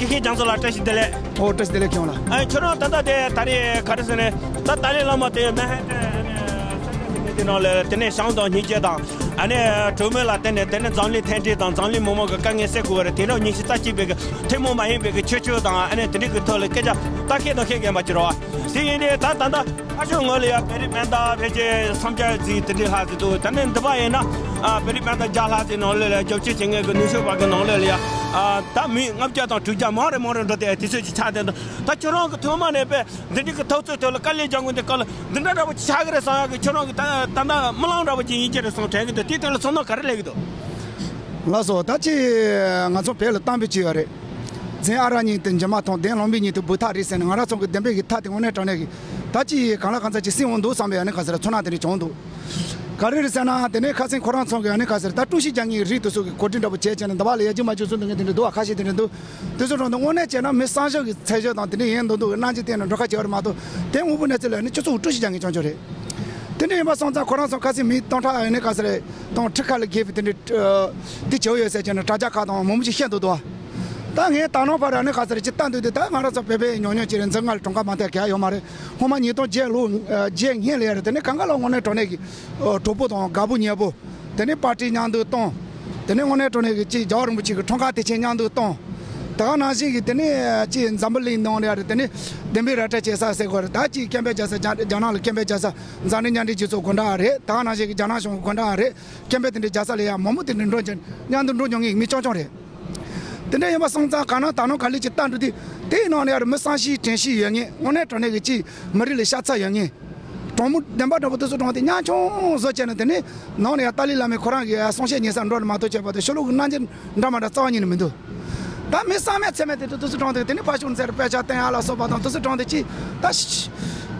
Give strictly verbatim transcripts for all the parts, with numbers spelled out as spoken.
དགེ་བཤེས་རྒྱ་མཚོ་ལགས། བཀྲ་ཤིས་བདེ་ལེགས། ཨོ། བཀྲ་ཤིས་བདེ་ལེགས་ཁྱོད་ལ། ཨ། ཁྱོད་རང་ད་ལྟ་དེ་ད་རེས་ག་རེ་ཟེར་ནས། ད་ཏཱ་ལའི་བླ་མ་དེ་མན་ཧན་ཏན་ཨ་ནི་ས་ཆ་ཟེར་མཁན་དེ་ནང་ལ། དེ་ནས་ཞང་དང་ཉིན་བྱེད་དང་། ཨ་ནི་གྲོས་མོལ་ལ་བརྟེན་ནས། དེ་ནས་འཛམ་གླིང་མཐུན་སྒྲིལ་དང་འཛམ་གླིང་མི་མང་གི་དཀའ་ངལ་སེལ་དགོས་པ་རེད། དེང་རབས་ཉི་ཤུ་རྩ་གཅིག་པའི་གི་ཐུན་མོང་མ་ཡིན་པའི་གི་ཁྱད་ཆོས་དང་། ཨ་ནི་དེ་འདྲའི་གི་ཐོག་ལ་སྐད་ཆ་ད་བཤད་དང་བཤད་མཁན་པ་ཅིག་རེད་བ། དེ་ཡིན་དུས་ད་ད་ལྟ་ཨ་ཤོ་ངོས་ལ་ཡ་བོད་རིགས་སྤུན་ཟླ་ཕལ་ཆེར་སུམ་བརྒྱ་ཙམ་དེ་འདྲའི་ལྷག་ཙམ་འདུག། ད་ནི་འདི་པ་ཡིན་ན། ཨ། བོད་རིགས་སྤུན་ཟླ་བརྒྱ་ལྷག་ཙམ་ནང་ལོགས་ལ་རྒྱབ་སྐྱོར་བྱེད་མཁན་གི་ནུབ་ཕྱོགས་པ་གི་ནང་ལོགས་ལ་ཡ། ཨ། ད་མི་ལྔ་བརྒྱ་དང་དྲུག་བརྒྱ་མང་རེ་མང་རེ་འགྲོ་དེ་དུས་ཚོད་ཅིག་ཆགས་བསྡད་འདུག། ད་ཁྱོད་རང་གི་ཐོག་མ་ནས་པས་འདི་འདྲའི་གི་འཐབ་རྩོད་ཐོག་ལ་དཀའ་ལས་རྒྱག་དགོས་འདི་སྐབས་ལ་འདི་འདྲ་འདྲ་པོ་ཆགས་ཀྱི་རེད་བསམ་ཡག་གི། ཁྱོད་རང་གི་ད་ད་ལྟ་རྨི་ལམ་འདྲ་པོ་ཅིག་ཡིན་གྱི་རེད་བསམ་དྲན་གྱི་འདུག། དེའི་ཐོག་ལ་ཚོར་སྣང་ག་རེ་སླེབས་ཀྱི་འདུག། ལགས་སོ། ད་ཅི་ང་ཚོ་བོད་ལ་གཏམ་དཔེ་ཅིག་ཡོད་རེད། རྫུན་ཨ་རག་ཉིད་དུ་འཇུ་མ་ཐུབ། བདེན་ལོང་བའི་ཉིད་དུ་འབུ་ཐག་རིང་ཟེར་ནས། ང་རང་ཚོ་གི་བདེན་པའི་གི་མཐའ་དེ་དངོས་གནས་དྲང་གནས་ཀྱི། ད་ཅི་གང་ལ་གང་འཚམ་ཅིག་སྲིད་འོང་འདུག་བསམ་པའི་ཨ་ནི་ག་ཟེར་ཚོར་སྣང་དེ་འདྲ་བྱུང་འདུག། ག་རེ་རེད་ཟེར་ན། དེ་ནས་ཁ་སང་ཁོ་རང་ཚོ་གི་ཨ་ནི་ག་ཟེར། ད་དཀྲུག་ཤིང་རྒྱག་མཁན་རིགས་དེ་ཚོ་གི་གོ་སྒྲིག་འདྲ་པོ་བྱས་བྱས་ནས། འདི་བ་ལ་ཡ་རྒྱུ་མ་རྒྱུ་ཚོ་འདུག་མཁན་དེ་འདྲ་འདུག་བ། ཁ་ཤས་དེ་འདྲ་འདུག། དེ་ཚོ་གྲོང་དུ་དངོས་གནས་བྱས་ན་མི་བསམ་ཤེས་ཀྱི་ཚད་གཞི་དང་དེ་འདྲ་ཡིན་མདོག་མདོག་གི་རྣམ་འགྱུར་བསྟན་ནས་འགྲོ་ཁ་བྱེད་པ་རེད་མ་གཏོགས། དེ་དངོས་པོའི་གནས་ཚུལ་ལ་ནི་སྤྱི་ཚོགས་དཀྲུག་ཤིང་རྒྱག་མཁན་རྐྱང་རྐྱང་རེད། དེ་འདྲ་ཡིན་པ་སོང་ཙང་ཁོ་རང་ཚོ་ཁ་སང་མི་སྟོང་ཕྲག་ཨ་ནི་ག་ཟེར་རེད། སྟོང་ཁྲི་ཁ་ལ་བརྒལ་བའི་དེ་འདྲའི་ཨ་དེ་བྱེད་ཡོད་ཟེར་བྱས་ནས་དྲ་རྒྱ་ཁག་དང་མང་པོ་ཞིག་བཤད་འདུག་འདུག་བ། ད་ངས་ད་ནང་བར་ཨ་ནི་ག་ཟེར་རེད། ཅིག་ལྟ་འདུག་དུས། ད་ང་རང་ཚོ་བོད་པའི་ཉུང་ཉུང་ཅིག་རེད། འཛིན་ཁང་ལ་གྲངས་ཀ་མ་བལྟས་ག་ཡོད་མ་རེད། སྔོན་མ་ཉིས་སྟོང་བརྒྱད་ལོ་ཨ་བརྒྱད་སྔོན་ལ་ཡ་རེད། དེ་ནས་གང་ག་ལ་དངོས་གནས་དྲང་གནས་ཀྱི་ཨ་གྲོགས་པོ་དང་དགའ་པོ་ཉེ་པོ། དེ་ནས་པར་ཊི་མཉམ་དུ་བཏང་། དེ་ནས་དངོས་གནས་དྲང་གནས་ཀྱི་ཅིག་རྒྱལ་བ་རིན་པོ་ཆེ་གི་འཁྲུངས་སྐར་དུས་ཆེན་མཉམ་དུ་བཏང་། དེ་ག་ནང་བཞིན་གྱི་དེ་ནས་ཅིག་འཛམ་བུ་གླིང་ནང་ལ་ཡ་རེད། དེ་ནས་བདེན་པའི་ར་སྤྲོད་བྱེད་ས་ཟེར་དགོས་རེད། ད་ཅིག་སྐད་འབོད་རྒྱག་ས། རྒྱ་རྒྱ་ནག་ལ་སྐད་འབོད་རྒྱག་ས། འཛམ་གླིང་མཉམ་འབྲེལ་རྒྱལ་ཚོགས་དགོན་གྲྭ་རེད། དེ་ག་ནང་བཞིན་གྱི་རྒྱ་ནག་གཞུང་གི་དགོན་གྲྭ་རེད། སྐད་འབོད་དེ་འདྲ་རྒྱག་ས་ལ་ཡ་མང་པོ་དེ་འདྲ་འགྲོ་འགྲོ་མཉམ་དུ་འགྲོ་མྱོང་མཁན་མི་རྐྱང་རྐྱང་རེད། དེ་འདྲ་ཡིན་པ་སོང་ཙང་གང་ན་ད་ནང་ག་ལེ་ཅིག་ལྟ་འགྲོ་དུས། དེའི་ནང་ལ་ཡ་རེད། མི་བསམ་ཤེས་དྲན་ཤེས་ཡོད་མཁན། དངོས་གནས་དྲང་གནས་ཀྱི་ཅིག་མི་རིགས་ལ་ཤ་ཚ་ཡོད་མཁན། དྲང་མོ་བདེན་པ་འདྲ་པོ་དེ་ཚོ་དྲང་དེ་ཉམ་ཆུང་བཟོ་བྱས་ནས། དེ་ནས་ནང་ནས་ཡང་ཏཱ་ལའི་བླ་མས་ཁོ་རང་གི་གསུང་བཤད་ཉན་ས་འགྲོ་ནས་མ་གཏོགས། བྱས་པ་དེ་ཤོ་ལོ་ཀ་རྣམ་འགྱུར་འདྲ་མ་འདྲ་རྩ་བ་ཉིད་ནས་མི་འདུག། ད་མི་བསམ་མེད་ཚད་མེད་དེ་དུས་ཚོད་དྲངས་ཏེ། དེ་ནས་ཕར་ཕྱོགས་ཚེ་རུ་དཔེ་ཆ་སྟོན་ཡ་ལ་སོགས་པ་དང་། དུས་ཚོད་དྲངས་ཏེ་ཅིག་ད་ཤི་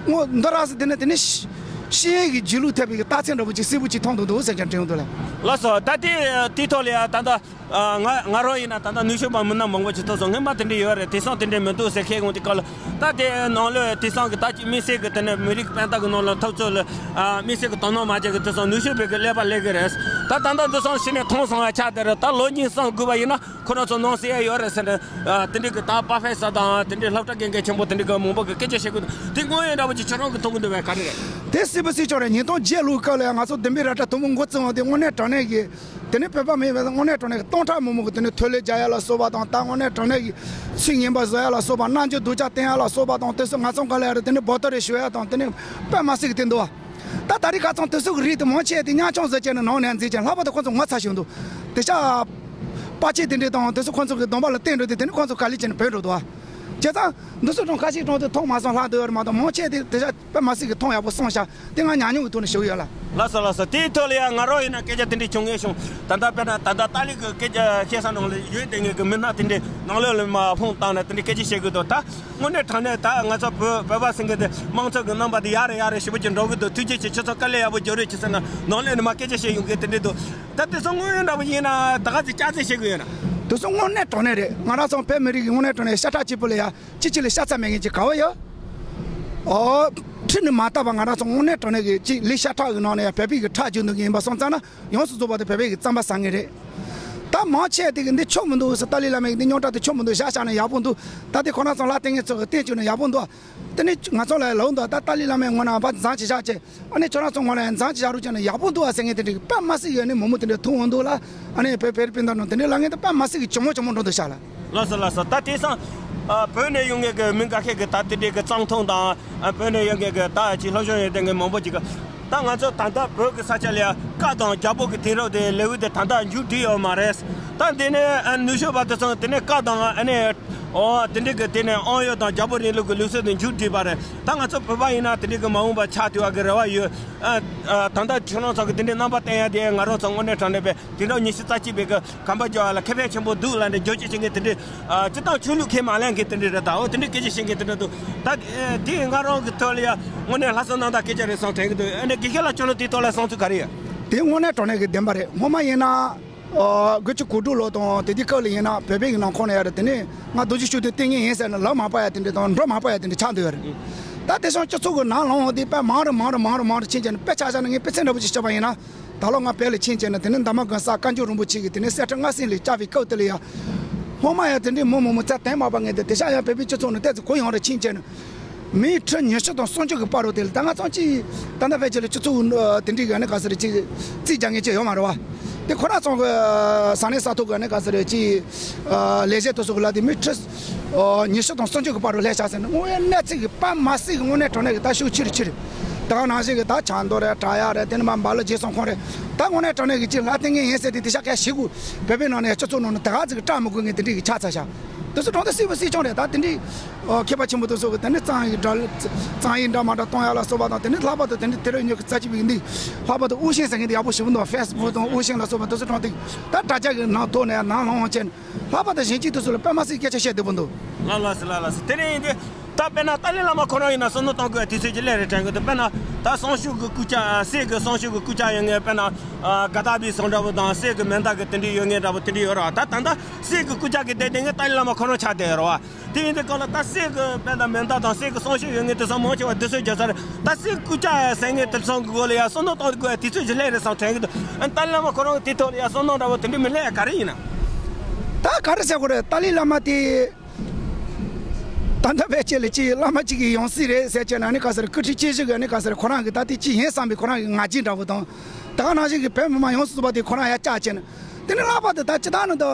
ངོ་འདི་ར་སི་དེ་ནས་དེ་ནས་ཤི་ཤི་ཡས་ཀྱི་རྒྱུས་ལུགས་ཐེབས་པའི་རྟགས་མཚན་འདྲ་པོ་ཅིག་གསལ་པོ་ཅིག་མཐོང་འདུག་འདུག་ཟེར་ཀྱང་དྲན་འདུག་ལ། ལགས་སོ། ད་དེ་དེའི་ཐོག་ལ་ཡ་ད་ལྟ། ཨ། ང་ང་རང་ཡིན་ན་ད་ལྟ་ནུབ་ཕྱོགས་པ་མི་སྣ་མང་པོ་ཅིག་ཐུག་སོང་། སྔོན་མ་དེ་འདྲ་ཡོད་རེད། དེང་སང་དེ་འདྲ་མི་འདུག་ཟེར་ཁེལ་འོང་དུས་སྐབས་ལ། ད་དེ་ནང་ལོགས་དེང་སང་གི་ད་ཅིག་དམིགས་བསལ་གི་དེ་ནས་མི་རིགས་སྤུན་ཟླ་གི་ནང་ལ་འཐབ་རྩོད་ལ། ཨ། དམིགས་བསལ་གི་དོ་སྣང་མ་བྱེད་གི། དེང་སང་ནུབ་ཕྱོགས་པའི་གི་ཀླད་པ་སླེབས་གི་རེད། ད་ད་ལྟ་འདི་སང་ཕྱི་ནས་མཐོང་སོང་བ་ཆགས་བསྡད་རེད། ད་ལོ་གཉིས་གསུམ་སྒུག་པ་ཡིན་ན་ཁོ་རང་ཚོ་ནང་སེལ་ཡ་ཡོད་རེད་ཟེར་ནས། ཨ། དེ་འདྲའི་གི་ད་པ་ཕེ་སར་དང་དེ་འདྲའི་སློབ་གྲྭ་དགེ་རྒན་ཆེན་པོ་དེ་འདྲའི་གི་མང་པོ་གི་སྐད་ཆ་བཤད་གི་འདུག། དེ་དངོས་ཡོད་འདྲ་པོ་ཅིག་ཁྱོད་རང་གི་མཐོང་གི་འདུག་པས། ག་རེ་རེད། དེ་སྲིད་པ་སྲིད་ཕྱོགས་རེད། ཉིས་སྟོང་བརྒྱད་ལོའི་སྐབས་ལ་ཡང་ང་ཚོ་བདེན་པའི་ར་སྤྲོད་ཐུན་མོང་འགོ་བཙུགས་འོང་དུས། དངོས་གནས་དྲང་གནས་ཀྱི། དེ་ནས་བོད་པ་མིན་པའི་དངོས་གནས་དྲང་གནས་ཀྱི་སྟོང་ཕྲག་མང་པོ་གི་དེ་ནས་ཐོ་ལེ་རྒྱག་ཡ་ལ་སོགས་པ་དང་། ད་དངོས་གནས་དྲང་གནས་ཀྱི་ཚིག་ངན་པ་བཟོ་ཡ་ལ་སོགས་པ། རྣམ་འགྱུར་སྡུག་ཅག་བསྟན་ཡ་ལ་སོགས་པ་དང་། དེ་ཚོ་ང་ཚོ་ག་ལ་ཡ་རེད། དེ་ནས་འབོད་སྟོན་རེ་ཞུ་ཡ་དང་། དེ་ནས་དཔེ་མ་སྲིད་གི་དེ་འདུག་བ། ད་ད་རེས་ཁ་སང་དེ་ཚོ་གི་རིགས་དེ་མང་ཆེ་དེ་ཉམ་ཆུང་བཟོ་བྱས་ནས་ནང་ནས་འཛིན་བྱས། ལྷག་པར་དུ་ཁོ་ཚོ་ངོ་ཚ་ཞིག་འདུག། དེ་ཤ་པ་ཆེ་དེ་འདྲས་དང་། དེ་ཚོ་ཁོ་ཚོ་གི་སྡོམ་པ་ལ་བརྟེན་འགྲོ་དུས། དེ་ནས་ཁོ་ཚོ་ག་ལེ་བྱས་ནས་བུད་འགྲོ་འདུག་བ། བྱས་ཙང་འདི་ཚོ་གྲོང་ཁ་ཤས་གྲོང་དུ་མཐོང་མ་སོང་། ལྷག་འདུག་ཡོད་རེད་མ་གཏོགས། མང་ཆེ་དེ་དེ་ཤ་དཔེ་མ་སྲིད་གི་མཐོང་ཡག་པོ་སོང་ཤག། དེ་ང་ཉམས་མྱོང་གི་ཐོག་ནས་ཞུ་གི་ཡོད་ལ། ལགས་སོ། ལགས་སོ། དེའི་ཐོག་ལ་ཡང་ང་རང་ཡིན་ན་སྐད་ཆ་དེ་འདྲས་བྱུང་ངེས་བྱུང་། ད་ལྟ་དཔེར་ན་ད་ལྟ་ཏཱ་ལའི་གི་སྐད་ཆ་བཤད་ས་ནང་ལ་ཡོད་དེ། ངེད་ཀྱི་མི་སྣ་དེ་འདྲས་ནང་ལོགས་ལ་མར་ཕོན་བཏང་ནས་དེ་འདྲས་སྐད་ཆ་བཤད་གི་འདུག། ད་དངོས་གནས་དྲང་གནས་ད་ང་ཚོ་བོད་བོད་པ་ཟེར་མཁན་དེ་དམངས་གཙོ་གི་རྣམ་པ་དེ་ཡར་རེ་ཡར་རེ་ཞེ་པོ་ཅིག་འགྲོ་གི་འདུག། ཐུགས་རྗེ་ཆེ། ཁྱོད་ཚོ་དཀའ་ལས་ཡག་པོ་རྒྱག་རོགས་བྱེད་ཟེར་ན་ནང་ལོགས་ནས་མར་སྐད་ཆ་བཤད་ཡོང་གི་དེ་འདྲས་འདུག། ད་དེ་ཚོ་དངོས་ཡོད་འདྲ་པོ་ཡིན་ན་ད་ག་ཚོད་སྐྱག་རྫུན་བཤད་གི་ཡོད་ན། དེ་ཚོ་དངོས་གནས་དྲང་གནས་རེད། ང་རང་ཚོ་བོད་མི་རིགས་ཀྱི་དངོས་གནས་དྲང་གནས་ཤ་ཁྲག་གཅིག་པུ་ལ་ཡ། གཅིག་གཅིག་ལ་ཤ་ཚ་མེད་མཁན་ཅིག་ག་བ་ཡོད། ཨོ། ཁྲིམས་ནི་མ་བཏགས་པ་ང་རང་ཚོ་དངོས་གནས་དྲང་གནས་ཀྱི་གཅིག་ལུས་ཤ་ཁྲག་གི་ནང་ནས་ཡང་བོད་པའི་གི་ཁྲག་རྒྱུག་འདུག་གི་ཡིན་པ་སོང་ཙང་ན། ཡོངས་སུ་རྫོགས་པ་དེ་བོད་པའི་གི་རྩམ་པ་ཟ་མཁན་རེད། ད་མང་ཆེ་དེ་གི་འདི་ཆོ་མི་འདུག་ཟེར། ཏཱ་ལའི་བླ་མའི་གི་འདི་རྙོག་དྲ་དེ་ཆོ་མི་འདུག། བཞག་བཞག་ན་ཡག་པོ་འདུག། ད་དེ་ཁོ་རང་ཚོ་ལ་བརྟེན་མཁན་ཚོ་གི་བརྟེན་བཅུག་ན་ཡག་པོ་འདུག། དེ་ནི་ང་ཚོ་ལ་ལབ་འདུག། ད་ཏཱ་ལའི་བླ་མའི་ངོ་ན་ཕར་འཛེམ་ཅིག་བཞག་བྱས། ཨ་ནི་ཁྱོད་རང་ཚོ་ངོ་ལ་ཡང་འཛེམ་ཅིག་བཞག་རོགས་བྱས་ན་ཡག་པོ་འདུག་ཨ་ཟེར་མཁན་དེ་འདྲ་གི་དཔེ་མ་སྲིད་ཡོད་ནི་མང་པོ་དེ་འདྲ་ཐུག་འོང་འདུག་ལ། ཨ་ནི་བོད་བོད་རིགས་སྤུན་ཟླ་རྣམས་དེ་འདྲའི་ལབ་མཁན་དེ་དཔེ་མ་སྲིད་གི་ཇོ་མོ་ཇོ་མོ་འགྲོ་འདུག་ཤག་ལ། ལགས་སོ། ལགས་སོ། ད་དེང་སང་ཨ་བོད་ནས་ཡོང་མཁན་གི་མི་འགའ་ཤས་ཀྱིས་ད་དེ་འདྲའི་གི་གཙང་མཐོང་དང་། ཨ་བོད་ནས་ཡོང་མཁན་གི་ད་ཅིག་སློབ་སྦྱོང་ཡོད་མཁན་གི་མང་པོ་ཅིག་གིས། ད་ང་ཚོ་ད་ལྟ་བོད་ཀྱི་ས་ཆ་ལ་ཡ་བཀའ་དང་རྒྱལ་པོ་གི་དེང་རབས་དེ་ལེའུ་དེ་ད་ལྟ་མཇུག་སྒྲིལ་ཡོད་མ་རེད། ད་འདི་ནས་ཨ་ནུབ་ཕྱོགས་པ་དེ་ཚོ་དེ་ནས་བཀའ་དང་། ཨ་ནི་ཨོ་དེ་འདྲའི་གི་དེ་ནས་དབང་ཡོད་དང་རྒྱལ་པོ་རིང་ལུགས་ཀྱི་ལུགས་སྲོལ་དེ་མཇུག་སྒྲིལ་བ་རེད། ད་ང་ཚོ་བོད་པ་ཡིན་ན་དེ་འདྲའི་གི་མ་འོངས་པ་ཆགས་ཐུབ་པ་གི་རེ་བ་ཡོད། ཨ་ཨ་ད་ལྟ་ཁྱོད་རང་ཚོ་གི་དེ་འདྲའི་རྣམ་པ་བསྟན་ཡ་དེ་ང་རང་ཚོ་དངོས་གནས་དྲང་གནས་པའི་དེང་རབས་ཉི་ཤུ་རྩ་གཅིག་པའི་གི་གོམ་པ་རྒྱག་ཡ་ལ་ཁེ་ཕན་ཆེན་པོ་འདུག་ལབ་ནས་རྒྱབ་སྐྱོར་བྱེད་མཁན་དེ་འདྲའི། ཨ་སྤྱིར་བཏང་ཆོས་ལུགས་ཁས་མ་ལེན་མཁན་དེ་འདྲ་རེད། ད་འོ་དེ་འདྲའི་སྐད་ཆ་བཤད་མཁན་དེ་འདྲ་འདུག། ད་དེ་ང་རང་གི་ཐོག་ལ་ཡ་དངོས་གནས་ལྷག་བསམ་རྣམ་དག་སྐད་ཆ་རེད་བསམ་དྲན་གྱི་འདུག། ཨ་ནི་དགེ་བཤེས་ལགས་ཁྱོད་ལ་དེའི་ཐོག་ལ་བསམ་ཚུལ་ག་རེ་ཡོད། དེ་དངོས་གནས་དྲང་གནས་ཀྱི་བདེན་པ་རེད། སྔོན་མ་ཡིན་ན་ཨ་དགུ་བཅུ་གོ་དྲུག་ལོ་དང་དེ་དུས་སྐབས་ལ་ཡིན་ན་བོད་པའི་གི་ནང་ཁོངས་ལ་ཡ་རེད། དེ་ནས་ང་རྡོ་རྗེ་ཤུགས་ལྡན་བསྟེན་མཁན་ཡིན་ཟེར་ནས་ལབ་མ་པ་ཡ་དེ་འདྲ་དང་འགྲོ་མ་པ་ཡ་དེ་འདྲ་ཆགས་འདུག་ཡ་རེད། ད་དེང་སང་སྤྱི་ཚོགས་ཀྱི་ནང་ལངས་འོང་དུས་དཔེ་མང་རུ་མང་རུ་མང་རུ་མང་རུ་ཕྱིན་བྱས་ནས། དཔེ་ཆ་བཞག་ན་ངས་དཔེ་མཚོན་འདྲ་པོ་ཅིག་བཤད་པ་ཡིན་ན། ད་ལོ་ང་བོད་ལ་ཕྱིན་བྱས་ནས། དེ་ནས་འདབ་མ་དགོན་གསར་བཀའ་འགྱུར་རིན་པོ་ཆེ་གི་དེ་ནས་གསེར་ཁྲི་ལྔ་སྲིང་ལ་བཅར་བའི་སྐབས་དེ་ལ་ཡ། ཐོག་མ་ཡང་དེ་འདྲའི་མི་མང་མང་རྩ་དོན་མ་པ་ངས་དེ་དེ་ཤ་ཡང་བོད་པའི་སྤྱི་ཚོགས་ནང་ཏོག་ཙམ་གུ་ཡངས་རུ་ཕྱིན་བྱས་ནས། མི་ཁྲི་ཉི་ཤུ་དང་སུམ་ཅུ་གི་བར་དུ་དེ་ལ་ད་ང་ཚོ་ཅིག་ད་ལྟ་བོད་ཀྱི་ལ་སྤྱི་ཚོགས་དེ་འདྲའི་གི་ནི་ག་ཟེར་ཅིག་རྩིས་རྒྱག་མཁན་ཅིག་ཡོད་མ་རེད་བ། དེ་ཁོ་རང་ཚོ་གི་ས་གནས་ས་ཐོག་གི་ནི་ག་ཟེར་ཅིག་ལས་བྱེད་དེ་ཚོ་གི་ལ་དེ་མི་ཁྲི་ཉི་ཤུ་དང་སུམ་ཅུ་གི་བར་དུ་སླེབས་ཤག་ཟེར་ནས་དངོས་ཡོད་གནས་ཚུལ་གི་དཔེ་མ་སྲིད་གི་དངོས་གནས་དྲང་གནས་གི་ད་ཤུགས་ཆེ་རུ་ཆེ་རུ། ད་ག་ནང་བཞིན་གི་ད་ཆབ་མདོ་རེད། བྲག་གཡབ་རེད། དེ་ནི་མ་འབའ་ལོ་རྗེ་ཙོང་ཁོངས་རེད། ད་དངོས་གནས་དྲང་གནས་གི་ཅིག་ལྷ་ལྡན་ངན་ཡིན་ཟེར་དེ་དེ་ཤ་སྐད་ཞིག་གུ་བོད་པའི་ནང་ནས་སྤྱི་ཚོགས་ནང་ནས་ད་ག་ཟིག་གི་སྐྲག་མི་དགོས་ངེས་དེ་འདྲའི་གི་ཆགས་ཚར་ཤག་དེ་ཚོ་དྲང་བདེན་སྲིད་པ་སྲིད་སྐྱོང་རེད། ད་དེ་འདྲའི་ཨོ་མཁས་པ་ཆེན་པོ་དེ་ཚོ་གི་དེ་ནི་གཙང་ཡིག་འདྲ་གཙང་ཡིག་འདྲ་མ་འདྲ་གཏོང་ཡག་ལ་སོགས་པ་དང་། དེ་ནི་ལྷག་པར་དུ་དེ་ནི་དུས་རབས་ཉི་ཤུ་རྩ་གཅིག་པའི་འདི་ལྷག་པར་དུ་དབུ་ཤེང་ཟེར་མཁན་དེ་ཡག་པོ་ཞེ་པོ་འདུག །ཕེ་སི་བུག་དང་དབུ་ཤེང་ལ་སོགས་པ་དེ་ཚོ་དྲང་བདེན་ད་དྲ་རྒྱ་གི་ནང་ཐོག་ནས་ནང་ལྷང་ལྷང་བྱས་ནས་ལྷག་པར་དུ་གཞོན་སྐྱེས་དེ་ཚོ་ལ་དཔེ་མ་སྲིད་སྐད་ཆ་བཤད་བདེ་པོ་འདུག་ལགས་ལགས་སོ། ལགས་ལགས་སོ། དེ་རིང་ཡིན་དུས་ད་དཔེར་ན་ཏཱ་ལའི་བླ་མ་ཁོ་རང་ཡིན་ན་བསམ་བློ་གཏོང་དགོས་དུས་ཚོད་ཀྱི་སླེབས་རེད་དྲན་གི་འདུག །དཔེར་ན་ད་གསང་སྤྱོད་ཀྱི་སྐུ་ཕྱྭ་སྲས་ཀྱི་གསང་སྤྱོད་ཀྱི་སྐུ་ཕྱྭ་ཡོད་ངེས། དཔེར་ན་དགའ་ཐག་པའི་ཟེར་འདྲ་པོ་དང་སྲས་ཀྱི་མན་དཱ་གི་དེ་འདྲའི་ཡོད་ངེས་འདྲ་པོ་དེ་འདྲའི་ཡོད་རེད་བ། ད་ད་ལྟ་སྲས་ཀྱི་སྐུ་ཕྱྭ་གི་དེ་དེ་ངས་ཏཱ་ལའི་བླ་མ་ཁོ་རང་ཆགས་བསྡད་ཡོད་རེད་བ། དེ་ཡིན་དུས་སྐབས་ལ་ད་སྲས་ཀྱི་དཔེར་ན་མན་དཱ་དང་སྲས་ཀྱི་གསང་སྤྱོད་ཡོད་ངེས་དེ་ཚོ་མང་ཆེ་བ་དུས་ཚོད་བརྗེད་ས་རེད། ད་སྲས་སྐུ་ཕྱྭ་ཟེར་ངེས་དེ་ཚོ་གི་སྐོར་ལ་ཡང་བསམ་བློ་གཏོང་དགོས་དུས་ཚོད་ཀྱི་སླེབས་རེད་བསམ་དྲན་གི་འདུག །ཨ་ནི་ཏཱ་ལའི་བླ་མ་ཁོ་རང་གི་དེ་ཐོག་ལ་ཡང་བསམ་བློ་འདྲ་པོ་དེ་འདྲའི་མི་སླེབས་ཡ་ག་རེ་ཡིན་ན། ད་ག་རེ་ཟེར་དགོས་རེད། ཏཱ་ལའི་བླ་མ་དེ། ད་ལྟ་བོད་ཀྱི་ལ་ཅིག་བླ་མ་གཅིག་གི་ཡང་སྲིད་རེད་ཟེར་བྱས་ན་ནི་ག་ཟེར། སྐུ་ཕྲེང་བཅུ་བཞི་གི་ནི་ག་ཟེར། ཁོ་རང་གི་ད་ལྟའི་ཅི་ཡིན་བསམ་པའི་ཁོ་རང་གི་ང་རྒྱལ་འདྲ་པོ་དང་། ད་ག་ནང་བཞིན་གྱི་བོད་མི་མང་ཡོངས་སུ་རྫོགས་པ་དེ་ཁོ་རང་ཡ་བཅག་བྱས་ནས། དེ་ནི་ལྷག་པར་དུ་ད་སྤྱི་བཏང་ནི་ད་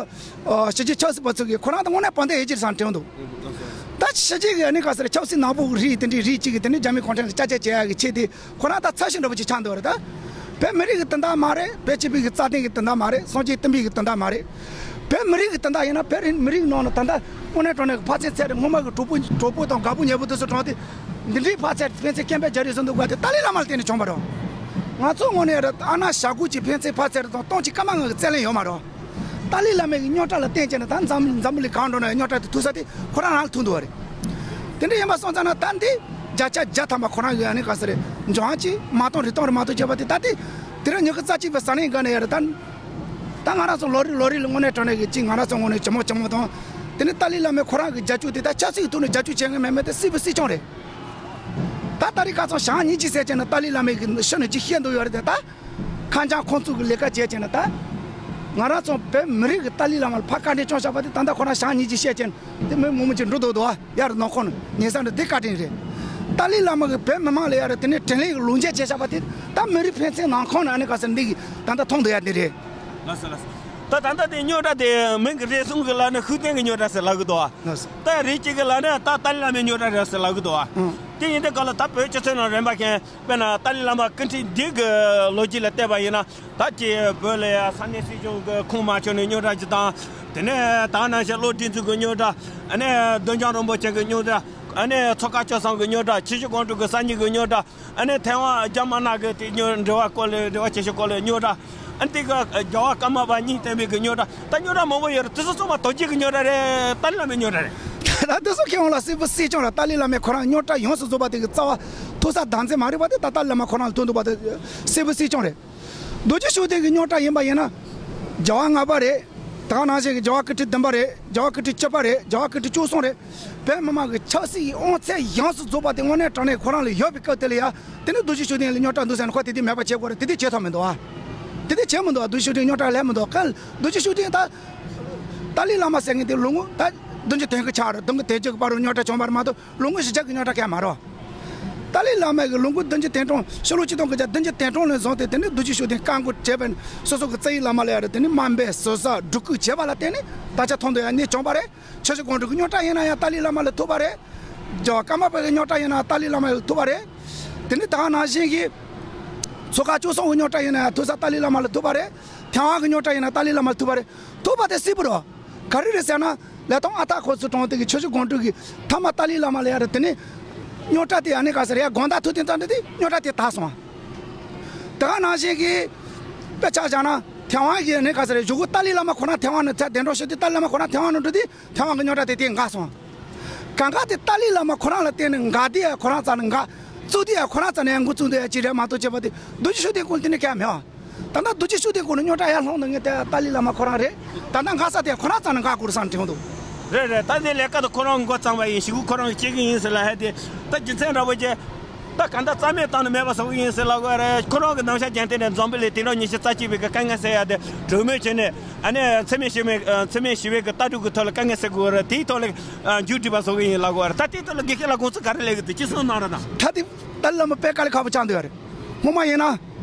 ཕྱི་རྒྱལ་ཆབ་སྲིད་པ་ཚོ་གིས་ཁོ་རང་ད་དངོས་གནས་བར་འདི་ཡེ་ཅིར་སང་དྲན་འདུག །ད་ཕྱི་རྒྱལ་གི་ནི་ག་ཟེར། ཆབ་སྲིད་ནག་པོ་གི་རིགས་དེ་འདྲའི་རིགས་གཅིག་གིས་དེ་ནི་རྒྱ་མི་གུང་ཁྲན་ལ་ཅག་ཅག་བྱེད་ཡ་གི་ཆེད་དེ་ཁོ་རང་ད་ཚབ་ཤིང་འདྲ་པོ་ཅིག་ཆགས་འདུག་རེད། ད་བོད་མི་རིགས་ཀྱི་དོན་དག་མ་རེད། བོད་སྤྱི་པའི་གི་རྩ་དོན་གྱི་དོན་དག་མ་རེད། སངས་རྒྱས་བསྟན་པའི་གི་དོན་དག་མ་རེད། བོད་མི་རིགས་ཀྱི་དོན་དག་ཡིན་ན་བོད་རིགས་མི་རིགས་ནང་ནས་ད་ལྟ་དངོས་གནས་དྲང་གནས་ཀྱི་ཕ་ཚན་ཚད་རེད། ངོ་མ་གི་གྲོགས་པོ་གྲོགས་པོ་དང་དགའ་པོ་ཉེ་པོ་དེ་ཚོ་དྲངས་ཏེ་འདི་འདྲའི་ཕ་ཚད་ཕན་ཚུན་སྐད་འབོད་རྒྱག་རེས་བཟོ་འདུག་པ་དེ་ཏཱ་ལའི་བླ་མ་ལ་བརྟེན་ནས་བྱུང་བ་རེད། ང་ཚོ་དངོས་གནས་རེད། ཨ་ན་ཞྭ་གོས་ཀྱི་ཕན་ཚུན་ཕ་ཚད་རེད་དང་སྟོང་གཅིག་སྐར་མ་ལྔ་གི་རྩོད་གླེང་ཡོད་མ་རེད། ཏཱ་ལའི་བླ་མའི་གི་རྙོག་དྲ་ལ་བརྟེན་བྱས་ནས་ད་འཛམ་འཛམ་བུ་གླིང་གང་འགྲོ་ན་རྙོག་དྲ་དེ་ཐུག་ས་དེ་ཁོ་རང་རང་ལ་ཐུག་འདུག་པ་རེད། དེ་འདྲ་ཡིན་པ་སོང་ཙང་ན་ད་འདི་བརྒྱ་ཆ་བརྒྱ་ཐམ་པ་ཁོ་རང་གི་ཨ་ནི་ག་ཟེར་རེད། འབྱུང་བ་ཅིག་མ་གཏོང་རིག་གཏོང་རེད་མ་གཏོང་བྱས་པ་དེ་ད་དེ་དེ་རིང་ཉི་ཤུ་རྩ་གཅིག་པའི་ས་གནས་འགའ་ནས་ཡ་རེད། ད་ད་ང་རང་ཚོ་ལོ་རེ་ལོ་རེ་ལ་དངོས་གནས་དྲང་གནས་ཀྱི་ཅིག་ང་རང་ཚོ་དངོས་གནས་ཇོ་མོ་ཇོ་མོ་དང་། དེ་ནི་ཏཱ་ལའི་བླ་མས་ཁོ་རང་གི་རྒྱབ་སྐྱོར་དེ་ད་ཆབ་སྲིད་ཀྱི་ཐོག་ནས་རྒྱབ་སྐྱོར་བྱེད་མཁན་མེད་མེད་དེ་སྲིད་པའི་སྲིད་སྐྱོང་རེད། ད་ད་རེས་ཁ་སང་ཞག་ཉིན་གཅིག་ཟེར་བྱས་ན་ཏཱ་ལའི་བླ་མས་གི་ཤི་ནས་ཅིག་བཤད་འདུག་ཡོད་རེད་དེ་ད། ཁ་འཇམ་ཁོང་ཚོ་གི་ལས་ཀ་བྱས་བྱས་ན་ད། ང་རང་ཚོ་བོད་མི་རིགས་ཀྱི་ཏཱ་ལའི་བླ་མ་ལ་ཕར་བཀའ་དྲིན་བསྐྱངས་བཞག་པ་དེ་ད་ལྟ་ཁོ་རང་ཞག་ཉིན་གཅིག་བཤད་བྱས་ན་དེ་མི་མང་པོ་ཅིག་འགྲོ་འདུག་འདུག་ཨ། ཡར་ནང་ཁོངས་ནས་ཉེ་ས་འདྲ་དེ་བཀའ་དྲིན་རེད། ཏཱ་ལའི་བླ་མ་གིས་བོད་མི་མང་ལ་ཡར་དེ་ནས་དྲིན་ལན་གྱི་ལོ་མཇལ་བྱས་བཞག་པ་དེ་ད་མི་རིགས་ཕན་ཚུན་ནང་ཁོངས་ནས་ཨ་ནི་ག་ཟེར་འདི་གི་ད་ལྟ་མཐོང་འདུག་ཡ་འདི་རེད། ལགས་སོ་ལགས་སོ། ད་ད་ལྟ་དེ་རྙོག་དྲ་དེ་མིང་གི་རེ་ཟུང་གི་ལ་ནི་ཤུགས་ལྡན་གི་རྙོག་དྲ་ཟེར་ལབ་གི་འདུག་ཨ། ལགས་སོ། ད་རེ་གཅིག་གི་ལ་ནི་ད་ཏཱ་ལའི་བླ་མའི་རྙོག་དྲ་རེད་ཟེར་ལབ་གི་འདུག་ཨ། ཨང་། དེ་ཡིན་དུས་སྐབས་ལ་ད་བོད་སྤྱི་ཚོགས་ནང་རིམ་པ་མཁན་དཔེར་ན་ཏཱ་ལའི་བླ་མ་སྐུ་ཕྲེང་བདུན་གི་ལོ་རྒྱུས་ལ་བལྟས་པ་ཡིན་ན། ད་ཅིག་བོད་ལ་ཡ་ས་གནས་སྲིད་གཞུང་གི་ཁོངས་མ་ཆོད་ནས་རྙོག་དྲ་ཅིག་དང་། དེ་ནས་ད་ནང་བཞིན་བློ་གྲོས་མཛོད་ཀྱི་རྙོག་དྲ། ཨ་ནི་བདུད་འཇོམས་རིན་པོ་ཆེ་གི་རྙོག་དྲ། ཨ་ནི་མཚོ་ཁ་ཆོས་བཟང་གི་རྙོག་དྲ། ཆུ་བཞི་སྒང་དྲུག་གི་གསར་རྙིང་གི་རྙོག་དྲ། ཨ་ནི་ཐའེ་ཝན་རྒྱ་དམར་ནག་གི་དེ་རྙོག་འབྲེལ་བ་སྐོར་ལ་འབྲེལ་བ་བྱེད་ཕྱོགས་སྐོར་ལ་རྙོག་དྲ། ཨ་ནི་དེ་ག་རྒྱལ་བ་ཀརྨ་པ་གཉིས་བསྟེན་པའི་གི་རྙོག་དྲ། ད་རྙོག་དྲ་མང་པོ་ཡོད་རེད། དེ་ཚོ་ཚང་མ་རྡོ་རྗེ་གི་རྙོག་དྲ་རེད། ཏཱ་ལའི་བླ་མའི་རྙོག་དྲ་རེད། ད་དེ་ཚོ་མཁས་དབང་ལ་སྲིད་པ་སྲིད་སྐྱོང་ལ་ཏཱ་ལའི་བླ་མས་ཁོ་རང་རྙོག་དྲ་ཡོངས་སུ་རྫོགས་པ་དེ་གི་རྩ་བ་ཐུག་ས་བདག་འཛིན་མ་རེད་པ་དེ་ད་ཏཱ་ལའི་བླ་མ་ཁོ་རང་ལ་ཐུག་འདུག་པ་དེ་སྲིད་པ་སྲིད་སྐྱོང་རེད། རྡོ་རྗེ་ཤུགས་ལྡན་གྱི་རྙོག་དྲ་ཡིན་པ་ཡིན་ན། རྒྱལ་བ་ལྔ་པ་རེད། ད་ག་ནང་བཞིན་གྱི་རྒྱལ་བ་སྐུ་ཕྲེང་བདུན་པ་རེད། རྒྱལ་བ་སྐུ་ཕྲེང་བཅུ་པ་རེད། རྒྱལ་བ་སྐུ་ཕྲེང་བཅུ་གསུམ་རེད། བོད་མི་མང་གི་ཆབ་སྲིད་ཀྱི་དབང་ཚད་ཡོངས་སུ་རྫོགས་པ་དེ་དངོས་གནས་དྲང་གནས་ཁོ་རང་ལ་ཡོད་པའི་སྐབས་དེ་ལ་ཡ། དེ་ནི་རྡོ་རྗེ་ཤུགས་ལྡན་ལ་རྙོག་དྲ་འདུག་ཟེར་ན་ཁོ་དེ་དུས་མེད་པ་བྱེད་དགོས་རེད། དེ་དུས་བྱེད་ཐབས་མི་འདུག་ཨ། དེ་དུས་བྱེད་མི་འདུག་ཨ། རྡོ་རྗེ་ཤུགས་ལྡན་རྙོག་དྲ་ལས་མི་འདུག་ག་རྡོ་རྗེ་ཤུགས་ལྡན་ད། ཏཱ་ལའི་བླ་མ་ཟེར་མཁན་དེ་ལོ་ངོ་ད་བདུན་ཅུ་དོན་དགུ་ཆགས་རེད། བདུན་ཅུ་དོན་བརྒྱད་ཀྱི་བར་དུ་རྙོག་དྲ་བྱུང་བ་རེད་མ་གཏོགས། ལོ་ངོ་བཞི་བརྒྱ་གི་རྙོག་དྲ་གང་ཡང་མ་རེད། ཏཱ་ལའི་བླ་མ་གིས་ལོ་ངོ་བདུན་ཅུ་དོན་གྲངས། ཕྱི་ལོ་ཆིག་སྟོང་དགུ་བརྒྱ་བདུན་ཅུ་དོན་གྲངས་ནས་བཟུང་སྟེ་དེ་ནས་རྡོ་རྗེ་ཤུགས་ལྡན་བཀག་འགོག་བྱས་པ་ནས་སོ་སོ་གི་རྩ་བའི་བླ་མ་ལ་ཡ་རེད། དེ་ནས་དམའ་འབེབས་ཟུར་ཟ་སྒྲོ་སྐུར་བྱས་པ་ལ་བརྟེན་ནས་ད་ཆ་མཐོང་དུ་ཡ་གནས་བྱུང་བ་རེད། ཆུ་བཞི་སྒང་དྲུག་གི་རྙོག་དྲ་ཡིན་ན་ཡང་ཏཱ་ལའི་བླ་མ་ལ་ཐུག་པ་རེད། རྒྱལ་བ་ཀརྨ་པ་གི་རྙོག་དྲ་ཡིན་ན་ཡང་ཏཱ་ལའི་བླ་མ་ལ་ཐུག་པ་རེད། དེ་ནས་ད་ག་ནང་བཞིན་གྱི་མཚོ་ཁ་བཅུ་གསུམ་གི་རྙོག་དྲ་ཡིན་ན་ཡང་ཐུག་ས་ཏཱ་ལའི་བླ་མ་ལ་ཐུག་པ་རེད། ཐའེ་ཝན་གི་རྙོག་དྲ་ཡིན་ན་ཏཱ་ལའི་བླ་མ་ལ་ཐུག་པ་རེད། ཐུག་པ་དེ་སྲིད་པ་རེད། ག་རེ་རེད་ཟེར་ན། ལས་དོན་ཨ་སྟག་ཁོ་ཚོ་གྲོངས་དེ་གི་ཆུ་བཞི་སྒང་དྲུག་གི་མཐའ་མ་ཏཱ་ལའི་བླ་མ་ལ་ཡ་རེད། དེ་ནས་རྙོག་དྲ་དེ་ཨ་ནི་ག་ཟེར་ཡ་དགོང་དག་ཐུག་དེ་ཙམ་དེ་རྙོག་དྲ་དེ་དག་སོང་། དེ་ག་ནང་བཞིན་གྱི་དཔེ་ཆ་བཞག་ན་ཐའེ་ཝན་གྱི་ཨ་ནི་ག་ཟེར་གཞུག་གུ་ཏཱ་ལའི་བླ་མ་ཁོ་རང་ཐའེ་ཝན་ནས་ཚུར་གདན་དྲངས་ཞུས་དུས་ཏཱ་ལའི་བླ་མ་ཁོ་རང་ཐའེ་ཝན་ནང་འགྲོ་དུས་ཐའེ་ཝན་གྱི་རྙོག་དྲ་དེ་དེ་འགག་སོང་། གང་ག་དེ་ཏཱ་ལའི་བླ་མ་ཁོ་རང་ལ་བརྟེན་ནས་འགག་དེ་ཡ་ཁོ་རང་རྩ་ནས་འགག་རྩོད་དེ་ཡ་ཁོ་རང་རྩ་ནས་འགོ་བཙུགས་དེ་ཡ་ཅི་རེད་མ་གཏོགས་བྱས་པ་དེ་རྡོ་རྗེ་ཤུགས་ལྡན་སྐོར་དེ་ནི་གང་ཡང་མེད་པ། ད་ལྟ་རྡོ་རྗེ་ཤུགས་ལྡན་སྐོར་ནས་རྙོག་དྲ་ཡར་ལྷུང་ནས་ངས་དེ་ཏཱ་ལའི་བླ་མ་ཁོ་རང་རེད། ད་ལྟ་འགག་ས་དེ་ཁོ་རང་རྩ་ནས་འགག་དགོས་རེད་བསམ་དྲན་འདུག་རེད་རེད། ད་དེ་ལས་ཀ་དེ་ཁོ་རང་འགོ་བརྩམས་པ་ཡིན། གཞུག་གུ་ཁོ་རང་གིས་བྱེད་ཀྱི་ཡིན་ཟེར་ལབ་ཡ་དེ་ད་རྒྱུ་མཚན་འདྲ་པོ་ཅིག་ད་གང་ལྟར་རྩ་མེད་བཏང་ནས་མེད་པ་བཟོ་གི་ཡིན་ཟེར་ལབ་དགོས་རེད། ཁོ་རང་གི་རྣམ་གཞག་རྒྱུན་མཐུད་ནས་འཛམ་བུ་གླིང་དུས་རབས་ཉི་ཤུ་རྩ་གཅིག་པའི་གི་དཀའ་ངལ་སེལ་ཡ་དེ་གྲོས་མོལ་བྱས་ནས། ཨ་ནི་འཚེ་མེད་ཞི་བའི་ཨ་འཚེ་མེད་ཞི་བའི་གི་ལྟ་གྲུབ་ཀྱི་ཐོག་ལ་དཀའ་ངལ་སེལ་དགོས་རེད། དེའི་ཐོག་ལ་ཨ་མཇུག་སྒྲིལ་པ་བཟོ་གི་ཡིན་ལབ་དགོས་རེད། ད་དེའི་ཐོག་ལ་དགེ་བཤེས་ལགས་དགོངས་ཚུལ་ག་རེ་སླེབས་ཀྱི་འདུག་ཅིག་གསུངས་གནང་རོགས་གནང་། ད་དེ་ཏཱ་ལའི་བླ་མ་དཔེ་དཀའ་ལས་ཁག་པོ་ཆགས་འདུག་ཡ་རེད། སྔོན་མ་ཡིན་ན་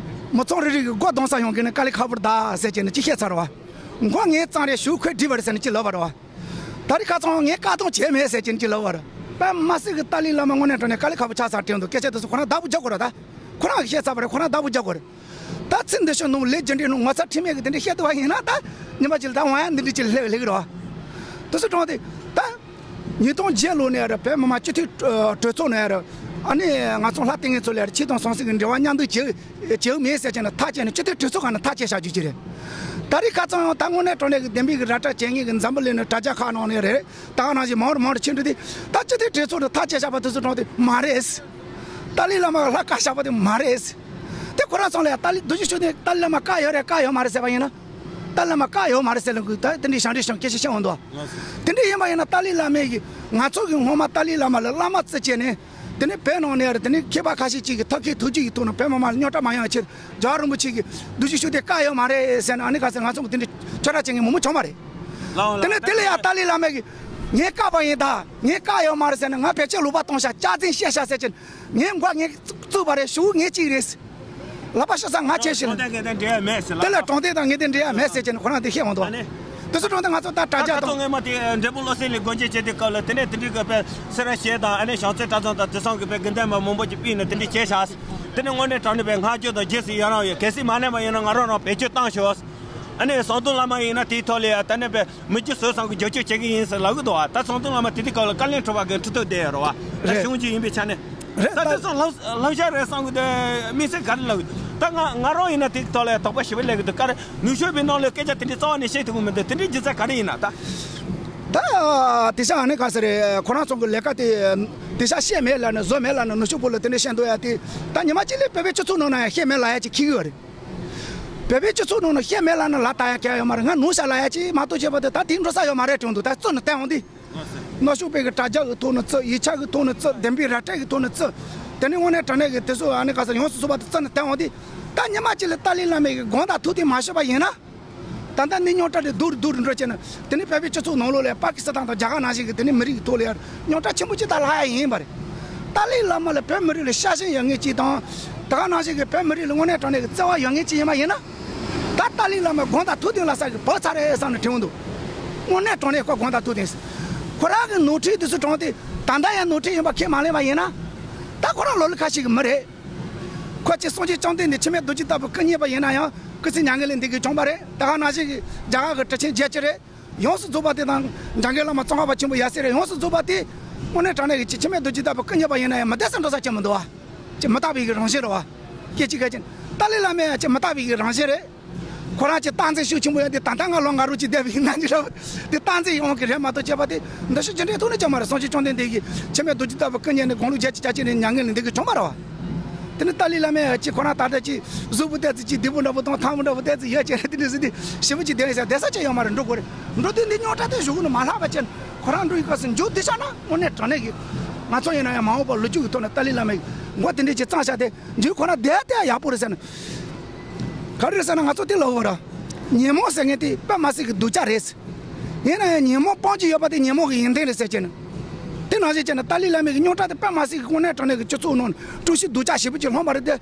མི་ཚང་རེ་རེ་གི་མགོ་རྡུང་ས་ཡོང་གི་ནས་དཀའ་ལས་ཁག་པོ་རེད་ད་ཟེར་གྱི་ནས་ཅིག་བཤད་ཚར་བ། མགོ་ངའི་གཙང་རེད། གཞུག་ཁོས་སྒྲིལ་བ་རེད་ཟེར་ནས་ཅིག་ལབ་པ་རེད་བ། ད་རེས་ཁ་སང་ངས་བཀག་སྡོམ་བྱས་མེད་ཟེར་གྱིན་ཅི་ལབ་བར། པད་མ་སྲིད་ཀྱི་ཏཱ་ལའི་བླ་མ་དངོས་གནས་དྲང་གནས་དཀའ་ལས་ཁག་པོ་ཆགས་ཚར་དྲན་འདུག་སྐད་ཆ་དེ་ཚོ་ཁོ་རང་བདག་པོ་རྒྱག་དགོས་རེད་ད། ཁོ་རང་གིས་བཤད་ཚར་བ་རེད། ཁོ་རང་བདག་པོ་རྒྱག་དགོས་རེད། ད་ཚིག་འདི་ཤོད་ནོ་ལས་རྒྱུ་འབྲས་ནོ་ངོ་ཚ་ཁྲེལ་མེད་ཀྱི་དེ་འདྲ་བཤད་ཐུབ་པ་ཡིན་ན་ད་ཉི་མ་གཅིག་ལ་ད་འོང་ཡ་འདི་འདྲ་ཅིག་སླེབས་སླེབས་ཀྱི་རེད་བ། དེ་ཚོ་དྲང་སྟེ་ད། ཉིས་སྟོང་བརྒྱད་ལོ་ནས་རེད། བོད་མི་མང་སྤྱི་འཐུས་གྲོས་ཚོགས་ནས་རེད། ཨ་ནི་ང་ཚོ་ལྷ་ལྟས་ངན་ཚོ་ལ་རེད། ཆོས་དང་ཟང་ཟིང་གི་འབྲེལ་བ་མཉམ་འདུས་བྱེད་བྱེད་མེད་ཟེར་བྱས་ནས་ཐག་བཅད་ནས་སྤྱི་འཐུས་གྲོས་ཚོགས་ཁང་ནས་ཐག་བཅད་བཞག་རྒྱུ་ཅིག་རེད། ད་རེས་ཁ་སང་ཡང་ད་དངོས་གནས་དྲང་གནས་ཀྱི་བདེན་པའི་གི་ར་སྤྲོད་བྱེད་མཁན་གྱི་འཛམ་བུ་གླིང་ནས་དྲ་རྒྱ་ཁག་ནང་ནས་རེད། ད་ག་ནང་བཞིན་མང་རུ་མང་རུ་ཕྱིན་འགྲོ་དུས་ད་སྤྱི་འཐུས་གྲོས་ཚོགས་ནས་ཐག་བཅད་བཞག་པ་དེ་ཚོ་དྲང་སྟེ་མ་རེད། ཏཱ་ལའི་བླ་མ་ལ་ལྷ་བཀའ་བཞག་པ་དེ་མ་རེད། དེ་ཁོ་རང་ཚང་ལ་ཡང་ཏཱ་ལའི་རྡོ་རྗེ་ཤུགས་ལྡན་ཏཱ་ལའི་བླ་མ་བཀའ་ཡོད་རེད་བཀའ་ཡོད་མ་རེད་ཟེར་བ་ཡིན་ན། ཏཱ་ལའི་བླ་མ་བཀའ་ཡོད་མ་རེད་ཟེར་ལ་དགོས་ད་དེ་འདྲའི་ཞབས་འདྲེན་ཞང་སྐད་ཆ་བཤད་འོང་དོ། དེ་འདྲ་ཡིན་པ་ཡིན་ན་ཏཱ་ལའི་བླ་མས་ཀྱི་ང་ཚོ་གི་སྔོན་མ་ཏཱ་ལའི་བླ་མ་ལ་བླ་མ་བརྩི་བྱས་ནས། དེ་ནས་བོད་ནང་ནས་རེད། དེ་ནས་མཁས་པ་ཁ་ཤས་ཅིག་གིས་ཐབས་མཁས་ཐུགས་རྗེ་ཡི་ཐོག་ནས་བོད་མི་མང་ལ་རྙོག་དྲ་མ་ཡོང་བ་ཕྱིར་རྒྱལ་བ་རིན་པོ་ཆེ་གིས་རྡོ་རྗེ་ཤུགས་ལྡན་བཀའ་ཡོད་མ་རེད་ཟེར་ན་ཨ་ནི་ག་ཟེར་ང་ཚོ་གི་དེ་འདྲའི་ཆོས་གྲགས་ཅན་གྱི་མི་མང་བྱུང་མ་རེད། ལའོ་དེ་ལའོ་ནས་དེ་ལ་ཡང་ཏཱ་ལའི་བླ་མས་ཀྱིས་ངས་བཀག་པ་ཡིན་ད། ངས་བཀག་ཡོད་མ་རེད་ཟེར་ནས་ང་བེད་སྤྱོད་ལུག་པ་གཏོང་ཤག་སྐྱག་རྫུན་བཤད་ཤག་ཟེར་གྱིན་ངའི་མགོ་ངས་བཙུགས་པ་རེད། ཞུ་ངས་གཅིག་རེད། ལག་པ་ཤ་ཚ་ང་བྱས་ཤིང་། དྲང་བདེན་ངས་དེ་འབྲེལ་མེད་ཟེར་ལ། དེ་ལ་དྲང་བདེན་དང་ངས་དེ་འབྲེལ་མེད་ཟེར་གྱིན་ཁོ་རང་དེ་བཤད་འོང་དོ། ཨ་ནི། དེ་ཚོ་དྲང་བདེན་ང་ཚོ་ད་དྲ་རྒྱ་ད་ཁ་དང་། ཚོ་ངས་མ་དེ་འབྲས་སྤུངས་བློ་གསལ་གླིང་སྒོ་འབྱེད་བྱེད་དུས་སྐབས་ལ་དེ་ནས་དེ་འདྲའི་སྐབས་པའི་སེ་ར་བྱེས་དང་ཨ་ནི་བྱང་རྩེ་གྲྭ་ཚང་དང་དེ་ཚང་གི་པའི་དགེ་འདུན་པ་མང་པོ་ཅིག་ཕུད་ནས་དེ་འདྲ་བྱས་ཤག་དེ་ནས་དངོས་གནས་དྲང་གནས་པའི་བསྔགས་བརྗོད་དང་རྗེས་སུ་ཡི་རང་ཡོད། གལ་སྲིད་མ་གནང་པ་ཡིན་ན་ང་རང་རང་བེད་སྤྱོད་བཏང་ཤོག་ཨ་ནི་ཟམ་གདོང་བླ་མ་ཡིན་ན་དེའི་ཐོག་ལ་ཡང་ད་ནས་པའི་མི་རྒྱུ་ཟོས་ཙང་གི་རྒྱབ་སྐྱོར་བྱེད་ཀྱི་ཡིན་ཟེར་ལབ་གི་འདུག་ད་ཟམ་གདོང་བླ་མ་དེ་དུས་སྐབས་ལ་བཀའ་བློན་ཁྲི་པ་གི་འཁྲི་ཐོག་བསྡད་ཡོད་རེད་བ། ད་རེད། གཞུང་གཅིག་ཡིན་པའི་ཆ་ནས། རེད། ད་དེ་ཚོ་ལབ་ལབ་བཞག་རེད་བསམ་གི་འདུག་དམིགས་བསལ་ག་རེ་ལབ་གི་འདུག་ད་ང་ང་རང་ཡིན་ན་དེ་ཐོག་ལ་དོགས་པ་ཞེ་པོ་སླེབས་གི་འདུག་ག་རེ་ནུབ་ཕྱོགས་པའི་ནང་ལ་སྐད་ཆ་དེ་འདྲའི་རྩ་བ་ནས་བཤད་ཐུབ་གི་མི་འདུག་དེ་འདྲའི་རྒྱུ་མཚན་ག་རེ་ཡིན་ན་ད། ད་དེ་ཤ་ཨ་ནི་ག་ཟེར་རེད། ཁོ་རང་ཚོ་གི་ལས་ཀ་དེ་དེ་ཤ་བཤད་མེད་ལབ་ནས་བཟོ་མེད་ལབ་ནས་ནུབ་ཕྱོགས་པོ་ལ་དེ་འདྲ་བཤད་འདུག་ཡ། དེ་ད་ཉི་མ་གཅིག་ལས་བོད་པའི་སྤྱི་ཚོགས་ནང་ན་ཡང་བཤད་མེད་ལབ་ཡ་ཅིག་འཁྱེར་གི་ཡོད་རེད། བོད་པའི་སྤྱི་ཚོགས་ནང་ན་བཤད་མེད་ལབ་ན་ལབ་ད་ཡ་གལ་ཡོད་མ་རེད། ང་ནུབ་ཤ་ལབ་ཡ་ཅིག་མ་གཏོགས་བྱས་པ་དེ་ད་དེ་འགྲོ་ས་ཡོད་མ་རེད་དྲན་འདུག་ད་བཙོན་ནས་བསྟན་འོང་དུས། ནུབ་ཕྱོགས་པའི་གི་དྲ་རྒྱ་གི་ཐོག་ནས་བཙོན། ཡིག་ཆ་གི་ཐོག་ནས་བཙོན། བདེན་པའི་ར་སྤྲོད་གི་ཐོག་ནས་བཙོན། དེ་ནས་དངོས་གནས་དྲང་གནས་གི་དེ་ཚོ་ཨ་ནི་ག་ས་ཡོངས་སུ་རྫོགས་པ་དེ་བཙོན་ནས་བསྟན་འོང་དུས། ད་ཉི་མ་གཅིག་ལ་ཏཱ་ལའི་བླ་མའི་གི་དགོངས་དག་ཐུགས་དེ་མ་ཞུས་པ་ཡིན་ན། ད་ལྟ་འདི་རྙོག་དྲ་དེ་སྡུག་རུ་སྡུག་རུ་འགྲོ་བྱས་ན། དེ་ནས་བོད་པའི་སྤྱི་ཚོགས་ནང་ལོགས་ལ་པ་ཀི་སི་ཐན་དང་རྒྱ་གར་ནང་བཞིན་གྱི་དེ་ནས་མི་རིགས་ཀྱི་ཐོག་ལ་ཡར་རྙོག་དྲ་ཆེན་པོ་ཅིག་ད་ལྷག་ཡ་ཡིན་པ་རེད། ཏཱ་ལའི་བླ་མ་ལ་བོད་མི་རིགས་ལ་ཤ་ཞེན་ཡོད་མཁན་ཅིག་དང་། ད་ག་ནང་བཞིན་གྱི་བོད་མི་རིགས་ལ་དངོས་གནས་དྲང་གནས་ཀྱི་བརྩེ་བ་ཡོད་མཁན་ཅིག་ཡིན་པ་ཡིན་ན། ད་ཏཱ་ལའི་བླ་མ་དགོངས་དག་ཐུགས་མཐུན་ལ་ས་གི་བབས་ཚར་རེད་བསམ་ནས་དྲན་འདུག་དངོས་གནས་དྲང་གནས་ཁོ་དགོངས་དག་ཐུགས་མཐུན། ཁོ་རང་གི་ནོར་འཁྲུལ་དེ་ཚོ་དྲང་སྟེ་ད་ལྟ་ཡང་ནོར་འཁྲུལ་ཡིན་པ་ཁས་མ་ལེན་པ་ཡིན་ན། ད་ཁོ་རང་ལོ་ལེགས་ཁ་ཤས་ཀྱི་མི་རེད། ཁོ་ཅིག་སངས་རྒྱས་བཅོམ་ལྡན་འདས་འཆི་མེད་རྡོ་རྗེ་ལྟ་བུ་སྐུ་མཉེལ་བ་ཡིན་ན་ཡང་སྐུ་ཚེ་མྱ་ངན་ལས་འདས་གི་བྱུང་བ་རེད། ད་ག་ནང་བཞིན་གྱི་རྒྱ་གར་གྱི་ཁྲི་ཆེན་རྒྱལ་བྱེད་རེད། ཡོངས་སུ་རྫོགས་པ་དེ་དང་འཇམ་མགོན་བླ་མ་ཙོང་ཁ་པ་ཆེན་པོ་ཡབ་སྲས་རེད། ཡོངས་སུ་རྫོགས་པ་དེ་དངོས་གནས་དྲང་གནས་ཀྱི་ཅིག་འཆི་མེད་རྡོ་རྗེ་ལྟ་བུ་སྐུ་མཉེལ་བ་ཡིན་ན་ཡང་མི་བདེ་ས་འགྲོ་ས་ཅིག་མི་འདུག་བ། ཅིག་མི་རྟག་པའི་གི་རང་བཞིན་རེད་བ། སྐད་ཅིག་གལ་ཆེན། ཏཱ་ལའི་བླ་མ་ཡང་ཅིག་མི་རྟག་པའི་གི་རང་བཞིན་རེད། ཁོ་རང་ཅིག་རྟག་འཛིན་ཤུགས་ཆེན་པོ་ཡོད་དེ་ད་ལྟ་ང་ལོ་ལྔ་དྲུག་ཅིག་བསྡད་པའི་ན་ནི་ར་དེ་རྟག་འཛིན་ཡོང་གི་རེད་མ་གཏོགས་བྱས་པ་དེ་འདི་ཤུགས་ཅི་འདྲའི་ཐུག་ནི་ཅང་མ་རེད། སངས་རྒྱས་བཅོམ་ལྡན་འདས་ཀྱིས་འཆི་མེད་རྡོ་རྗེ་ལྟ་བུ་སྐུ་མཉེལ་ནས་དགུང་ལོ་བརྒྱད་ཅུ་གྱ་གཅིག་ནས་མྱ་ངན་ལས་འདས་གི་བྱུང་བ་རེད་བ། དེ་ནི་ཏཱ་ལའི་བླ་མས་ཅིག་ཁོ་རང་ད་ལྟ་ཅིག་གཟུགས་པོ་ཏོག་ཙམ་ཅིག་བདེ་པོ་འདྲ་པོ་དང་ཐང་པོ་འདྲ་པོ་ཏོག་ཙམ་ཡོད་ཅེས་རེད། དེ་འདྲ་ཟེར་དུས་ཞེ་པོ་ཅིག་བསྡད་ཡིན་ཟེར་བསྡད་ས་ཅིག་ཡོད་མ་རེད། འགྲོ་དགོས་རེད། འགྲོ་དུས་འདི་རྙོག་དྲ་དེ་གཞུག་གུ་ནས་མ་ལྷག་པ་ཅན་ཁོ་རང་འགྲོ་ཡི་སྐབས་སུ་མཇུག་བསྡུ་ཤག་ན་དངོས་གནས་དྲང་གནས་ཀྱི་ང་ཚོ་ཡིན་ན་ཡང་མ་འོངས་པ་ལོ་རྒྱུས་ཀྱི་ཐོག་ནས་ཏཱ་ལའི་བླ་མའི་མགོ་དེ་འདྲས་ཅིག་གཙང་ཤག་དེ་མཇུག་ཁོ་རང་བསྡད་དེ་ཡག་པོ་རེད་ཟེར་ན། ག་རེ་རེད་ཟེར་ན་ང་ཚོ་དེ་ལབ་དགོས་ར། ཉོན་མོངས་ཟེར་མཁན་དེ་དཔེ་མ་སྲིད་ཀྱི་སྡུག་ཅག་རེད། ཡིན་ན་ཡང་ཉོན་མོངས་སྤོང་རྒྱུ་ཡོད་པ་དེ་ཉོན་མོངས་ཀྱི་ཡོན་ཏན་རེད་ཟེར་གྱི་ན། དེ་ནང་བཞིན་བྱས་ན་ཏཱ་ལའི་བླ་མའི་གི་རྙོག་དྲ་དེ་དཔེ་མ་སྲིད་ཀྱི་དངོས་གནས་དྲང་གནས་ཀྱི་སྤྱི་ཚོགས་ནང་དཀྲུག་ཤིང་སྡུག་ཅག་ཞེ་པོ་ཅིག་སློང་བ་རེད་དེ།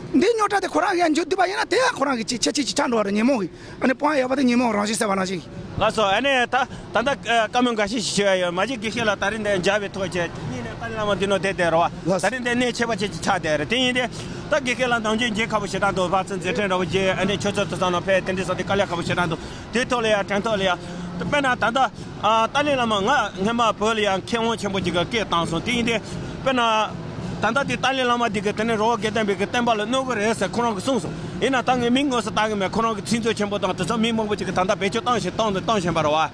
འདིའི་རྙོག་དྲ་དེ་ཁོ་རང་གིས་མཇུག་བསྡུས་པ་ཡིན་ན་དེ་ཡང་ཁོ་རང་གི་ཅིག་ཁྱད་ཆོས་ཅིག་ཆགས་འགྲོ་བ་རེད། ཉོན་མོངས་ཀྱི་ཨ་ནི་སྤོང་ཡ་ཡོད་པ་དེ་ཉོན་མོངས་རང་བཞིན་ཟེར་བ་ནང་བཞིན། ལགས་སོ། ཨ་ནི་ད་ད་ལྟ་བཀའ་མོལ་འགའ་ཤས་ཤིག་ཞུ་ཡ་ཡོད། མ་གཞི་དགེ་བཤེས་ལགས་ད་རིང་འདིར་མཇལ་བའི་ཐོག་བཅས་གཉིས་ནས་ཏཱ་ལའི་བླ་མ་འདི་ནང་བསྡད་བསྡད་རེད་བ། ལགས་སོ། ད་རིང་འདིར་གནས་ཆེ་བ་ཅིག་ཅིག་ཆགས་བསྡད་རེད། དེ་ཡིན་དུས་ད་དགེ་བཤེས་ལགས་ནམ་རྒྱུན་མཇལ་ཁ་པོ་ཞེ་དྲག་འདུག་ཕར་ཚུར་མཛད་འཕྲིན་འདྲ་པོ་བྱས། ཨ་ནི་ཆོས་ཚོགས་དེ་ཚོ་ནང་ཕེབས་དེ་འདྲ་སོང་དུས་དཀའ་ལས་ཁག་པོ་ཞེ་དྲག་འདུག་དེའི་ཐོག་ལ་ཡང་དྲན་ཐོག་ལ་ཡང་དཔེར་ན་ད་ལྟ། ཨ། ཏཱ་ལའི་བླ་མ་ང་སྔོན་མ་བོད་ལ་ཡང་མཁས་དབང་ཆེན་པོ་ཅིག་གི་སྐད་བཏང་སོང་། དེ་ཡིན་དུས་དཔེར་ན་ད་ལྟ་དེ་ཏཱ་ལའི་བླ་མ་འདི་གིས་དེ་ནས་རི་བོ་དགེ་ལྡན་པའི་གི་བསྟན་པ་ལ་གནོད་གི་རེད་ཟེར་ཁོ་རང་གིས་གསུངས་སོང་། ཡིན་ན་ད་ངས་མིང་དངོས་སུ་བཏགས་གི་མེད། ཁོ་རང་གི་ཚིག་མཛོད་ཆེན་པོ་དང་དེ་ཚོ་མི་མང་པོ་ཅིག་གིས་ད་ལྟ་བེད་སྤྱོད་བཏང་བཞིན་བཏང་ནས་བཏང་བཞིན་པ་རེད་བ། བྱས་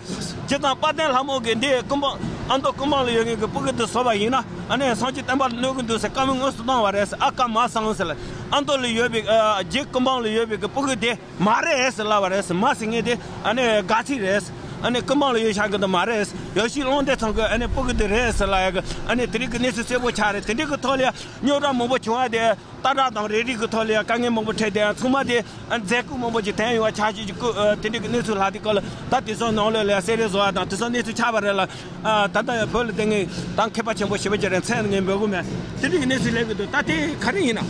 ཙང་དཔལ་ལྡན་ལྷ་མོ་གིས་འདི་ཀུན་སྤངས་ཨ་མདོ་ཀུན་སྤངས་ལ་ཡོད་མཁན་གི་སྤུ་གུ་འདི་བཟོས་པ་ཡིན་ན་ཨ་ནི་སངས་རྒྱས་བསྟན་པ་ལ་གནོད་གི་འདུག་ཟེར་བཀའ་མོལ་དངོས་སུ་བཏང་བ་རེད་ཟེར། ཨ་ཀ་མ་སང་ཟེར་ལ་ཨ་མདོ་ལ་ཡོད་པའི་ཨ་རྗེ་ཀུན་སྤངས་ལ་ཡོད་པའི་གི་སྤུ་གུ་དེ། མ་རེད་ཟེར་ལབ་པ་རེད་ཟེར། མ་ཟེར་མཁན་དེ་ཨ་ནི་དགག་ཚིག་རེད་ཟེར། ཨ་ནི་སྐུ་དམངས་ལ་ཡོད་ཤག་གི་འདི་མ་རེད། ཡག་ཤོས་བློ་འདས་ཚང་གི་ཨ་ནི་སྤུ་གུ་འདི་རེད་ཟེར་ལབ་ཡག་གི་ཨ་ནི་དེ་རིགས་ཀྱི་གནས་ཚུལ་གསལ་པོ་ཆགས་རེད། དེ་འདྲའི་གི་ཐོག་ལ་ཡ་རྙོག་དྲ་མང་པོ་བྱུང་བ་དེ། ལྟ་གྲུབ་དང་རེ་རིགས་ཀྱི་ཐོག་ལ་ཡང་དཀའ་ངལ་མང་པོ་འཕྲད་དེ་ཡང་ཚང་མ་དེ་མཛད་སྒོ་མང་པོ་ཅིག་དེང་ཡོང་བ་ཆགས་ཀྱི་སྐུ་དེ་འདྲའི་གི་གནས་ཚུལ་ལྷག་དེ་སྐོར་ལ་ད་དེ་ཚོ་ནང་ལོགས་ལ་ཡང་གསལ་རེ་བཟོ་བ་དང་དེ་ཚོ་གནས་ཚུལ་ཆགས་པ་རེད་ལ། ད་ལྟ་ཡང་བོད་ལ་བསྡད་མཁན་ད་མཁས་པ་ཆེན་པོ་ཞེ་པོ་ཅིག་རེད། མཚན་ངས་འབོད་གི་མེད། དེ་འདྲའི་གི་གནས་ཚུལ་སླེབས་གི་འདུག་ད་དེ་ག་རེ་ཡིན་ན།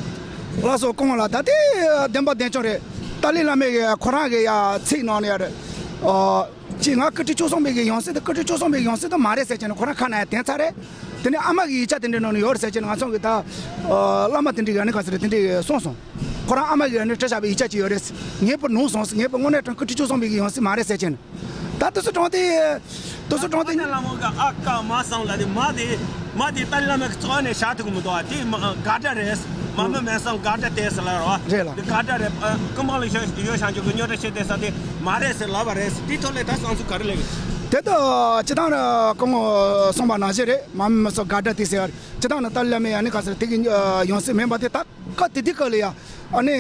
ལགས་སོ། སྐུ་ངོ་ལགས། ད་དེ་བདེན་པ་བདེན་རྐྱང་རེད། ཏཱ་ལའི་བླ་མས་གི་ཁོ་རང་གི་ཡ་ཚིག་ནང་ནས་ཡ་རེད། ཨོ། ཅིག་ང་སྐུ་ཕྲེང་བཅུ་གསུམ་པའི་གི་ཡང་སྲིད་དེ་སྐུ་ཕྲེང་བཅུ་གསུམ་པའི་ཡང་སྲིད་དེ་མ་རེད་ཟེར་བྱས་ནས་ཁོ་རང་ཁ་ནང་ཡང་དེ་ཚར་རེད། དེ་ནས་ཨ་མ་གི་ཡིག་ཆ་དེ་འདྲའི་ནང་ནས་ཡོད་རེད་ཟེར་བྱས་ནས་ང་ཚོ་གི་ད་ཨ་བླ་མ་དེ་འདྲའི་གི་ཨ་ནི་ག་ཟེར་རེད། དེ་འདྲའི་གི་གསུངས་སོང་། ཁོ་རང་ཨ་མ་གི་ཨ་ནི་སྤྲད་བཞག་པའི་ཡིག་ཆ་ཅིག་ཡོད་རེད། ངའི་བུ་ནུབ་སོང་། ངའི་བུ་དངོས་གནས་དྲང་སྐུ་ཕྲེང་བཅུ་གསུམ་པའི་གི་ཡང་སྲིད་མ་རེད་ཟེར་བྱས་ནས། ད་དེ་ཚོ་དྲང་དེ། དེ་ཚོ་དྲང་དེ། ཏཱ་ལའི་བླ་མ་གི་ཨ་ཀ་མ་གསུམ་ལ་དེ་མ་དེ། མ་དེ་ཏཱ་ལའི་བླ་མ་གི་རྩ་བ་ནས་བཞག་ཐུབ་ཀྱི་མི་འདུག་ཨ། དེ་མ་དགག་སྒྲ་རེད། མ་མི་མེད་སང་དགག་སྒྲ་དེ་ཟེར་ལབ་རོགས། རེད་ལ། དེ་དགག་སྒྲ་རེད། ཨ། སྐུ་དམངས་ལ་ཡོད་ཡོད་བཞག་རྒྱུ་གི་རྙོག་དྲ་བཤད་བསྡད་ས་དེ་མ་རེད་ཟེར་ལབ་པ་རེད། དེའི་ཐོག་ལ་ད་བསམ་ཚུལ་ག་རེ་སླེབས་ཀྱི། དེ་ད་སྤྱིར་བཏང་ནི་སྐུ་ངོ་གསུངས་པ་ནང་བཞིན་རེད། མ་མི་མེད་སང་དགག་སྒྲ་དེ་ཟེར་བ་རེད། སྤྱིར་བཏང་ནི་ཏཱ་ལའི་བླ་མའི་ཨ་ནི་ག་ཟེར་དེ་གི་ཡང་སྲིད་མིན་པ་དེ་ད་སྐབས་དེ་དུས་སྐབས་ལ་ཡ། ཨ་ནི།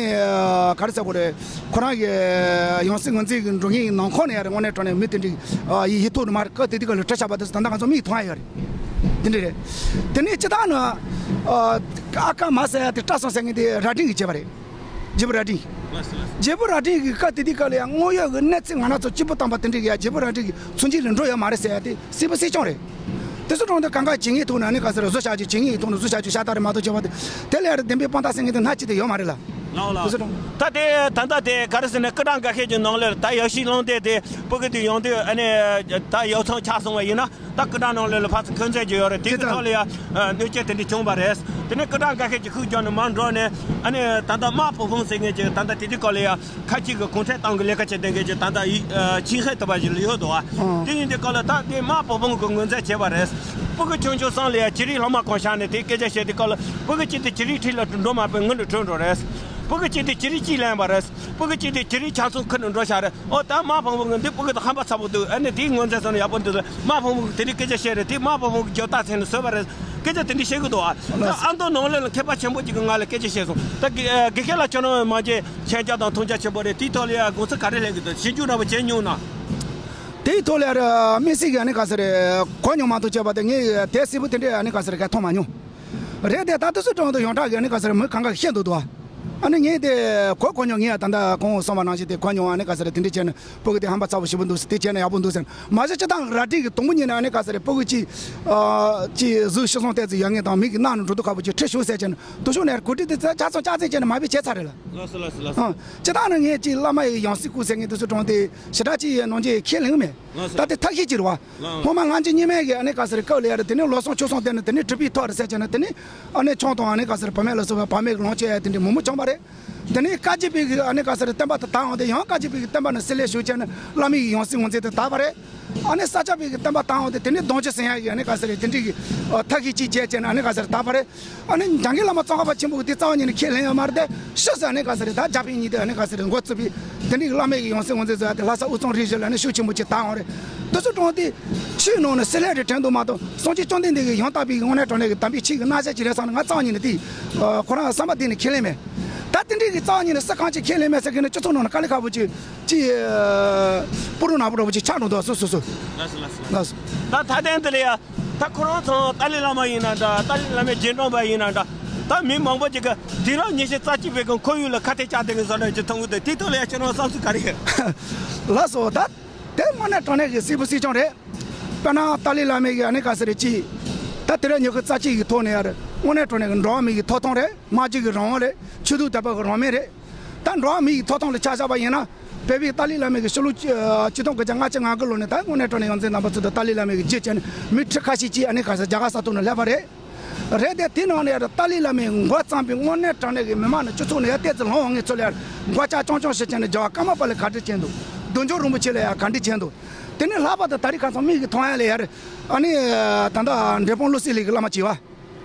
ག་རེ་ཟེར་དགོས་རེད། ཁོ་རང་གི་ཡང་སྲིད་ངོས་འཛིན་གྱི་འགྲོ་མཁན་གྱི་ནང་ཁོངས་ནས་ཡ་རེད། དངོས་གནས་དྲང་གནས་མི་དེ་འདྲའི་ཡིད་ཡིད་ཐོག་ནས་མ་རེད། སྐབས་དེ་དུས་སྐབས་ལ་གྲོས་བྱས་པ་དེ་ཚོ་ད་ལྟ་ང་ཚོ་མིག་མཐོང་ཡ་ཡོད་རེད། དེ་འདྲ་རེད། དེ་ནས་སྤྱིར་བཏང་ནི། ཨ་ཀ་མ་ཟེར་ཡ་དེ་སྐྲ་བསྲིངས་ཟེར་མཁན་དེ་རྭ་སྒྲེང་གིས་བྱས་པ་རེད། རྗེ་བོ་རྭ་སྒྲེང་། རྗེ་བོ་རྭ་སྒྲེང་གིས་སྐབས་དེ་དུས་སྐབས་ལ་ཡ་དངོས་ཡོད་ཀྱི་གནས་ཚུལ་ང་རང་ཚོ་གཅིག་པུ་བཏང་པ་དེ་འདྲ་གི་ཡ། རྗེ་བོ་རྭ་སྒྲེང་གི་མཚོན་བྱེད་ལ་འགྲོ་ཡ་མ་རེད་ཟེར་ཡ་དེ་གསལ་པོ་གསལ་རྐྱང་རེད། དེ་ཚོ་དྲང་དེ་གང་ག་ཇི་སྙེད་ཐོག་ནས་ཨ་ནི་ག་ཟེར་བཟོ་བྱ་རྒྱུ། ཇི་སྙེད་ཐོག་ནས་བཟོ་བྱ་རྒྱུ་ཤ་སྟག་རེད་མ་གཏོགས་བྱས་པ་དེ་དེ་ལས་ར་བདེན་པའི་དཔང་རྟགས་ཟེར་མཁན་དེ་སྣ་གཅིག་དེ་ཡོད་མ་རེད་ལ། ལགས་ལགས། དེ་ཚོ་དྲང་། ད་དེ་ད་ལྟ་དེ་ག་རེ་ཟེར་ན་སྐུ་དྲག་འགའ་ཤས་ཀྱི་ནང་ལོགས་ལ་ད་ཡག་ཤོས་ལུང་བསྟན་དེ་སྤུ་གུ་དེ་ཡོང་དུས་ཨ་ནི་ད་ཡག་ཚང་ཆགས་སོང་བ་ཡིན་ན་ད་སྐུ་དྲག་ནང་ལོགས་ལ་ཕར་ཚུར་འཁོན་འཛིན་གྱི་ཡོད་རེད། དེ་གི་ཐོག་ལ་ཡ་གནོད་སྐྱེལ་དེ་འདྲ་བྱུང་བ་རེད། དེ་ནས་སྐུ་དྲག་འགའ་ཤས་ཀྱི་ཤུགས་རྒྱག་ནས་མར་འགྲོ་ནས་ཨ་ནི་ད་ལྟ་དམག་དཔུང་དཔུང་ཟེར་མཁན་ཅིག་ད་ལྟ་དེ་དུས་སྐབས་ལ་ཡ། ཁ་ཅིག་གི་གུང་ཁྲན་ཏང་གི་ལས་ཀ་བྱེད་བསྡད་མཁན་ཅིག་ད་ལྟ་ཡི་ཨ་ཆིང་ཧེ་ཐུབ་པ་ཞིག་ལ་ཡོད་འདུག་བ། ཨང་། དེ་ཡིན་དུས་སྐབས་ལ་ད་དེ་དམག་དཔུང་གི་ངོས་འཛིན་བྱས་པ་རེད། སྤུ་གུ་ཆུང་ཆུང་ཚང་ལ་ཡ་བྱི་རིལ་ལྷག་མ་གང་བཞག་ནས་དེ་སྐད་ཆ་བཤད་དུས་སྐབས་ལ་སྤུ་གུ་གཅིག་དེ་བྱི་རིལ་འཁྲིས་ལ་འགྲོ་མ་ཕོད་ངུ་ལ་བྲོས་འགྲོ་རེད། སྤུ་གུ་གཅིག་དེ་བྱི་རིལ་གཅིག་ལེན་པ་རེད། སྤུ་གུ་གཅིག་དེ་བྱི་རིལ་ཆང་ཚོང་ཁུར་ནས་འགྲོ་བཞག་རེད། ཨོ་ད་དམག་དཔུང་གི་འདི་སྤུ་གུ་དང་ཧམ་པ་ཚ་པོ་འདུག་ཨ་ནི་དེའི་ངོས་འཛིན་སོང་ན་ཡག་པོ་འདུག་དམག་དཔུང་གི་དེ་རིང་སྐད་ཆ་བཤད་རེད། དེ་དམག་དཔུང་གི་དེ་རིང་རྒྱབ་རྟགས་མཚན་ནས་བཟོས་པ་རེད། སྐད་ཆ་དེ་འདྲ་བཤད་གི་འདུག་ཨ། ད་ཨ་མདོ་ནང་ལོགས་ལ་མཁས་པ་ཆེན་པོ་གཅིག་གིས་ང་ལ་སྐད་ཆ་བཤད་སོང་། ད་དགེ་ཨ་དགེ་རྒན་ལགས་ཁྱོད་རང་མ་བརྗེད་མཁྱེན་རྒྱ་དང་མཐོང་རྒྱ་ཆེན་པོ་རེད། དེའི་ཐོག་ལ་ཡ་དགོངས་ཚུལ་ག་རེ་སླེབས་གི་འདུག་ཞིབ་འཇུག་འདྲ་པོ་བྱས་མྱོང་ན། དེའི་ཐོག་ལ་ཡ་དམིགས་བསལ་གྱི་ཨ་ནི་ག་ཟེར་རེད། གོ་མྱོང་མ་གཏོགས་བྱས་པ་དེ་ངས་དེབ་གསལ་པོ་དེ་འདྲས་ཨ་ནི་ག་ཟེར་རེད་ག་མཐོང་མ་མྱོང་། རེད་དེ་ད་དེ་ཚོ་དྲང་དུ་ཡོངས་གྲགས་ཀྱི་ཨ་ནི་ག་ཟེར་རེད་མི་གང་ག་གིས་བཤད་འདུག་འདུག་ཨ། ཨ་ནི་ངས་དེ་གོ་གོ་མྱོང་། ངས་ད་ལྟ་གོང་འོག་གསུངས་པ་ནང་བཞིན་དེ་གོ་མྱོང་། ཨ་ནི་ག་ཟེར་རེད་དེ་འདྲས་བྱས་ནས་སྤུ་གུ་དེ་ཧམ་པ་ཚ་པོ་ཞེ་པོ་འདུག་ཟེར། དེ་བྱས་ན་ཡག་པོ་འདུག་ཟེར། མ་གཞི་སྤྱིར་བཏང་རྭ་སྒྲེང་གི་དང་པོ་ཉིད་ནས་ཨ་ནི་ག་ཟེར་རེད་སྤུ་གུ་གཅིག་ཨ་གཅིག་གཟུགས་ཤི་སོང་ལྟས་ཚོ་ཡོད་མཁན་དང་མི་གི་ནང་ནས་འགྲོ་དུས་ཁ་པོ་ཅིག་ཁྲིད་ཤོག་ཟེར་བྱས་ནས་དེ་ཤོག་ནས་གོ་སྒྲིག་དེ་ཚ་ཆ་ཚང་ཆ་ཚང་བྱས་ནས་མ་དཔེ་བྱས་ཚར་རེད་ལ། ལགས་སོ་ལགས་སོ་ལགས་སོ། ཨ་སྤྱིར་བཏང་ནས་ངས་ཅིག་བླ་མ་ཡི་ཡང་སྲིད་སྐུ་ཟེར་མཁན་དེ་ཚོ་དྲང་དེ་ཞེ་དྲག་ཅིག་ནང་ཆེ་ཁས་ལེན་མེད། ལགས་སོ། ད་དེ་ཐབས་ཤེས་ཅིག་རེད་བ། ལགས། སྔོན་མ་སྔ་འགྱུར་རྙིང་མའི་གི་ཨ་ནི་ག་ཟེར་སྐབས་ལ་ཡ་རེད། དེ་ནས་ལོ་གསུམ་ཕྱོགས་གསུམ་བསྡད་ནས་དེ་ནས་གྲུབ་པའི་ཐོག་རེད་ཟེར་བྱས་ནས་དེ་ནས་ཨ་ནི་ཆང་དང་ཨ་ནི་ག་ཟེར་བུད་མེད་ལ་སོགས་པའི་བག་མེད་ཀྱི་ལོངས་སྤྱོད་ཡ་དེ་འདྲའི་མང་པོ་བྱུང་བ་རེད། དེ་ནས་བཀའ་བརྒྱུད་པའི་གི་ཨ་ནི་ག་ཟེར་བསྟན་པ་དེ་དར་འོང་དེ་ཡང་བཀའ་བརྒྱུད་པའི་གི་བསྟན་པ་ནང་བསྲེ་ལྷད་ཞུགས་བྱས་ནས་བླ་མའི་གི་ཡང་སྲིད་ངོས་འཛིན་དེ་དར་བ་རེད། ཨ་ནི་ས་སྐྱ་པའི་གི་བསྟན་པ་དར་འོང་དེ་དེ་ནས་གདུང་བརྒྱུད་ཟེར་ཡ་གི་ཨ་ནི་ག་ཟེར་དེ་འདྲའི་གི་ཐབས་ཤེས་ཅིག་བྱས་བྱས་ནས་ཨ་ནི་ག་ཟེར་དར་བ་རེད། ཨ་ནི་འཇང་གི་བླ་མ་ཙོང་ཁ་པ་ཆེན་པོ་གི་དེ་རྩ་བ་ཉིད་ནས་ཁས་ལེན་ཡོད་མ་རེད་དེ། ཕྱིས་སུ་ཨ་ནི་ག་ཟེར་རེད་ད་རྒྱ་བོད་གཉིས་དེ་ཨ་ནི་ག་ཟེར་རེད་འགོ་བཙུགས་པའི་དེ་འདྲའི་གི་བླ་མའི་གི་ཡང་སྲིད་ངོས་འཛིན་བཟོ་ཡ་དེ་ལྷ་ས་དབུས་གཙང་རིམ་བཞི་ལ་ཨ་ནི་ཤུགས་ཆེན་པོ་ཅིག་དར་འོང་རེད། དེ་ཚོ་དྲང་དེ་ཆོས་ནང་ནས་བསྲེ་ལྷད་རེ་དྲན་འདུག་མ་གཏོགས་སངས་རྒྱས་བཅོམ་ལྡན་འདས་ཀྱི་ཡང་དག་པའི་གི་དངོས་གནས་དྲང་གནས་ཀྱི་དམ་པའི་ཆོས་ཀྱི་རྣམ་གཞག་ཅིག་རེད་བསམ་ནས་ང་རྩ་བ་ཉིད་ནས་དེ་ཁོ་རང་བསམ་པ་གཏིང་ནས་ཁས་ལེན་མེད། ད་དེ་འདྲའི་གི་རྩ་བ་ཉིད་ནས་སུ་གང་ཅིག་ཁས་ལེན་མེད་ཟེར་མཁན་ནི་སྤྱི་ཚོགས་ནང་ན་དཀའ་ལས་ཁག་པོ་ཅིག་ཅིག་སྤུ་རུ་ནག་པོ་འདྲ་པོ་ཅིག་ཆགས་འགྲོ་འདུག་སོ་སོ་སོ། ལགས་སོ་ལགས་སོ། ལགས་སོ། ད་ད་ཐེངས་འདི་ལ་ཡ། ད་ཁོ་རང་ཚོ་ཏཱ་ལའི་བླ་མ་ཡིན་ན་འདྲ། ཏཱ་ལའི་བླ་མའི་རྗེས་འབྲང་པ་ཡིན་ན་འདྲ། ད་མི་མང་པོ་ཅིག་གིས་དུས་རབས་ཉི་ཤུ་རྩ་གཅིག་པའི་གི་ཁོར་ཡུག་ལ་ཁ་གཏད་བཅག་བསྡད་མཁན་བཟོ་འདྲ་ཅིག་མཐོང་གི་འདུག་དེའི་ཐོག་ལ་ཡ་ཁྱེད་རང་བསམ་ཚུལ་ག་རེ་ཡོད། ལགས་སོ། ད་དེ་དངོས་གནས་དྲང་གནས་ཀྱི་གསལ་པོ་གསལ་རྐྱང་རེད། དཔེར་ན་ཏཱ་ལའི་བླ་མའི་གི་ཨ་ནི་ག་ཟེར་རེད་ཅིག་ད་དུས་རབས་ཉི་ཤུ་རྩ་གཅིག་གི་ཐོག་ནས་ཡ་རེད། དངོས་གནས་དྲང་གནས་ཀྱི་འགྲོ་བ་མི་གི་ཐོབ་ཐང་རེད། སྨྲ་བརྗོད་ཀྱི་རང་དབང་རེད། ཆོས་དད་དད་པ་གི་རང་མོས་རེད། ད་འགྲོ་བ་མི་ཡི་ཐོབ་ཐང་ལ་ཆ་བཞག་པ་ཡིན་ན། བོད་པའི་ཏཱ་ལའི་བླ་མའི་གི་ཕྱི་ལོ་ཆིག་སྟོང་དགུ་བརྒྱ་ལྔ་བཅུ་ང་དགུ་ལོ་ནས་ད་དངོས་གནས་དྲང་གནས་ཡོངས་འཛིན་རྣམ་པ་ཚོ་དང་ཏཱ་ལའི་བླ་མའི་གི་རྗེས་བྱས་ནས་མི་ཁྲི་ཁ་ཤས་ཅིག་ཨ་ནི་ག་ས་རྒྱ་གར་ས་ཐོག་ནས་སླེབས་པ་རེད། རེད་དེ་དེ་ནང་ནས་ཡར་ཏཱ་ལའི་བླ་མའི་མགོ་བརྩམས་པའི་དངོས་གནས་དྲང་གནས་ཀྱི་མི་མང་ནས་སྤྱི་ཚོགས་ནས་ཡར་བལྟས་ཚེ་ལོང་བ་ངས་ཚོ་ལ་ཡར་མགོ་ལྕགས་རྐྱང་རྐྱང་བྱས་བྱས་ནས་རྒྱལ་བ་ཀརྨ་པ་ལ་ག་འདྲ་བྱས་འདུག་བདུད་འཇོམས་རིན་པོ་ཆེ་ལ་ཡར་ག་འདྲ་བྱས་འདུག་དེ་ནས་ལྷག་པར་དུ་ད་རེས་ཁ་སང་མིག་གིས་མཐོང་ཡ་ལ་ཡར་ཨ་ནི་ད་ལྟ་འབྲས་སྤུངས་བློ་གསལ་གླིང་གི་བླ་མ་བྱས་པ།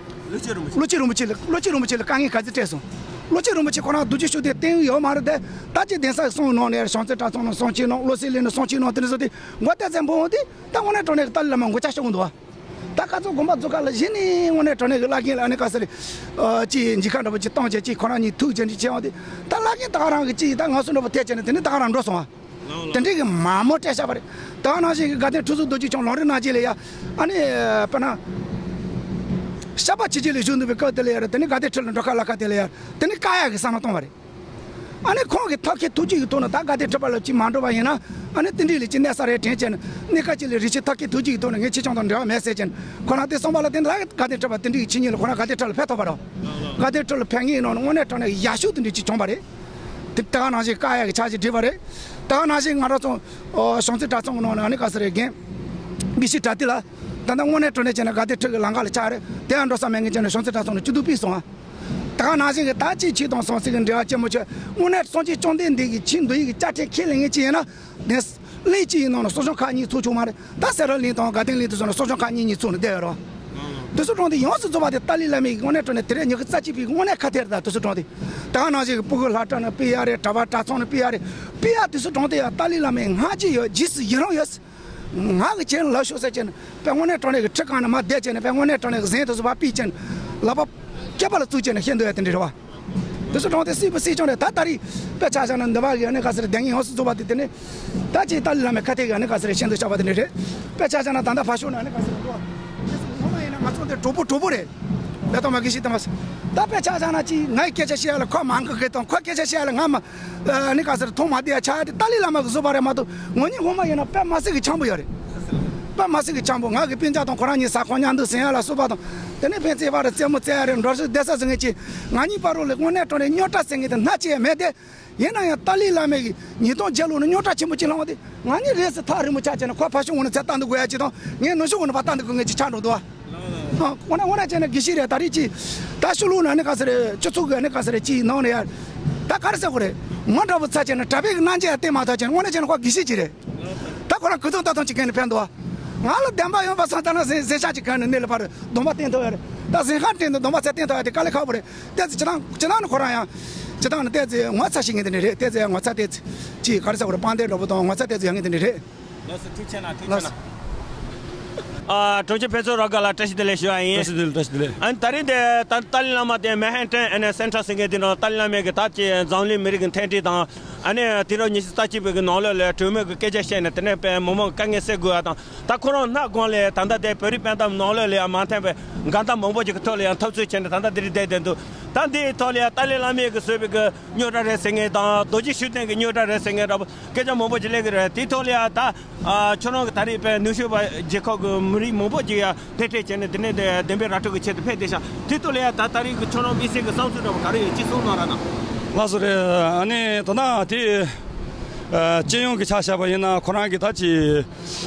བློ་གཅིག་རིན་པོ་ཆེ། བློ་གཅིག་རིན་པོ་ཆེ་ལ་བློ་གཅིག་རིན་པོ་ཆེ་ལ་དཀའ་ངལ་ག་ཚོད་འཕྲད་སོང་། བློ་གཅིག་རིན་པོ་ཆེ་ཁོ་རང་རྡོ་རྗེ་ཤུགས་ལྡན་བསྟེན་ཡོད་མ་རེད་དེ། ད་ཅི་གདན་ས་གསུམ་ནང་ནས་བྱང་རྩེ་གྲྭ་ཚང་ནང་གསུམ་ཅིག་ནང་བློ་གསལ་གླིང་ནང་གསུམ་ཅིག་ནང་དེ་འདྲ་བཟོ་དེ་མགོ་བཏགས་ཚེ་འབུམ་འོང་དེ་ད་དངོས་གནས་དྲང་གནས་ཀྱི་ཏཱ་ལའི་བླ་མ་མགོ་ལྕགས་ཤོར་གི་འདུག་བ། ད་ཁ་ཚོ་དགོན་པ་འཛུགས་ག་ལ་གཞི་ནས་དངོས་གནས་དྲང་གནས་ཀྱི་བླ་རྒན་ལ་ཨ་ནི་ག་ཟེར་ཅིག་འཇིགས་ཁ་འདྲ་པོ་ཅིག་བཏང་བྱས་ཅིག་ཁོ་རང་གཉིས་ཐུག་བྱས་ཅིག་བྱས་འོང་དེ་ད་བླ་རྒན་ད་ག་རང་གི་ཅིག་ད་ང་ཚོ་འདྲ་པོ་ཐད་བྱས་ནས་དེ་ནས་ད་ག་རང་འགྲོ་སོང་བ། དེ་འདྲའི་གི་མང་མོ་སྤྲད་བཞག་པ་རེད། ད་ག་ནང་བཞིན་གི་དགའ་ལྡན་ཁྲི་ཟུར་རྡོ་རྗེ་འཆང་ལམ་རིམ་གནང་རྗེས་ལ་ཡ། ཨ་ནི་དཔེར་ན་ཞབས་པ་ཆེ་ཆེ་ལ་བཞུགས་འདུག་པའི་སྐབས་དེ་ལ་ཡ་རེད། དེ་ནི་དགའ་ལྡན་ཁྲི་ལ་འགྲོ་ཁ་ལ་ཁ་དེ་ལ་ཡ་དེ་ནི་བཀག་ཡག་གི་བསམ་བློ་གཏོང་བ་རེད། ཨ་ནི་ཁོང་གི་ཐབས་མཁས་ཐུགས་རྗེ་ཡི་ཐོག་ནས་ད་དགའ་ལྡན་ཁྲི་པ་ལ་ཅིག་མ་འགྲོ་བ་ཡིན་ན། ཨ་ནི་དེ་འདྲའི་ལས་ཀྱི་གནས་ས་རེ་དྲན་བྱས་ནས་གནས་སྐབས་ཅིག་ལ་རིན་ཆེན་ཐབས་མཁས་ཐུགས་རྗེ་ཡི་ཐོག་ནས་ངས་ཁྱེད་ཚོ་དང་འབྲེལ་བ་མེད་ཟེར་བྱས་ནས་ཁོ་རང་དེ་གསུངས་པ་ལ་བརྟེན་ནས་ད་དགའ་ལྡན་ཁྲི་པ་དེ་འདྲའི་ཕྱི་ཉིན་ལ་ཁོ་རང་དགའ་ལྡན་ཁྲི་ལ་ཕེབས་ཐུབ་པ་རེད། དགའ་ལྡན་ཁྲི་ལ་ཕེབས་མཁན་ཡིན་ནོ་ནི་དངོས་གནས་དྲང་གནས་ཡག་ཤོས་དེ་འདྲ་ཅིག་བྱུང་བ་རེད། དེ་ད་ག་ནང་བཞིན་བཀག་ཡག་གི་ཆ་ཞིག་བསྒྲིགས་པ་རེད། ད་ག་ནང་བཞིན་ང་རང་ཚོ་ཨོ་གཞུང་ཚབ་གྲྭ་ཚང་གི་ནང་ནས་ཨ་ནི་ག་ཟེར་རེད། རྒན་དགེ་བཤེས་གྲྭ་ཏི་ལགས་ད་ལྟ་དངོས་གནས་དྲང་གནས་བྱས་ན་དགའ་ལྡན་ཁྲི་གི་ལམ་ཁ་ལ་ཆགས་རེད། དེ་ཡང་འགྲོ་ས་མེད་མཁན་བྱས་ནས་གཞུང་ཚབ་གྲྭ་ཚང་ནས་སྐྱིད་སྡུག་ཕུལ་སོང་ཨ། ད་ག་ནང་བཞིན་གྱི་ད་ཅིག་ཁྱེད་དང་ཟང་ཟིང་གི་འབྲེལ་བ་ཆེན་པོ་བྱས། དངོས་གནས་སངས་རྒྱས་བཅོམ་ལྡན་འདས་ཀྱི་ཆེས་མདོ་ཡི་གི་དཔྱ་ཁྲལ་ཁས་ལེན་མཁན་ཅིག་ཡིན་ན། དེ་གླིང་གཅིག་ཡི་ནང་ལ་གསོ་སྦྱོང་ཁག་གཉིས་ཚུགས་ཆོག་མ་རེད། ད་སེ་ར་གླིང་དང་དགའ་ལྡན་གླིང་དེ་ཚོ་ནས་གསོ་སྦྱོང་ཁག་གཉིས་གཉིས་ཚུགས་ནས་བསྡད་ཡོད་རེད། དེ་ཚོ་གྲོང་སྡེ་ཡོངས་སུ་རྫོགས་པ་དེ་ཏཱ་ལའི་བླ་མའི་དངོས་གནས་དྲང་གནས་དེ་རེད། ཉི་ཤུ་རྩ་གཅིག་པའི་དངོས་གནས་ཁ་ཐེར་ད་དེ་ཚོ་གྲོང་སྡེ། ད་ག་ནང་བཞིན་གྱི་སྤུ་གུ་སློབ་གྲྭ་ནས་ཕུད་ཡག་རེད། གྲྭ་པ་གྲྭ་ཚང་ནས་ཕུད་ཡག་རེད། ཕུད་ཡག་དེ་ཚོ་གྲོང་སྡེ་ཡང་ཏཱ་ལའི་བླ་མའི་སྔ་རྗེས་ཡོད། རྗེས་སུ་ཡི་རང་ཡོད། ང་གི་ཁྱེད་ལ་ཤོག་ཟེར་བྱས་ནས་དཔེ་དངོས་གནས་དྲང་གནས་ཀྱི་ཁྲི་སྒང་ནས་མར་བསྡད་བྱས་ནས་དཔེ་དངོས་གནས་དྲང་གནས་ཀྱི་གཟན་དེ་ཚོ་ཕར་ཕུད་བྱས་ནས་ལག་པ་སྐེད་པ་ལ་བཙུགས་བྱས་ནས་བཤད་འདོད་ཡ་དེ་འདྲ་རེད་བ། དེ་ཚོ་གྲོང་སྡེ་སྲིད་པ་སྲིད་སྐྱོང་རེད། ད་ད་རེས་དཔེ་ཆ་བཞག་ན་འདི་བ་གི་ཨ་ནི་ག་ཟེར་སྡེ་ངན་ཡོངས་སུ་རྫོགས་པ་དེ་དེ་ནི་ད་ཅིག་ཏཱ་ལའི་བླ་མའི་ཁ་ཐེག་གི་ཨ་ནི་ག་ཟེར་ཤིན་ཏུ་ཆགས་པ་དེ་འདྲ་རེད། དཔེ་ཆ་བཞག་ན་ད་ལྟ་ཕར་ཕྱོགས་ནས་ཨ་ནི་ག་ཟེར་འདུག་བ། དེ་ཚོ་ངོ་མ་ཡིན་ན་ང་ཚོ་འདི་གྲོགས་པོ་གྲོགས་པོ་རེད། ལས་དང་མ་གི་ཤི་དང་མ་ཟེར། ད་དཔེ་ཆ་བཞག་ན་ཅིག་ངའི་སྐད་ཆ་བཤད་ཡ་ལ་ཁོ་མ་འགུག་གི་དང་ཁོ་སྐད་ཆ་བཤད་ཡ་ལ་ང་མ་ཨ་ནི་ག་ཟེར་མཐོང་མ་བསྡད་ཡ་ཆགས་ཡ་དེ་ཏཱ་ལའི་བླ་མ་གི་བཟོས་པ་རེད་མ་གཏོགས་ངོ་ཉིད་ངོ་མ་ཡིན་ན་དཔེ་མ་སྲིད་གི་འཆམ་པོ་ཡོད་རེད། དཔེ་མ་སྲིད་གི་འཆམ་པོ། ང་གི་སྤུན་ཀྱག་དང་ཁོ་རང་གཉིས་ཟ་ཁང་མཉམ་དུ་ཟིན་ཡ་ལ་སོགས་པ་དང་། དེ་ནས་ཕན་ཚེ་བར་རྩེད་མོ་རྩེ་ཡ་རེད། འགྲོ་སོང་བསྡད་ས་ཟིན་ངེས་ཀྱི་ང་གཉིས་བར་རོ་ལས་དངོས་གནས་དྲང་གནས་རྙོག་དྲ་ཟེར་མཁན་དེ་སྣ་གཅིག་ཡང་མེད་དེ། ཡིན་ན་ཡང་ཏཱ་ལའི་བླ་མའི་གི་ཉིས་སྟོང་བརྒྱད་ལོ་ནས་རྙོག་དྲ་ཆེན་པོ་གཅིག་བསླངས་པ་དེ་ང་གཉིས་རེས་སུ་ཐག་རིང་པོ་ཆགས་བྱས་ནས་ཁོ་ཕར་ཕྱོགས་ངོས་ནས་ཚད་བཏང་འདུག་དགོས་ཡ་གཅིག་དང་། ངས་ནུབ་ཕྱོགས་ངོས་ནས་ཕར་བཏང་འདུག་དགོས་ངེས་ཀྱི་ཆགས་འགྲོ་འདུག་ཨ། ཨ། འོ་ན་འོ་ན་བྱས་ན་དགེ་བཤེས་རེད། ད་རེས་ཀྱི་ད་ཕྱི་ལོགས་ནས་ཨ་ནི་ག་ཟེར་རེད། སྤྱི་ཚོགས་ཀྱི་ཨ་ནི་ག་ཟེར་རེད་ཀྱི་ནང་ནས་ཡ་ད་ག་རེ་ཟེར་དགོས་རེད། མ་འདྲ་བོ་ཚ་བྱས་ན་གྲྭ་པའི་གི་རྣམ་འགྱུར་ཡ་བསྟན་མ་ཐག་བྱས་ན་འོ་ན་བྱས་ན་ཁོ་དགེ་བཤེས་ཅིག་རེད། ད་ཁོ་རང་གུ་དོག་ལྟ་སྟངས་ཅིག་གན་ནས་ཕན་འདུག་ཨ། ང་ལ་བདེན་པ་ཡོད་པ་སང་ད་ན་གཟན་གཟན་ཤག་ཅིག་གན་ནས་གནས་ལ་ཕར་སྡོམ་པ་བསྟན་ཐུབ་ཡ་རེད། ད་གཟན་ཤག་བསྟན་ནས་སྡོམ་པ་ཚད་བསྟན་ཐུབ་ཡ་དེ་དཀའ་ལས་ཁག་པོ་རེད། ཏོག་ཙམ་སྤྱིར་བཏང་སྤྱིར་བཏང་ནི་ཁོ་རང་ཡང་སྤྱིར་བཏང་ནི་ཏོག་ཙམ་ངོ་ཚ་ཤེས་མཁན་དེ་འདྲ་རེད། ཏོག་ཙམ་ཡང་ངོ་ཚ་ཏོག་ཙམ་ཅིག་ག་རེ་ཟེར་དགོས་རེད། དཔང་རྟགས་འདྲ་པོ་དང་ངོ་ཚ་ཏོག་ཙམ་ཡོད་མཁན་དེ་འདྲ་རེད། ལགས་སོ། ཐུགས་རྗེ་གནང་། ཐུགས་རྗེ་ལགས་གནང་། སོ། ཨ། དྲུང་ཆེ་ཕུན་ཚོགས་རབ་དགའ་ལགས་བཀྲ་ཤིས་བདེ་ལེགས་ཞུ་བ་ཡིན། བཀྲ་ཤིས་བདེ་ལེགས། བཀྲ་ཤིས་བདེ་ལེགས། ཨ་ནི་ད་རིང་དེ་ད་ཏཱ་ལའི་བླ་མ་དེ་མན་ཧན་ཏན་ཨ་ནི་སེན་ཊར་ཟེར་མཁན་དེ་ནང་ཏཱ་ལའི་བླ་མས་གི་ད་ཅི་འཛམ་གླིང་མི་རིགས་ཀྱི་མཐུན་སྒྲིལ་དང་། ཨ་ནི་དུས་རབས་ཉི་ཤུ་རྩ་གཅིག་པའི་གི་ནང་ལོགས་ལ་གྲོས་མོལ་གྱི་སྐད་ཆ་བཤད་ནས། དེ་ནས་དཔེ་མི་མང་གི་དཀའ་ངལ་སེལ་དགོས་པ་དང་། ད་ཁོ་རང་སྣ་དགོང་ལ་ད་ལྟ་དེ་བོད་རིགས་སྤུན་ཟླ་ནང་ལོགས་ལ་ཡང་མ་མཐུན་པའི་འགལ་ཟླ་མང་པོ་ཞིག་གི་ཐོག་ལ་ཡང་འཐབ་རྩོད་བྱས་ནས་ད་ལྟ་འདིར་བསྡད་བསྡད་འདུག་ད་འདིའི་ཐོག་ལ་ཡང་ཏཱ་ལའི་བླ་མས་གི་བཟོས་པའི་གི་རྙོག་དྲ་རེད་ཟེར་མཁན་དང་། རྡོ་རྗེ་ཤུགས་ལྡན་གི་རྙོག་དྲ་རེད་ཟེར་མཁན་འདྲ་པོ་སྐད་ཆ་མང་པོ་ཞིག་སླེབས་ཀྱི་རེད། དེའི་ཐོག་ལ་ཡང་ད་ཨ་ཁྱོད་རང་གི་ད་རེས་དཔེ་ནུབ་ཕྱོགས་པ་རྒྱལ་ཁབ་གི་མི་རིགས་མང་པོ་ཞིག་ཡང་ཕེབས་ཕེབས་བྱས་ནས་དེ་ནས་དེ་བདེན་པའི་ར་སྤྲོད་ཀྱི་ཆེད་དུ་ཕེབས་བསྡད་ཤག་དེའི་ཐོག་ལ་ཡང་ད་ད་རེས་ཀྱི་ཁྱོད་རང་དམིགས་བསལ་གྱི་བསམ་ཚུལ་འདྲ་པོ་ག་རེ་ཡོད་ཅིག་གསུང་གནང་ར་གནང་། ལགས་སོ་རེད། ཨ་ནི་ད་ལྟ་དེ་ཨ་སྤྱི་ཡོངས་ཀྱི་ཆ་བཞག་པ་ཡིན་ན་ཁོ་རང་གི་ད་ཅི་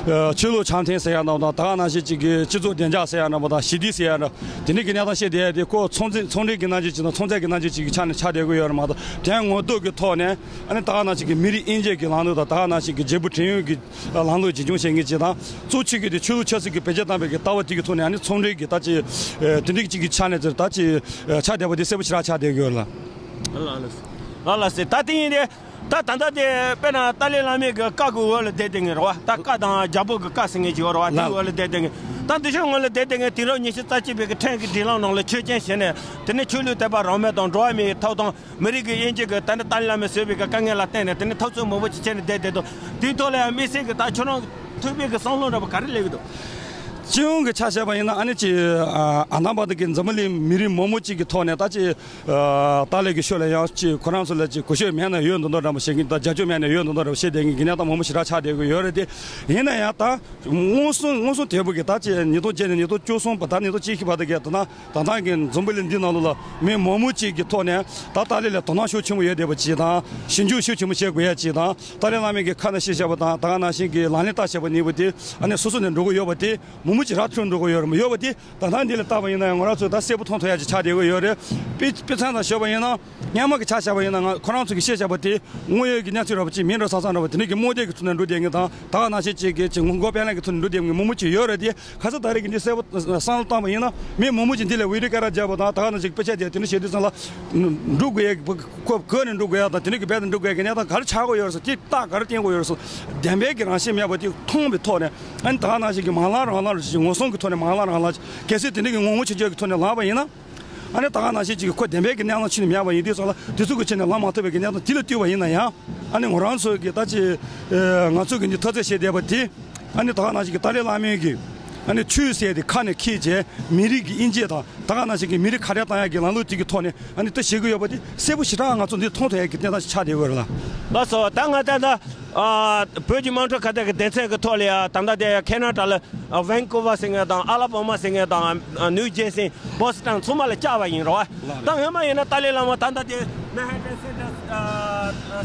ཨ་ཆོས་ལུགས་འཆམ་མཐུན་ཟེར་ཡ་འདྲ་པོ་དང་། ད་ག་ནང་བཞིན་ཅིག་གི་སྤྱི་ཚོགས་བདེ་འཇགས་ཟེར་ཡ་འདྲ་པོ་དང་། ཞི་བདེ་ཟེར་ཡ་འདྲ་དེ་འདྲའི་གི་གནས་སྟངས་བཤད་བསྡད་ཡ་དེ་ཁོ་ཚོང་རྫས་ཚོང་འབྲེལ་གྱི་རྣམ་འགྱུར་ཅིག་དང་། ཚོང་རྫས་ཀྱི་རྣམ་འགྱུར་ཅིག་གི་ཆ་ནས་ཆགས་བསྡད་ཀྱི་ཡོད་རེད་མ་གཏོགས། དོན་ངོ་ཐོག་གི་ཐོག་ནས་ཨ་ནི་ད་ག་ནང་བཞིན་གྱི་མི་རིགས་དབྱེ་འབྱེད་ཀྱི་ལམ་ལུགས་དང་། ད་ག་ནང་བཞིན་གྱི་རྒྱལ་པོ་བྲན་གཡོག་གི་ལམ་ལུགས་རྒྱུན་འཁྱོངས་བྱེད་མཁན་ཅིག་དང་། གཙོ་ཆེ་གི་དེ་ཆོས་ལུགས་ཆབ་སྲིད་ཀྱི་བེད་སྤྱོད་བཏང་བའི་གི་ལྟ་བ་དེ་གི་ཐོག་ནས་ཨ་ནི་ཚོང་འབྲེལ་གྱི་ད་ཅི་ཨ་དེ་འདྲའི་ཅིག་གི་ཆ་ནས་ད་ཅི་ཨ་ཆགས་བསྡད་པ་དེ་གསལ་པོ་ཞེ་དྲག་ཆགས་བསྡད་ཀྱི་ཡོད་རེད་ལ། ལགས་ལགས་ལགས་སེ། ད་དེ་ཡིན་དེ། ད་ད་ལྟ་དེ་དཔེར་ན་ཏཱ་ལའི་བླ་མའི་གི་བཀའ་གི་འོག་ལ་བསྡད་བསྡད་མཁན་རེད་བ། ད་བཀའ་དང་རྒྱལ་པོ་གི་བཀའ་ཟེར་མཁན་ཅིག་ཡོད་རེད་བ། དེའི་འོག་ལ་བསྡད་བསྡད་མཁན། ད་འདི་ཕྱོགས་ངོས་ལ་བསྡད་བསྡད་མཁན་དུས་རབས་ཉི་ཤུ་རྩ་གཅིག་པའི་གི་ཁྲིམས་ཀྱི་སྒྲིག་ལམ་ནང་ལ་ཆོས་ཅན་བྱས་ནས། དེ་ནས་ཆོས་ལུགས་དད་པ་རང་མོས་དང་། འགྲོ་བ་མིའི་ཐོབ་ཐང་། མི་རིགས་ཀྱི་དབྱེ་འབྱེད་ཀྱི་ད་ནི་ཏཱ་ལའི་བླ་མས་བཟོས་པའི་གི་དཀའ་ངལ་ལ་བརྟེན་ནས། དེ་ནི་འཐབ་རྩོད་མང་པོ་ཅིག་བྱས་ནས་བསྡད་བསྡད་འདུག་དེའི་ཐོག་ལ་ཡང་དམིགས་བསལ་གྱི་ད་ཁྱོད་རང་ཐུགས་ཕན་གྱི་བསམ་བློ་འདྲ་པོ་ག་རེ་སླེབས་ཀྱི་འདུག་སྤྱི་ཡོངས་ཀྱི་ཆ་བཞག་པ་ཡིན་ན་ཨ་ནི་ཅིག་ཨ་ཨ་ནང་པ་དང་གི་འཛམ་བུ་གླིང་མི་རིགས་མང་པོ་ཅིག་གི་ཐོག་ནས་ད་ཅིག་ཨ་ཏཱ་ལའི་གི་ཕྱོགས་ལ་ཡང་ཅིག་ཁོ་རང་ཚོ་ལ་ཅིག་གུས་ཞབས་མེད་ན་ཡོད་མདོག་མདོག་འདྲ་པོ་བྱེད་མཁན་དང་། རྒྱབ་སྐྱོར་མེད་ན་ཡོད་མདོག་མདོག་འདྲ་པོ་བྱེད་བསྡད་མཁན་གྱི་གནས་སྟངས་མང་པོ་ཞེ་དྲག་ཆགས་བསྡད་ཀྱི་ཡོད་རེད་དེ། ཡིན་ན་ཡང་ད་མངོན་སུམ་མངོན་སུམ་དོད་པོ་གི་ད་ཅིག་ཉིས་སྟོང་བརྒྱད་ནས་ཉིས་སྟོང་བཅུ་གསུམ་བར། ད་ཉིས་སྟོང་བཅུ་བཞི་བར་དུ་གི་ད་ན། ད་ལྟ་གི་འཛམ་བུ་གླིང་འདི་ནང་ལོགས་ལ་མི་མང་པོ་ཅིག་གི་ཐོག་ནས་ད་ཏཱ་ལའི་ལ་དོ་སྣང་ཤུགས་ཆེན་པོ་ཡོད་བསྡད་པ་ཅིག་དང་། ཞིབ་འཇུག་ཤུགས་ཆེན་པོ་བྱེད་དགོས་ཡ་ཅིག་དང་། ཏཱ་ལའི་བླ་མའི་གི་ཁ་ནས་བཤད་བཞག་པ་དང་། ད་ག་ནང་བཞིན་གྱི་ལག་ལེན་བསྟར་བཞག་པ་གཉིས་པོ་དེ་ཨ་ནི་སོ་སོ་ནས་འགྲོ་གི་ཡོད་པ་དེ་མང་པོ་ཅིག་ར་འཕྲོད་འགྲོ་གི་ཡོད་རེད་མ། ཡོད་པ་དེ་ད་ལྟ་འདི་ལ་བལྟས་པ་ཡིན་ན་ཡང་ང་རང་ཚོས་ད་གསལ་པོ་མཐོང་ཐུབ་ཡ་ཅིག་ཆགས་བསྡད་ཀྱི་ཡོད་རེད། དཔེ་དཔེ་མཚོན་ཙམ་ཞུས་པ་ཡིན་ན། སྔོན་མ་གི་ཆ་བཞག་པ་ཡིན་ན། ང་ཁོ་རང་ཚོ་གི་བཤད་བཞག་པ་དེ་དངོས་ཡོད་ཀྱི་གནས་ཚུལ་འདྲ་པོ་ཅིག་མིན་འགྲོ་ས་ཚང་འདྲ་པོ། དེ་ནས་ཀྱི་རྨོངས་དད་ཀྱི་ཚུལ་ནས་འགྲོ་བསྡད་མཁན་དང་། ད་ག་ནང་བཞིན་ཅིག་གི་ཅིག་མགོ་དཔེ་ལེན་གྱི་ཚུལ་ནས་འགྲོ་བསྡད་མཁན་མང་པོ་ཅིག་ཡོད་རེད་དེ། ཁ་སང་ད་རེས་ཀྱི་འདི་གསལ་པོ་བསམ་བློ་བཏང་པ་ཡིན་ན། མི་མང་པོ་ཅིག་འདི་ལ་བི་ཌི་ཡོ་ཀེ་མ་ར་བརྒྱབ་པ་དང་། ད་ག་ནང་བཞིན་དཔེ་ཆ་དེ་དེ་འདྲ་བྱེད་དུས་ཙམ་ལ་འགྲོ་དགོས་ཡ་གི་ཁོ་གོ་ནས་འགྲོ་དགོས་ཡ་དང་། དེ་ནས་ཀྱི་རྦད་དེ་འགྲོ་དགོས་ཡ་གི་གནས་སྟངས་ག་རེ་ཆགས་ཀྱི་ཡོད་རེད་ཟེར། དེ་རྟགས་ག་རེ་བསྟན་དགོས་ཡོད་རེད་ཟེར། བདེན་པའི་གི་རང་བཞིན་མེད་པ་དེ་མཐོང་བའི་ཐོག་ནས། ཨ་ནི་ད་ག་ནང་བཞིན་གྱི་མ་ལངས་རང་ལངས་རེད་ཅེས། ངོ་སྲུང་གི་ཐོག་ནས་མ་ལངས་རང་ལངས་ཅེས། གལ་སྲིད་དེ་འདྲ་གི་ངོ་ངོ་ཆོད་ཆོད་ཀྱི་ཐོག་ནས་ལངས་པ་ཡིན་ན། ཨ་ནི་ད་ག་ནང་བཞིན་ཅིག་ཁོ་བདེན་པའི་གི་གནས་སྟངས་ཁྱོན་ནས་མེད་པ་ཡིན་དུས་ཙང་ལ་དེ་ཚོ་གི་ཆེད་ནས་ལངས་མ་ཐུབ་པའི་གི་གནས་སྟངས་དེ་ལ་ལྟོས་པ་ཡིན་ན་ཡང་། ཨ་ནི་ང་རང་ཚོ་གི་ད་ཅི་ང་ཚོ་གི་འདི་འཐབ་རྩོད་བྱེད་བསྡད་པ་དེ། ཨ་ནི་ད་ག་ནང་བཞིན་གི་ཏཱ་ལའི་བླ་མས་གི་ཨ་ནི་ཆོས་ཟེར་དེ་ཁ་ནས་འཁྱེར་བྱས་མི་རིགས་ཀྱི་དབྱེ་འབྱེད་དང་ད་ག་ནང་བཞིན་གི་མི་རིགས་ཁ་བྲལ་བཏང་ཡག་གི་ལམ་ལུགས་དེ་གི་ཐོག་ནས་ཨ་ནི་ད་བྱེད་ཀྱི་ཡོད་པ་དེ་གསལ་པོ་ཞེ་དྲག་ང་ཚོ་འདི་མཐོང་ཐུབ་ཡག་གི་གནས་སྟངས་ཤིག་ཆགས་བསྡད་ཡོད་རེད་ལ། ལགས་སོ། ད་ང་ད་ལྟ་ཨ་བོད་ཀྱི་དམངས་ཁྲོད་ཁ་བརྡ་གི་སྡེ་ཚན་གི་ཐོག་ལ་ཡ་ད་ལྟ་དེ་ཁེ་ན་ཌ་ལ་ཨ་ཝན་ཀུ་ཝར་ཟེར་མཁན་དང་ཨ་ལ་བྷ་མ་ཟེར་མཁན་དང་ཨ་ནིའུ་ཇར་སི། བོ་སི་ཊོན་ཚང་མ་ལ་བཅར་བ་ཡིན་རོ། ད་སྔོན་མ་ཡིན་ན་ཏཱ་ལའི་བླ་མ་ད་ལྟ་དེ་མན་ཧ་ཊན་སེན་ཊར་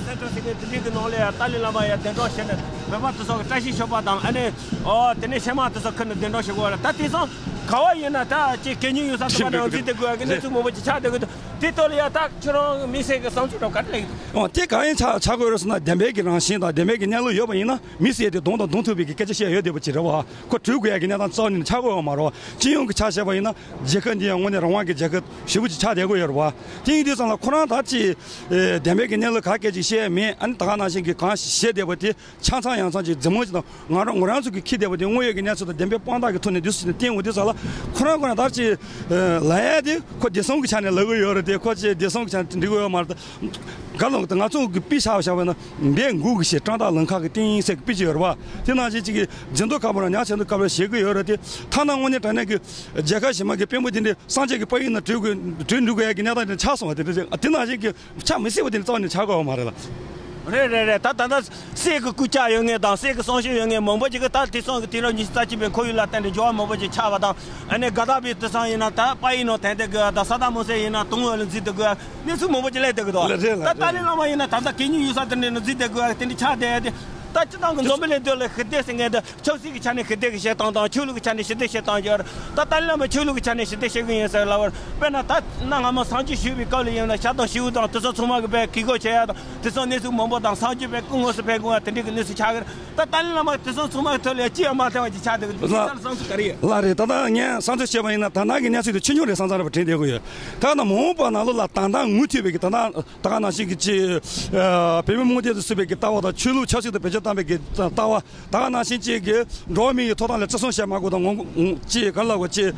སེན་ཊར་ཟེར་མཁན་དེ་འདྲའི་གི་ནང་ལ་ཡང་ཏཱ་ལའི་བླ་མ་ཡང་གདན་དྲངས་བྱས་ནས་བོད་པ་དེ་ཚོ་གི་བཀྲ་ཤིས་ཞོགས་པ་དང་ཨ་ནི་ཨོ་དེ་ནས་ཤ་མ་དེ་ཚོ་ཁུར་ནས་གདན་དྲངས་བྱེད་དགོས་རེད། ད་དེང་སང་ག་བ་ཡིན་ན་ད་ཅིག་གད་སྙིགས་ཡོད་ས་དེ་པ་ནང་འཛུལ་བསྡད་དགོས་ཀྱི་གནས་ཚུལ་མང་པོ་ཅིག་ཆགས་བསྡད་ཀྱི་འདུག་དེ་ཐོག་ལ་ཡང་ད་ཁྱོད་རང་མི་སེར་གི་བསམ་ཚུལ་རོ་ག་རེ་སླེབས་ཀྱི་འདུག་ཨོ་དེ་གང་ཡིན་ཆགས་ཆགས་དགོས་རེད་ཟེར་ན་བདེན་པའི་གི་རང་བཞིན་དང་བདེན་པའི་གི་གནས་ལུགས་ཡོད་པ་ཡིན་ན་མི་སེར་དེ་གདོང་དང་གདོང་ཐུག་པའི་གི་སྐད་ཆ་བཤད་ཡོད་བསྡད་པ་ཅིག་རེད་བ། ཁོ་གྲོལ་དགོས་ཡ་གི་གནས་སྟངས་རྩ་བ་ཉིད་ནས་ཆགས་ཀྱི་ཡོད་མ་རེད་བ། སྤྱི་ཡོངས་ཀྱི་ཆ་བཞག་པ་ཡིན་ན་རྒྱལ་ཁབ་འདི་ཡང་དངོས་གནས་རང་དབང་གི་རྒྱལ་ཁབ་ཞེ་པོ་ཅིག་ཆགས་བསྡད་ཀྱི་ཡོད་རེད་བ། དེ་ཡིན་དུས་ཙང་ལ་ཁོ་རང་ད་ཅི་ཨེ་བདེན་པའི་གི་གནས་ལུགས་ག་སྐད་ཅིག་བཤད་ཡ་མེད། ཨ་ནི་ད་ག་ནང་བཞིན་གི་གང་བཤད་བསྡད་པ་དེ་ཆ་ཚང་ཡང་ཚང་ཅིག་རྫུན་མ་ཅིག་དང་ང་རང་ང་རང་ཚོ་གི་འཁྱེར་བསྡད་པ་དེ་དངོས་ཡོད་ཀྱི་གནས་ཚུལ་དང་བདེན་པའི་དཔང་རྟགས་ཀྱི་ཐོག་ནས་འདུག་སེ་བྱས་ནས་བསྟན་འོང་དུས་ཙང་ལ་ཁོ་རང་ཁོ་རང་ད་ཅི་ཨེ་ལབ་ཡ་དེ་ཁོ་བདེ་སྲུང་གི་ཆ་ནས་ལབ་ཀྱི་ཡོད་རེད་དེ་ཁོ་ཅི་བདེ་སྲུང་གི་ཆ་ནས་འགྲིག་གི་ཡོད་མ་རེད། ག་ལ་ང་ཚོ་གི་དཔེ་ཆ་བཞག་པ་ན་འབད་འགུག་གི་ཞེས་བཀྲག་མདངས་ལང་ཁ་གི་སྟེང་ཟེར་གི་དཔེ་ཅིག་ཡོད་རེད་བ། དེ་ནང་བཞིན་ཅིག་གི་སྦྱིན་མདོག་ཁ་པོ་རང་ཉག་ཆེ་མདོག་ཁ་པོ་ཞེད་གི་ཡོད་རེད་དེ། ཐ་ན་དངོས་གནས་དྲང་གནས་ཀྱི་རྒྱལ་ཁབ་གཞན་མ་གི་དཔོན་པོ་དེ་འདྲའི་སངས་རྒྱས་ཀྱི་དཔལ་ཡོན་ནང་བྲོས་དགོས་བྲོས་འགྲོ་དགོས་ཡ་གི་གནས་སྟངས་དེ་ཆགས་སོང་བ་དེ་འདྲ་ཅིག་དེ་ནང་བཞིན་གྱི་ཆ་མི་སྲིད་པ་དེ་འདྲ་རྩ་བ་ནས་ཆགས་དགོས་བ་མ་རེད་ལ། རེད་རེད་རེད། ད་ད་ལྟ་སྲས་ཀྱི་སྐུ་ཕྱྭ་ཡོད་མཁན་དང་སྲས་ཀྱི་གསུང་བཤད་ཡོད་མཁན་མང་པོ་ཅིག་གིས་ད་དེང་སང་གི་དུས་རབས་ཉི་ཤུ་རྩ་གཅིག་པའི་ཁོར་ཡུག་ལ་བརྟེན་ནས་འགྱུར་བ་མང་པོ་ཅིག་ཆགས་པ་དང་ཨ་ནི་དགའ་ཐག་པའི་དེང་སང་ཡིན་ན་ད་པ་ཡིག་ནང་བསྟན་བསྡད་དགོས་ཡ་དང་ས་དག་མུ་སེ་ཡིན་ན་དུང་འོག་ལ་འཛུལ་བསྡད་དགོས་ཡ། གནས་ཚུལ་མང་པོ་ཅིག་སླེབས་བསྡད་ཀྱི་འདུག་ལགས་རེད་ལགས་ད་རེད། ཏཱ་ལའི་བླ་མ་ཡིན་ན་ད་ལྟ་གད་སྙིགས་ཡོད་ས་དེ་འདྲ་ནང་འཛུལ་བསྡད་དགོས་ཡ་དེ་འདྲ་ཆགས་བསྡད་ཡ་དེ། ད་སྤྱི་བཏང་གི་འཛམ་བུ་གླིང་འདི་ལ་ཞི་བདེ་ཟེར་མཁན་དེ་ཆབ་སྲིད་ཀྱི་ཆ་ནས་ཞི་བདེ་གི་བྱེད་སྟངས་དང་ཆོས་ལུགས་ཀྱི་ཆ་ནས་ཞི་བདེ་བྱེད་སྟངས་ཡོད་རེད། ད་ཏཱ་ལའི་བླ་མ་ཆོས་ལུགས་ཀྱི་ཆ་ནས་ཞི་བདེ་བྱེད་ཀྱི་ཡིན་ཟེར་ལབ་པ་རེད། དཔེར་ན་ད་གནའ་སྔ་མོ་སངས་རྒྱས་བཞུགས་པའི་སྐབས་ལ་ཡིན་ན་ཞྭ་དང་བྱིའུ་དང་དེ་ཚོ་ཚང་མ་གི་བས་གུས་བཀུར་བྱེད་ཡ་དང་དེ་ཚོ་གནས་ཚུལ་མང་པོ་དང་སངས་རྒྱས་བས་སྐུ་དངོས་སུ་ཕེབས་དགོས་ཡ་དེ་འདྲའི་གི་གནས་ཚུལ་ཆགས་ཀྱི་རེད། ད་ཏཱ་ལའི་བླ་མ་དེ་ཚོ་ཚང་མ་གི་ཐོག་ལ་ཅི་ཡང་མ་ཐེ་བ་ཅིག་ཆགས་བསྡད་ཀྱི་འདུག་ལགས་ཁྱེད་ཚོའི་བསམ་ཚུལ་ག་རེ་ཡོད། ལགས་རེད། ད་ལྟ་ངས་བསམ་ཚུལ་བཤད་པ་ཡིན་ན་ད་ལྟ་གི་གནས་ཚུལ་དེ་ཆུང་ཆུང་རེད་བསམ་བསམ་རེད་པ་དྲན་བསྡད་ཀྱི་ཡོད། ད་ནི་མ་འོངས་པ་ནང་ལོགས་ལ་ད་ལྟ་མུ་མཐུད་པའི་གི་ད་ལྟ་ད་ག་ནང་བཞིན་གྱི་ཅིག་བོད་མི་མང་སྟེང་དུ་ཚུད་པའི་གི་ལྟ་བ་དང་ཆོས་ལུགས་ཆབ་སྲིད་དུ་བེད་སྤྱོད་བཏང་པའི་གི་ལྟ་བ། ད་ག་ནང་བཞིན་ཅིག་གི་འགྲོ་བ་མི་ཡི་ཐོབ་ཐང་ལ་བརྩི་སྲུང་བྱེད་མ་དགོས་དང་ངོ་ཅིག་ག་ལ་གོ་ཅིག་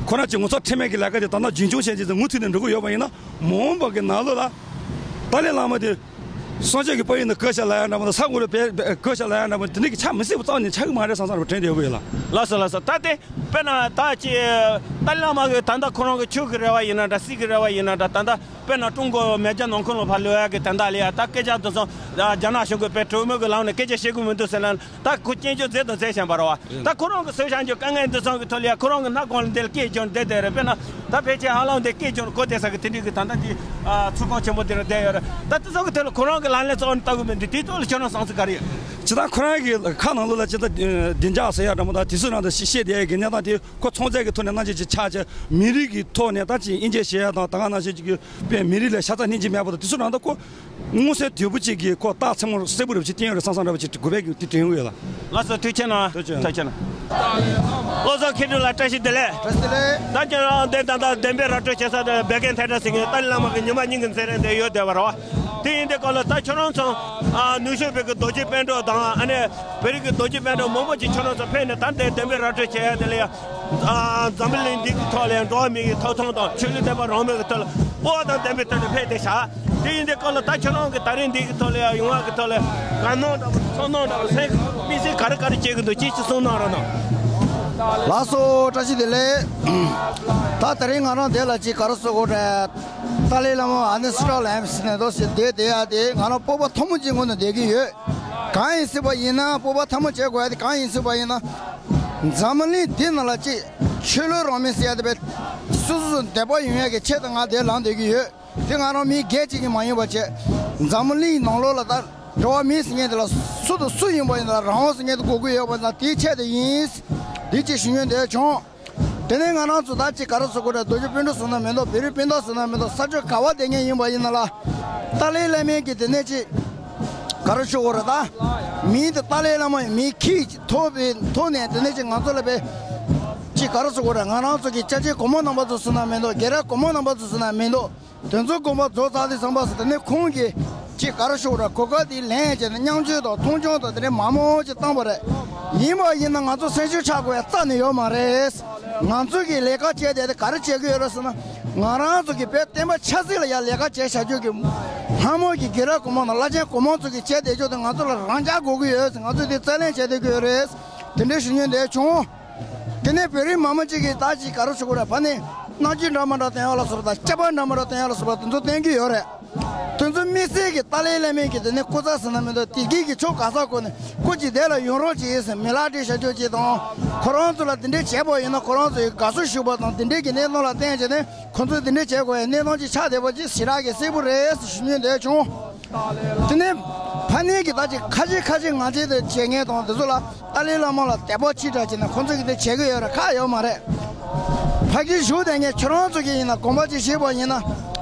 ཁོ་རང་ཅིག་ངོ་ཚ་ཁྲེལ་མེད་ཀྱི་ལས་ཀ་དེ་ད་ལྟ་རྒྱུན་འཁྱོངས་བྱས་རྗེས་སུ་མུ་མཐུད་ནས་འགྲོ་གི་ཡོད་པ་ཡིན་ན་མ་འོངས་པ་གི་ནང་ལོགས་ལ་ཏཱ་ལའི་བླ་མ་དེ་སངས་རྒྱས་ཀྱི་དཔལ་ཡོན་ནང་བཀོལ་བྱ་ལ་ཡ་འདྲ་མོ་དང་ས་འོག་ལ་བཀོལ་བྱ་ལ་ཡ་འདྲ་མོ་དེ་འདྲ་གི་ཆ་མི་སྲིད་པ་རྩ་བ་ནས་ཆགས་ཀྱི་མ་རེད་བསམ་བསམ་རེད་པ་དྲན་བསྡད་ཡོད་ཀྱི་ཡོད་ལ། ལགས་སོ་ལགས་སོ། ད་དེ་དཔེར་ན་ད་ཅིག་ཏཱ་ལའི་བླ་མ་གི་ད་ལྟ་ཁོ་རང་གི་ཆོས་ཀྱི་རེ་བ་ཡིན་ན་འདྲ་སྲིད་ཀྱི་རེ་བ་ཡིན་ན་འདྲ་ད་ལྟ། དཔེར་ན་ཀྲུང་གོ་མེས་རྒྱལ་ནང་ཁུལ་ལ་ཕར་ལོག་ཡག་གི་དོན་དག་ལ་ཡ་ད་སྐད་ཆ་འདི་ཚོ་རྒྱ་ནག་གཞུང་གིས་དཔེ་གྲོས་མོལ་གྱི་ལམ་ནས་སྐད་ཆ་བཤད་ཀྱི་མི་འདུག་ཟེར་ན་ད་ཁོ་སྐྱོན་བརྗོད་མཛད་དང་མཛད་བཞིན་པ་རེད་བ། ད་ཁོ་རང་གི་བཟོས་བཞག་རྒྱུ་དཀའ་ངལ་འདི་ཚོ་གི་ཐོག་ལ་ཡ་ཁོ་རང་གི་སྣ་ཁོང་ལ་འདིར་སྐད་བསྒྱུར་བསྡད་བསྡད་རེད། དཔེར་ན་ད་ཕལ་ཆེར་ཧ་ལམ་འདིར་སྐད་བསྒྱུར་གོ་བསྡད་ས་གི་དེ་འདྲའི་གི་ད་ལྟ་འདི་ཚོགས་ཁང་ཆེན་པོ་འདི་རུ་བསྡད་ཡོད་རེད། ད་དེ་ཚོ་གི་ཐོག་ལ་ཁོ་རང་གི་ལག་ལེན་རྩ་བ་ནས་བསྟར་གི་མི་འདུག་དེའི་ཐོག་ལ་ཁྱོད་རང་བསམ་ཚུལ་ག་རེ་ཡོད། ཇི་ལྟར་ཁོ་རང་གི་ཁ་ནང་ལོགས་ལ་ཇི་ལྟར་བདེ་འཇགས་ཟེར་ཡ་འདྲ་མོ་དང་དེ་ཚོའི་ནང་དུ་བཤད་བསྡད་ཡ་གི་གནས་སྟངས་དེ། ཁོ་ཚོང་རྫས་ཀྱི་ཐོག་ནས་སྣང་ཆེན་ཅིག་ཆགས་བྱས་མི་རིགས་ཀྱི་ཐོག་ནས་ད་ཅིག་དབྱེ་འབྱེད་བྱེད་ཡ་དང་ད་ག་ནང་བཞིན་ཅིག་གི་དཔེ་མི་རིགས་ལ་ཤ་ཚ་སྙིང་རྗེ་མེད་པ་དང་དེ་ཚོ་རང་ད་ཁོ་མངོན་གསལ་དོད་པོ་ཅིག་གིས་ཁོ་རྟགས་མཚན་མོ་གསལ་པོ་རེ་ཅིག་བསྟན་ཡོད་རེད་བསམ་བསམ་འདྲ་བ་ཅིག་དགོས་པའི་གི་དེ་དྲན་ཡོད་ལ། ལགས་སོ་ཐུགས་རྗེ་གནང་། ཐུགས་རྗེ་གནང་། ཐུགས་རྗེ་གནང་། བློ་བཟང་མཁས་གྲུབ་ལགས་བཀྲ་ཤིས་བདེ་ལེགས། བཀྲ་ཤིས་བདེ་ལེགས། ད་ཁྱེད་རང་འདི་ད་ལྟ་བདེན་པའི་ར་སྤྲོད་བྱེད་ས་དེ་བད་ཀན་ཐེ་ཏྲ་ཟེར་མཁན་ཏཱ་ལའི་བླ་མ་གི་ཉི་མ་སྙིང་གི་མཛད་རིམ་དེ་ཡོད་བསྡད་པ་རེད་བ། དེ་ཡིན་དུས་སྐབས་ལ་ད་ཁྱོད་རང་ཚོ་ཨ་ནུབ་ཕྱོགས་བོད་ཀྱི་རྡོ་རྗེ་དཔལ་སྒྲོན་དང་ཨ་ནི་བོད་རིགས་ཀྱི་རྡོ་རྗེ་དཔལ་སྒྲོན་མང་པོ་ཅིག་ཁྱོད་རང་ཚོ་ཕེབས་ནས་ད་ལྟའི་བདེན་པའི་ར་སྤྲོད་བྱེད་ཡ་དེ་ལ་ཡ། ཨ་འཛམ་བུ་གླིང་འདི་གི་ཐོག་ལ་ཡང་འགྲོ་བ་མི་གི་ཐོབ་ཐང་དང་ཆོས་ལུགས་བསྟན་པ་རང་མོས་ཀྱི་ཐོག་ལ་སྤོབས་པ་དང་ལྡན་པའི་ཐོག་ནས་ཕེབས་བསྡད་ཤག་དེ་ཡིན་དུས་སྐབས་ལ་ད་ཁྱོད་རང་གི་ད་རེས་འདི་གི་ཐོག་ལ་ཡང་ཡོང་བ་གི་ཐོག་ལ་དགའ་སྣང་འདྲ་པོ་ཚོར་སྣང་འདྲ་པོ་སེམས་དམིགས་བསལ་ག་རེ་ག་རེ་སྐྱེ་གི་འདུག་ཅིག་ཅིག་གསུང་གནང་རོགས་གནང་། ལགས་སོ་བཀྲ་ཤིས་བདེ་ལེགས། ད་ད་རེས་ང་རང་འདི་ལ་ཅིག་ག་རེ་ཟེར་དགོས་རེད། ཏཱ་ལའི་བླ་མ་ཨ་ནི་སི་ཀྲོག་ལ་ཨེམ་སི་ནས་འདུག་སེ་བསྡད་བསྡད་ཡ་དེ་ང་རང་སྤོབས་པ་ཐོག་མ་ཅིག་ངོས་ནས་བསྡད་ཀྱི་ཡོད། གང་ཡིན་ཟེར་བ་ཡིན་ན་སྤོབས་པ་ཐོག་མ་བྱེད་དགོས་ཡ་དེ་གང་ཡིན་ཟེར་བ་ཡིན་ན། འཛམ་བུ་གླིང་འདི་ནང་ལ་ཅིག་ཆོས་ལུགས་རང་མོས་ཟེར་ཡ་དེ་བས་སོ་སོ་སོ་འདོད་པ་ཡོང་ཡ་གི་ཆེད་དུ་ང་འདིར་ལངས་སྡོད་ཀྱི་ཡོད། དེ་ང་རང་མི་སྒེར་གཅིག་གི་མ་ཡིན་པ་བྱས། འཛམ་བུ་གླིང་ནང་ལོགས་ལ་ད་འགྲོ་བ་མི་ཟེར་མཁན་དེ་ལ་སུ་དང་སུ་ཡིན་པ་ཡིན་ན་རང་དབང་ཟེར་མཁན་དེ་དགོས་ཀྱི་ཡོད་པ་ན་དེའི་ཆེད་དུ་ཡིན། འདི་ཅིག་ཞུ་སྙིང་འདོད་བྱུང་། དེ་ནས་ང་རང་ཚོ་ད་ཅིག་ག་རེ་ཟེར་དགོས་རེད། རྡོ་རྗེ་སྤུན་གྲོགས་ཟེར་ན་མི་འདུག་བོད་རིགས་སྤུན་ཟླ་ཟེར་ན་མི་འདུག་ས་ཕྱོགས་ག་བ་བསྡད་མཁན་ཡིན་པ་ཡིན་ན་ལ། ཏཱ་ལའི་བླ་མའི་གི་དེ་ནས་ཅིག་ག་རེ་ཞུ་དགོས་རེད་ད། མིང་དེ་ཏཱ་ལའི་བླ་མ་ཡིན་མིང་ཁྱེར་ཐོབ་པའི་ཐོག་ནས་དེ་ནས་ཅིག་ང་ཚོ་ལ་བས་ཅིག་ག་རེ་ཟེར་དགོས་རེད། ང་རང་ཚོ་གི་ཅ་ཆས་གོང་མ་རྣམ་པ་ཚོ་ཟེར་ན་མི་འདུག་རྒན་རབས་གོང་མ་རྣམ་པ་ཚོ་ཟེར་ན་མི་འདུག་དེ་ཚོ་དགོངས་པ་རྫོགས་ཚར་དུས་ཙམ་པ་སུ་དེ་ནས་ཁོང་གིས་ ཅིག་ག་རེ་ཞུ་ར། གོ་སྐབས་དེ་ལེན་བྱས་ནས་མཉམ་སྤྱོད་དང་མཐོང་ཆུང་དང་དེ་འདྲའི་མང་མང་ཅིག་བཏང་པ་རེད། ཡིན་པ་ཡིན་ན་ང་ཚོ་སེམས་ཤུགས་ཆག་དགོས་ཡ་རྩ་ནས་ཡོད་མ་རེད། ང་ཚོ་གི་ལས་ཀ་བྱས་བསྡད་དེ་ག་རེ་བྱེད་ཀྱི་ཡོད་རེད་ཟེར་ན། ང་རང་ཚོ་གི་བོད་བསྟན་པ་ཆབ་སྲིད་ལ་ཡ་ལས་ཀ་བྱས་བཞག་རྒྱུ་གི་ལྷ་མོ་གི་དགེ་རབ་གོང་མ་དང་བླ་ཆེན་གོང་མ་ཚོ་གི་བྱས་བསྡད་རྒྱུ་དེ་ང་ཚོ་ལ་རང་འཇགས་དགོས་ཀྱི་ཡོད་ཟེར། ང་ཚོས་དེ་རྩ་ལེན་བྱས་བསྡད་ཀྱི་ཡོད་རེད། དེ་འདྲའི་ཞུ་སྙིང་འདོད་བྱུང་། དེ་ནས་བོད་རིགས་མང་པོ་ཅིག་གིས་ད་ཅིག་ག་རེ་ཞུ་དགོས་རེད། ཕ་ནས་རྣམ་འགྱུར་འདྲ་མི་འདྲ་བསྟན་ཡག་ལ་སོགས་པ་དང་། སྐྱེས་པ་འདྲ་མི་འདྲ་བསྟན་ཡག་ལ་སོགས་པ་དེ་ཚོ་བསྟན་གྱི་ཡོད་རེད། དེ་ཚོ་དམིགས་བསལ་གྱི་ཏཱ་ལའི་བླ་མའི་གི་དེ་ནས་སྐུ་ཚབ་ཟེར་ན་མི་འདུག་དེ་གི་གི་ཕྱོགས་ག་ས་གོ་ནས་སྐུ་མཁྱེན་དེ་ལ་ཡོང་རོགས་བྱེད་ཟེར་མི་ལག་སྦྲེལ་བྱ་རྒྱུ་ཅིག་དང་། ཁོ་རང་ཚོ་ལ་དེ་འདྲས་བྱས་པ་ཡིན་ན་ཁོ་རང་ཚོ་ཡི་དགའ་བསུ་ཞུ་བ་དང་དེ་འདྲས་ཀྱི་གནས་སྟངས་ལ་བརྟེན་བྱས་ནས་ཁོ་ཚོས་དེ་འདྲས་བྱེད་དགོས་ཡ་གནས་སྟངས་ཅིག་ཆགས་བསྡད་པ་ཅིག་ཞེ་དྲག་གི་གསལ་པོ་རེད་ཟེར་ཞུ་སྙིང་འདོད་བྱུང་། དེ་ནས་ཕ་ནས་ཀྱི་ད་ཅིག་ཁ་ཤས་ཁ་ཤས་ང་ཚོའི་དེ་བྱེད་མཁན་དང་དེ་ཚོ་ལ་ཏཱ་ལའི་བླ་མ་ལ་དད་པ་ཆེ་དྲགས་བྱས་ནས་ཁོང་ཚོ་གིས་དེ་བྱེད་ཀྱི་ཡོད་རེད། ཁག་ཡོད་མ་རེད། ཕ་གིར་བཞུགས་བསྡད་མཁན་ཁྱོད་རང་ཚོ་གིས་ཡིན་ན་དགོངས་པ་ཅིག་བཞེས་པ་ཡིན་ན།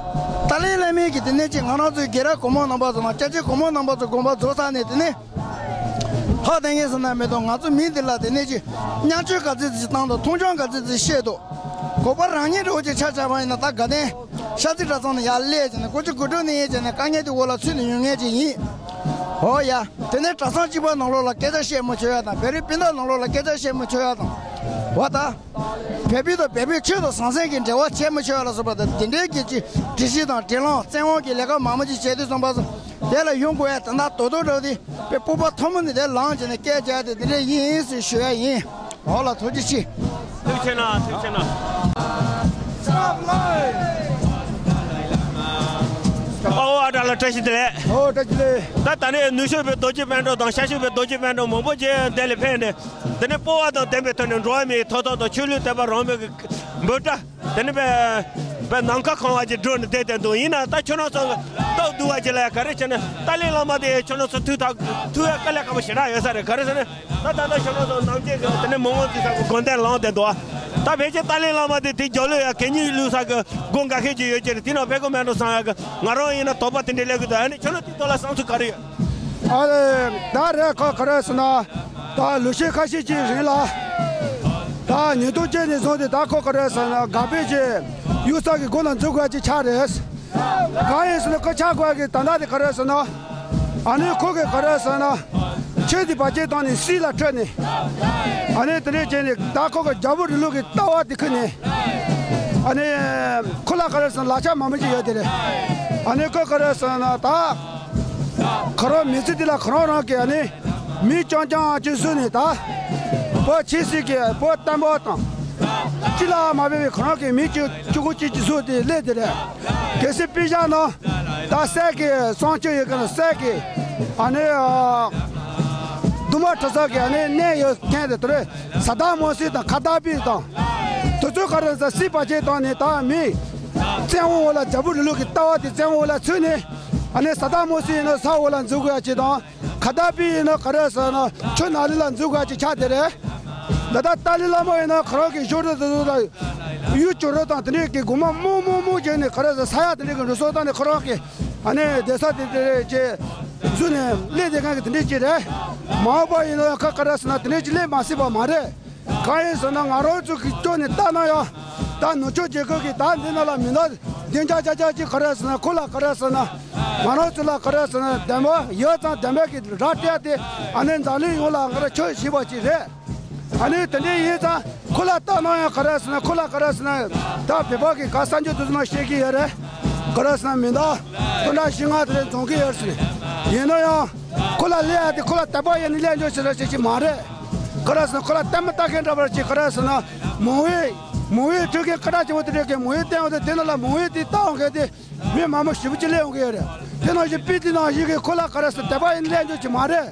ཏཱ་ལའི་བླ་མའི་གི་དེ་ནས་ཅིག་ང་རང་ཚོའི་དགེ་རབ་གོང་མ་རྣམ་པ་ཚོ་དང་སྐྱབས་རྗེ་གོང་མ་རྣམ་པ་ཚོ་དགོངས་པ་རྫོགས་ཚར་ནས་དེ་ནས་ལྷག་བསྡད་མཁན་ཟེར་ན་མི་འདུག་ང་ཚོ་མི་འདི་ལ་དེ་ནས་ཅིག་བརྙས་བཅོས་ག་ཚོད་ཅིག་བཏང་འདུག་མཐོང་ཆུང་ག་ཚོད་ཅིག་བཤད་འདུག་གོ་པ་རང་ཉིད་འདྲ་བོ་ཅིག་ཆ་བཞག་པ་ཡིན་ན། ད་དགའ་ལྡན་ཤར་རྩེ་གྲྭ་ཚང་ནས་ཡར་སླེབས་བྱས་ནས་ཀོ་ཅི་གུ་ཀྲུ་ནས་ཡིན་བྱས་ནས་དཀའ་ངལ་དེ་འོག་ལ་ཚུད་ནས་ཡོང་མཁན་ཅིག་ཡིན། འོ་ཡ། དེ་ནས་གྲྭ་ཚང་གཅིག་པ་ནང་ལོགས་ལ་སྐད་ཆ་བཤད་མི་ཆོག་ཡ་དང་། བོད་རིགས་སྤུན་ཟླ་ནང་ལོགས་ལ་སྐད་ཆ་བཤད་མི་ཆོག་ཡ་དང་། འོ་ད། བོད་པའི་དང་བོད་པའི་ཆོས་དང་ཟང་ཟིང་གི་འབྲེལ་བ་བྱེད་མི་ཆོག་ཡ་ལ་སོགས་པ་དང་། དེ་འདྲའི་གི་ཅིག་སྒྲིག་གཞི་དང་སྒྲིག་ལམ་བཙན་དབང་གི་ལས་ཀ་མང་པོ་ཅིག་བྱས་དུས་ཙམ་པ་སོ། དེ་ལ་ཡོང་དགོས་ཡ་དེ་འདྲ་དོ་དོ་འདྲ་བོ་དེ་དཔེ་སྤོབས་པ་ཐོན་མི་འདི་དེ་ལངས་བྱས་ནས་སྐད་རྒྱག་དེ་དེ་འདྲ་ཡིན་ཟེར་ཞུ་ཡ་ཡིན། འོ་ལ་ཐུགས་རྗེ་ཆེ། ཐུགས་ཆེ་གནང་། ཐུགས་ཆེ་གནང་། དཔའ་བོ་ཨ་གྲགས་ལགས་བཀྲ་ཤིས་བདེ་ལེགས། ཨོ་བཀྲ་ཤིས་བདེ་ལེགས། ད་ད་རེས་ནུབ་ཕྱོགས་པའི་རྡོ་རྗེ་སྨན་གྲོལ་དང་ཤར་ཕྱོགས་པའི་རྡོ་རྗེ་སྨན་གྲོལ་མང་པོ་ཅིག་འདི་ལ་ཕེབས་ནས། དེ་ནས་སྤོབས་པ་དང་ལྡན་པའི་ཐོག་ནས་འགྲོ་བ་མིའི་ཐོབ་ཐང་དང་ཆོས་ལུགས་དད་པ་རང་མོས་ཀྱི་འབོད་སྒྲ། དེ་ནས་དཔེ་དཔེ་ནམ་མཁའ་གང་བ་ཅིག་སྒྲོག་ནས་བསྡད་བསྡད་འདུག་ཡིན་ན་ད་ཁྱོད་རང་ཚོ་སྟབས་བདེ་བ་ཅིག་ལ་ག་རེ་བྱས་ན། ཏཱ་ལའི་བླ་མ་དེ་ཁྱོད་རང་ཚོ་ཐུག་ཐག་ཐུག་ཡ་དཀའ་ལས་ཁག་པོ་ཞེ་དྲག་ཡོད་ས་རེད། ག་རེ་ཟེར་ན། ད་ད་ལྟ་ཁྱོད་རང་ཚོ་ནམ་རྒྱུན་གྱི་དེ་ནས་མི་མང་དེ་ཚོ་གི་དགོས་འདོད་ལངས་བསྡད་འདུག་ད་ཕལ་ཆེར་ཏཱ་ལའི་བླ་མ་དེ་དེ་རྒྱབ་ལོགས་ཡ་གད་སྙིགས་བླུགས་ས་གི་སྒོ་འགའ་ཤས་ཅིག་ཡོད་ཀྱི་རེད། དེ་ནང་ཕེབས་ཀྱི་མེད་འགྲོ་བསམ་ཡ་གི་ང་རང་ཡིན་ན་དོགས་པ་དེ་འདྲ་སླེབས་ཀྱི་འདུག་ཨ་ནི་ཁྱོད་རང་དེའི་ཐོག་ལ་བསམ་ཚུལ་ག་རེ་ཡོད། ཨ་ལེ། ད་རེས་ཁོ་ག་རེ་ཟེར་ན། ད་ལོ་ཤས་ཁ་ཤས་ཅིག་རིང་ལ། ད་ཉིས་སྟོང་བཅུ་ནས་བཟུང་སྟེ་ད་ཁོ་ག་རེ་ཟེར་ན་དགའ་བོད་ཀྱི་གཡུལ་ས་གི་སྒོ་ལ་འཛུལ་དགོས་ཅིག་ཆགས་རེད། གང་ཡིན་ཟེར་ན་ཁོ་ཆགས་དགོས་ཀྱི་དོན་དག་དེ་ག་རེ་ཟེར་ན། ཨ་ནི་ཁོ་གི་ག་རེ་ཟེར་ན། ཆོས་དེ་བར་ཆད་བཏང་ནས་སྲིད་ལ་འཕྲོད་ནས། ཨ་ནི་དེ་འདྲས་བྱས་ནས་ད་ཁོ་གི་རྒྱལ་པོ་རིང་ལུགས་ཀྱི་ལྟ་བ་དེ་ཁུར་ནས། ཨ་ནི་ཁོ་ལ་ག་རེ་ཟེར་ན་ལག་ཆ་མང་པོ་ཅིག་ཡོད་དེ་རེད། ཨ་ནི་ཁོ་ག་རེ་ཟེར་ན་ད། ཁོ་རང་མི་ཚེ་འདི་ལ་ཁོ་རང་རང་གི་ཨ་ནི་མི་རྐྱང་རྐྱང་ཅིག་བཟོས་ནས་ད། བོད་ཆོས་སྲིད་ཀྱི་བོད་བསྟན་པ་དང་། སྤྱི་ལ་མ་འབད་པའི་ཁོ་རང་གི་མི་གཅིག་གཅིག་པོ་གཅིག་གཅིག་བཟོས་ཏེ་སླེབས་དེ་རེད། གལ་སྲིད་དཔེ་བཞག་ན། ད་སྲས་ཀྱི་གསང་སྤྱོད་ཡོད་མཁན་ལ་སྲས་ཀྱི་ཨ་ནི་ཨ། རྡོག་མ་གྲྭ་ཚང་གི་ཨ་ནི་གནས་ཡོད་མཁན་དེ་དེ་རེད། ས་དཱ་མུ་སི་དང་ཁ་དར་པི་དང་། དེ་ཚོ་ག་རེ་ཟེར་སྲིད་བར་ཆད་བཏང་ནས་ད་མི། བཙན་དབང་འོག་ལ་རྒྱལ་པོ་རིང་ལུགས་ཀྱི་ལྟ་བ་དེ་བཙན་དབང་འོག་ལ་ཚུད་ནས། ཨ་ནི་ས་དཱ་མུ་སི་ཡིན་ན་ས་འོག་ལ་འཛུལ་དགོས་ཡ་ཅིག་དང་། ཁ་དར་པི་ཡིན་ན་ག་རེ་ཟེར་ན་ཆུ་ནང་ལི་ལ་འཛུལ་དགོས་ཅིག་ཆགས་དེ་རེད། ད་ལྟ་ཏཱ་ལའི་བླ་མ་ཡིན་ན་ཁོ་རང་གི་གཞུང་རུ་དེ་ཚོ་ལ་གཡུ་བྱུ་རུ་དང་དེ་འདྲས་ཀྱི་སྒོ་མ་རྨོ་རྨོ་རྨོ་བྱས་ནས་ག་རེ་ཟེར་ས་ཡ་དེ་འདྲས་ཀྱི་འགྲོ་སོང་བཏང་ནས་ཁོ་རང་གི་ཨ་ནི་སྡོད་ས་དེ་དེ་འདྲས་ཀྱི་བཟོས་ནས་སླེབས་བསྡད་མཁན་གྱི་དེ་འདྲས་ཅིག་རེད། མ་འོངས་པ་ཡིན་ན་ཁ་ག་རེ་ཟེར་ན་དེ་འདྲས་ཅིག་སླེབས་མ་སྲིད་པ་མ་རེད། གང་ཡིན་ཟེར་ན་ང་རང་ཚོ་གི་སྐྱོན་ནས་ལྟ་ན་ཡང་། ད་ནུབ་ཕྱོགས་རྒྱལ་ཁབ་ཀྱིས་ད་འདི་ནང་ལ་མི་སྣ་བདུན་བརྒྱ་བརྒྱ་ཆ་ཅིག་ག་རེ་ཟེར་ན་ཁོ་ལ་ག་རེ་ཟེར་ན། ང་རང་ཚོ་ལ་ག་རེ་ཟེར་ན་བདེན་པ་ཡོད་ཙང་བདེན་པ་གི་ར་སྤྲད་དེ་ཨ་ནི་འཛམ་གླིང་ཡོངས་ལ་ང་རང་ཆོས་ཞུས་པ་ཅིག་རེད། ཨ་ནི་དེ་འདྲ་ཡིན་ཙང་ཁོ་ལ་ལྟ་ན་ཡང་ག་རེ་ཟེར་ན་ཁོ་ལ་ག་རེ་ཟེར་ན་ད་བོད་པ་གི་ག་གསར་འགྱུར་དེ་ཚོ་ནང་བཤད་ཀྱི་ཡོད་རེད། ག་རེ་ཟེར་ན་མི་ཟླ་སྟོང་ཕྲག་བཞི་ལྔ་དེ་འདྲ་འཛོམས་ཀྱི་ཡོད་ཟེར། ཡིན་ན་ཡང་ཁོ་ལ་སླེབས་ཡ་དེ་ཁོ་ལ་དད་པ་ཡིན་ནི་སླེབས་འཇོག་བྱེད་ར་བྱེད་ཀྱི་མ་རེད། ག་རེ་ཟེར་ན་ཁོ་ལ་ལྟད་མོ་ལྟ་མཁན་འདྲ་པར་ཅིག་ག་རེ་ཟེར་ན་མང་བོས་མང་བོས་ཐུག་མཁན་སྐད་གྲགས་ཆེན་པོ་དེ་འདྲ་གི་མང་བོས་བསྟན་འོང་དུས་དེ་ནང་ལ་མང་བོས་དེ་ལྟ་འོང་མཁན་དེ་མི་མང་པོ་ཞེ་པོ་ཅིག་སླེབས་འོང་གི་ཡོད་རེད། དེ་ནང་བཞིན་པི་ཏི་ནང་བཞིན་གི་ཁོ་ལ་ག་རེ་ཟེར་དད་པ་ཡིན་སླེབས་འཇོག་ཅིག་མ་རེད།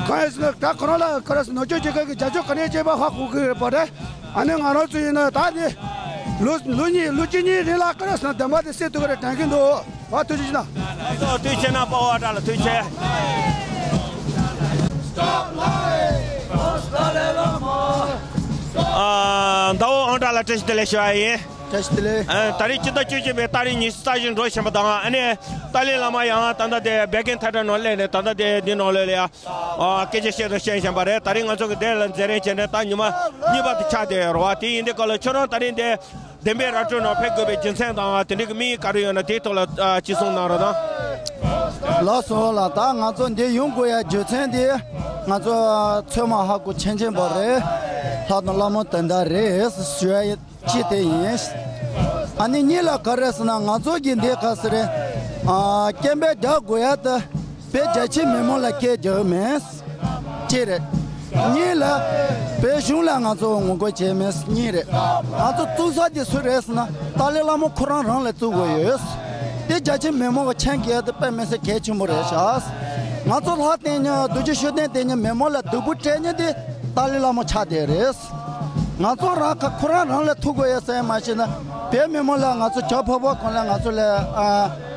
གང་ཡིན་ཟེར་ན་ད་ཁོ་རང་ལ་ག་རེ་ཟེར་ནུབ་ཕྱོགས་རྒྱལ་ཁབ་ཀྱི་རྒྱབ་སྐྱོར་ག་ནས་བྱས་པ་ཧ་གོ་གི་རེད་པ་རེད། ཨ་ནི་ང་རང་ཚོ་ཡིན་ན་ད་ནི་ལོ་ལོ་གཉིས་ལོ་གཅིག་གཉིས་རིང་ལ་ག་རེ་ཟེར་ན་བདེན་པ་དེ་སེལ་ཐུབ་ཀྱི་རེད་དྲན་གྱི་འདུག་ཨ་ཐུགས་རྗེ་ཆེ་གནང་། ཐུགས་རྗེ་ཆེ་གནང་། དཔའ་བོ་ཨ་གྲགས་ལ་ཐུགས་རྗེ་ཆེ། ཨ། ཟླ་བོ་ཨང་གྲགས་ལ་བཀྲ་ཤིས་བདེ་ལེགས་ཞུ་བ་ཡིན། བཀྲ་ཤིས་བདེ་ལེགས། ཨ། ད་རེས་ཕྱི་ཟླ་བཅུ་གཅིག་པའི་ཏ་རིག་ཉི་ཤུ་རྩ་བཞི་འགྲོ་བཞིན་པ་དང་། ཨ་ནི་ཏཱ་ལའི་བླ་མ་ཡང་ད་ལྟ་དེ་བད་ཀན་ཐལ་དྲགས་ནང་སླེབས་ནས་ད་ལྟ་དེ་འདི་ནང་ལོགས་ལ་ཡ། ཨ། སྐད་ཆ་བཤད་དང་བཤད་བཞིན་པ་རེད། ད་རེས་ང་ཚོ་གི་དེ་ལ་མཛད་རན་བྱས་ནས་ད་ཉི་མ་གཉིས་པ་དེ་ཆགས་བསྡད་ཡོད་རེད་བ། དེ་ཡིན་དུས་སྐབས་ལ་ཁྱོད་རང་ད་རེས་འདི་བདེན་པའི་ར་སྤྲོད་ནང་ཕེབས་དགོས་པའི་རྒྱུ་མཚན་དང་དེ་འདྲའི་གི་དམིགས་ཡུལ་ག་རེ་ཡོད་ན་དེའི་ཐོག་ལ་ཨ་ཅིག་གསུངས་གནང་རོགས་གནང་། ལགས་སོ་ལགས། ད་ང་ཚོ་འདི་ཡོང་དགོས་ཡ་རྒྱུ་མཚན་དེ་ང་ཚོ་ཚོད་མ་ཧ་གོ་ཆེན་ཆེན་པོ་རེད། ལྷ་དང་ལྷ་མོ་དེ་འདྲ་རེད་ཞུ་ཡ་ཅི་དེ་ཡིན། ཨ་ནི་གཉིས་ལ་ག་རེ་ཟེར་ན་ང་ཚོ་གི་འདི་ག་ཟེར་རེད། ཨ་སྐད་འབོད་རྒྱག་དགོས་ཡ་དེ་བོད་རྒྱ་ཆེ་མི་མང་ལ་སྐད་རྒྱག་མེད། གཅིག་རེད། གཉིས་ལ། བོད་གཞུང་ལ་ང་ཚོ་ངོ་རྒོལ་བྱས་མེད་གཉིས་རེད། ང་ཚོ་བཙུགས་ས་དེ་སུ་རེད་ཟེར་ན་ཏཱ་ལའི་བླ་མ་ཁོ་རང་རང་ལ་བཙུགས་དགོས་ཡོད། དེ་རྒྱ་ཆེ་མི་མང་གི་མཁྱེན་གྱི་ཡ་དེ་དཔེ་མི་སྲིད་གལ་ཆེན་པོ་རེད་ཤག་ང་ཚོ་ལྷ་བསྟེན་མཁན་རྡོ་རྗེ་ཤུགས་ལྡན་བསྟེན་མཁན་མི་མང་ལ་སྡུག་པོ་སྤྲད་མཁན་དེ་ཏཱ་ལའི་བླ་མ་ཆགས་བསྡད་རེད། ང་ཚོ་རང་ཁ་ཁོ་རང་རང་ལ་ཐུག་དགོས་ཡ་ཟེར་མ་ཤེས་ན་བོད་མི་མང་ལ་ང་ཚོ་བྱ་ཕོ་བ་ཁོང་ལ་ང་ཚོ་ལ་ཨ་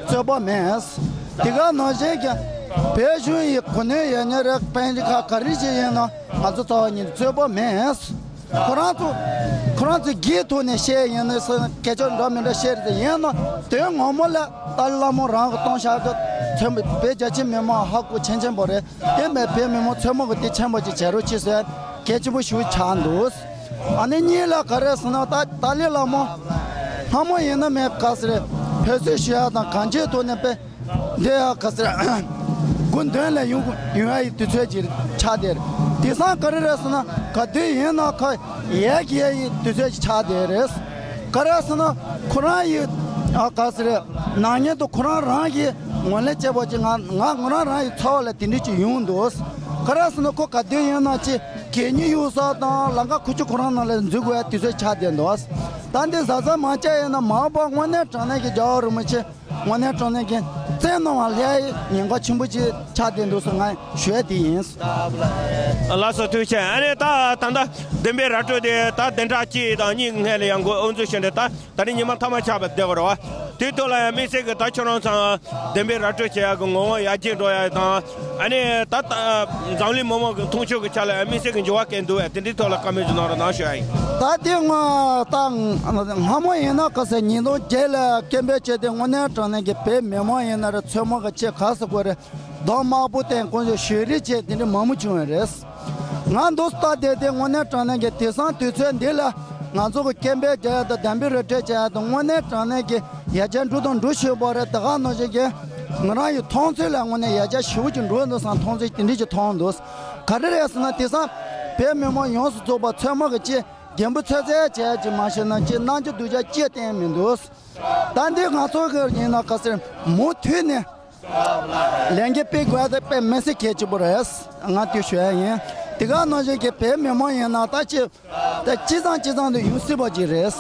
རྩོད་པ་མེད། དེ་ག་ནང་བཞིན་གྱི་བོད་གཞུང་ཡི་གོ་གནས་ཡོད་མཁན་རེད། དཔོན་རིགས་ཁག་ག་རེ་ཞིག་ཡིན་ན་ང་ཚོ་རྩ་བ་ཉིད་རྩོད་པ་མེད། ཁོ་རང་ཚོ་ཁོ་རང་ཚོ་སྒེར་ཐོག་ནས་བཤད་ཡིན་ན་སྐད་ཆ་འདྲ་མི་འདྲ་བཤད་རེད། ཡིན་ན་དོན་ངོ་མ་ལ་ཏཱ་ལའི་བླ་མ་རང་གི་གཏོང་བཞག་གི་ཚོད་མ་བོད་རྒྱ་ཆེ་མི་མང་ཧ་གོ་ཆེན་ཆེན་པོ་རེད། དེ་མེད་བོད་མི་མང་ཚོད་མ་གི་དེ་ཆེན་པོ་ཅིག་བྱེད་རོགས་གྱིས་ཟེར་གལ་ཆེན་པོ་ཞིག་ཆགས་འདུག་ཨ་ནི་གཉིས་ལ་ག་རེ་ཟེར་ན་ད་ཏཱ་ལའི་བླ་མ་སྔ་མོ་ཡིན་ན་མེད་ག་ཟེར་བེད་སྤྱོད་ཞུ་ཡ་དང་གང་ཅིའི་ཐོག་ནས་དཔེ་འདི་ཡ་ག་ཟེར་དགུན་དོན་ལ་ཡོང་ཡོང་ཡ་ཡི་དུས་ཚོད་ཅིག་ཆགས་བསྡད་རེད། དེང་སང་ག་རེ་རེད་ཟེར་ན་ག་དུས་ཡིན་ན་ཁ་ཡལ་གྱི་ཡ་ཡི་དུས་ཚོད་ཅིག་ཆགས་བསྡད་རེད། ག་རེ་ཟེར་ན་ཁོ་རང་ཡི་ཨ་ག་ཟེར་ནང་ཉིད་དུ་ཁོ་རང་རང་གི་ངོས་ལེན་བྱས་པ་ཅིག་ང་ང་ངོ་རང་རང་ཡི་ཚོར་བ་ལ་དེ་འདྲ་ཅིག་ཡོང་འདུག་ག་རེ་ཟེར་ན་ཁོ་ག་དུས་ཡིན་ན་ཅི་གད་སྙིགས་གཡུག་ས་དང་ལམ་ཁ་ཁུ་ཆུ་ཁོ་རང་ནང་ལ་འཛུལ་དགོས་ཡ་དུས་ཚོད་ཆགས་བསྡད་འདུག་ད་འདི་གཟབ་གཟབ་མ་བྱས་ཡིན་ན་མ་འོངས་པ་དངོས་གནས་དྲང་གནས་ཀྱི་རྒྱལ་བ་རིན་པོ་ཆེ་དངོས་གནས་དྲང་གནས་ཀྱི་བཙན་གནོན་པ་ལྷའི་ཉེན་ཁ་ཆེན་པོ་ཅིག་ཆགས་བསྡད་འདུག་ཟེར་ང་ཞུ་ཡ་དེ་ཡིན། ལགས་སོ། ཐུགས་རྗེ་ཆེ། ཨ་ནི་ད་ད་ལྟ་བདེན་པའི་ར་སྤྲོད་དེ་ད་བདུན་ཕྲག་གཅིག་དང་གཉིས་སྔོན་ལ་ཡང་འགོ་དབུ་འཛུགས་བྱས་ཏེ་ད་ད་རིང་ཉི་མ་མཐའ་མ་ཆགས་པ་བསྡད་པ་རེད་བ། དེའི་ཐོག་ལ་ཡང་དམིགས་བསལ་གྱི་ད་ཁྱོད་རང་ཚང་བདེན་པའི་ར་སྤྲོད་བྱེད་ཡག་གི་ངོ་བོ་ཡར་རྒྱས་འགྲོ་ཡག་དང་། ཨ་ནི་ད་ལྟ་འཛམ་གླིང་མི་མང་གི་མཐོང་ཆོས་ཀྱི་ཆ་ལ་ཡང་དམིགས་བསལ་གྱི་འགྱུར་བ་གང་འདུག་བས། དེ་འདྲའི་ཐོག་ལ་བཀའ་མོལ་ཅིག་གནང་རོགས་གནང་ཞུ་ཡ་ཡིན། ད་དེ་སྔ་ད་སྔ་མོ་ཡིན་ན་ག་ཟེར་ཉིས་སྟོང་བརྒྱད་ལ་སྐད་འབོད་བྱས་ཏེ་དངོས་གནས་དྲང་གནས་ཀྱི་བོད་མི་མང་ཡིན་ན་རེད། ཚོད་མ་གི་ཆེད་ག་ཟེར་དགོས་རེད། གདོང་དམར་པོ་བསྟན་དགོས་ཞེས་ཞུ་རེས་བྱས་དེ་འདྲ་མང་པོ་བྱུང་བ་རེད། ང་འདུག་སྟབས་བདེ་བདེ་དངོས་གནས་དྲང་གནས་ཀྱི་དེང་སང་དུས་ཚོད་འདི་ལ་ང་ཚོ་གི་སྐད་འབོད་རྒྱག་ཡ་དང་བདེན་པའི་ར་སྤྲོད་བྱེད་ཡ་དང་དངོས་གནས་དྲང་གནས་ཀྱི་ཡར་རྒྱས་འགྲོ་དང་འགྲོ་བཞིན་པ་རེད། དེ་ག་ནང་བཞིན་གྱི་ང་རང་ཡི་མཐོང་ཚུལ་ལ་དངོས་གནས་ཡར་རྒྱས་ཞེ་པོ་ཅིག་འགྲོ་འདུག་བསམ་མཐོང་ཚུལ་དེ་འདྲ་ཅིག་མཐོང་འདུག་ག་རེ་རེད་ཟེར་ན་དེང་སང་བོད་མི་མང་ཡོངས་སུ་རྫོགས་པ་ཚང་མ་གི་ཅི་རྒན་པོ་ཚོད་ཚོད་བྱས་ཅིག་མ་ཤེས་ན་ཅི་རྣམ་འགྱུར་སྡུག་ཅག་ཅི་བསྟན་མི་འདུག་ད་འདི་ང་ཚོ་གི་ཡིན་ན་ག་ཟེར་མུ་མཐུད་ནས་ལས་འགུལ་སྤེལ་དགོས་ཡ་དེ་དཔེ་མི་སྲིད་གལ་ཆེན་པོ་རེད། ང་དེ་ཞུ་ཡ་ཡིན། དེ་ག་ནང་བཞིན་གྱི་བོད་མི་མང་ཡིན་ན་ད་ཅི་ད་ཅི་ཙང་ཅི་ཙང་དུ་ཡོང་སྲིད་པ་ཅིག་རེད།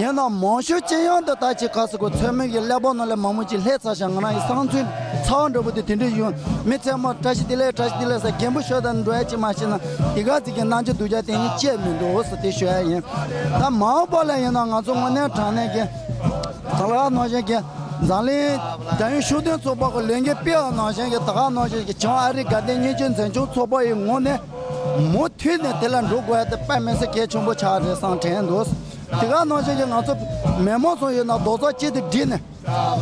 ཡིན་ན་མང་ཤོས་ཅི་ཡང་དུ་ད་ཅི་ག་ཟེར་གོ་ཚོད་མེད་ཀྱི་ཀླད་པ་ནང་ལ་མང་མོ་ཅིག་ལྷད་ཚར་ཤག་ང་རང་ཡི་བསམ་ཚུལ་ཚ་བ་འདྲ་པོ་དེ་དེ་འདྲ་ཡོང་མི་ཚད་མ་བཀྲ་ཤིས་བདེ་ལེགས་བཀྲ་ཤིས་བདེ་ལེགས་ཟེར་རྒན་པོ་ཤོད་དང་འགྲོ་ཡ་ཅིག་མ་ཤེས་ན་དེ་ག་ཅིག་གི་རྣམ་འགྱུར་སྡུག་ཅག་དེ་ཡིན་ཅེས་མི་འདུག་ཟེར་དེ་ཞུ་ཡ་ཡིན། ད་མ་འོངས་པ་ལ་ཡིན་ན་ང་ཚོ་དངོས་གནས་དྲང་གནས་ཀྱི་ད་ག་ནང་བཞིན་གྱི་འཛམ་གླིང་རྒྱལ་ཡོངས་ཤུགས་ལྡན་ཚོགས་པ་གི་ལས་འགུལ་སྤེལ་བ་ནང་བཞིན་གྱི་ད་ག་ནང་བཞིན་གྱི་བྱང་ཨ་རི་དགའ་ལྡན་སྙིང་རྗེ་འཛིན་སྐྱོང་ཚོགས་པ་ཡི་ངོས་ནས་མུ་མཐུད་ནས་དེ་ལ་འགྲོ་དགོས་ཡ་དེ་དཔེ་མི་སྲིད་གལ་ཆེན་པོ་ཆགས་རེད་བསམ་དྲན་འདུག་དེ་ག་ནང་བཞིན་གྱི་ང་ཚོ་མི་མང་ཚོ་ཡོད་ན་རྡོག་རྩ་གཅིག་ཏུ་བསྒྲིལ་ནས་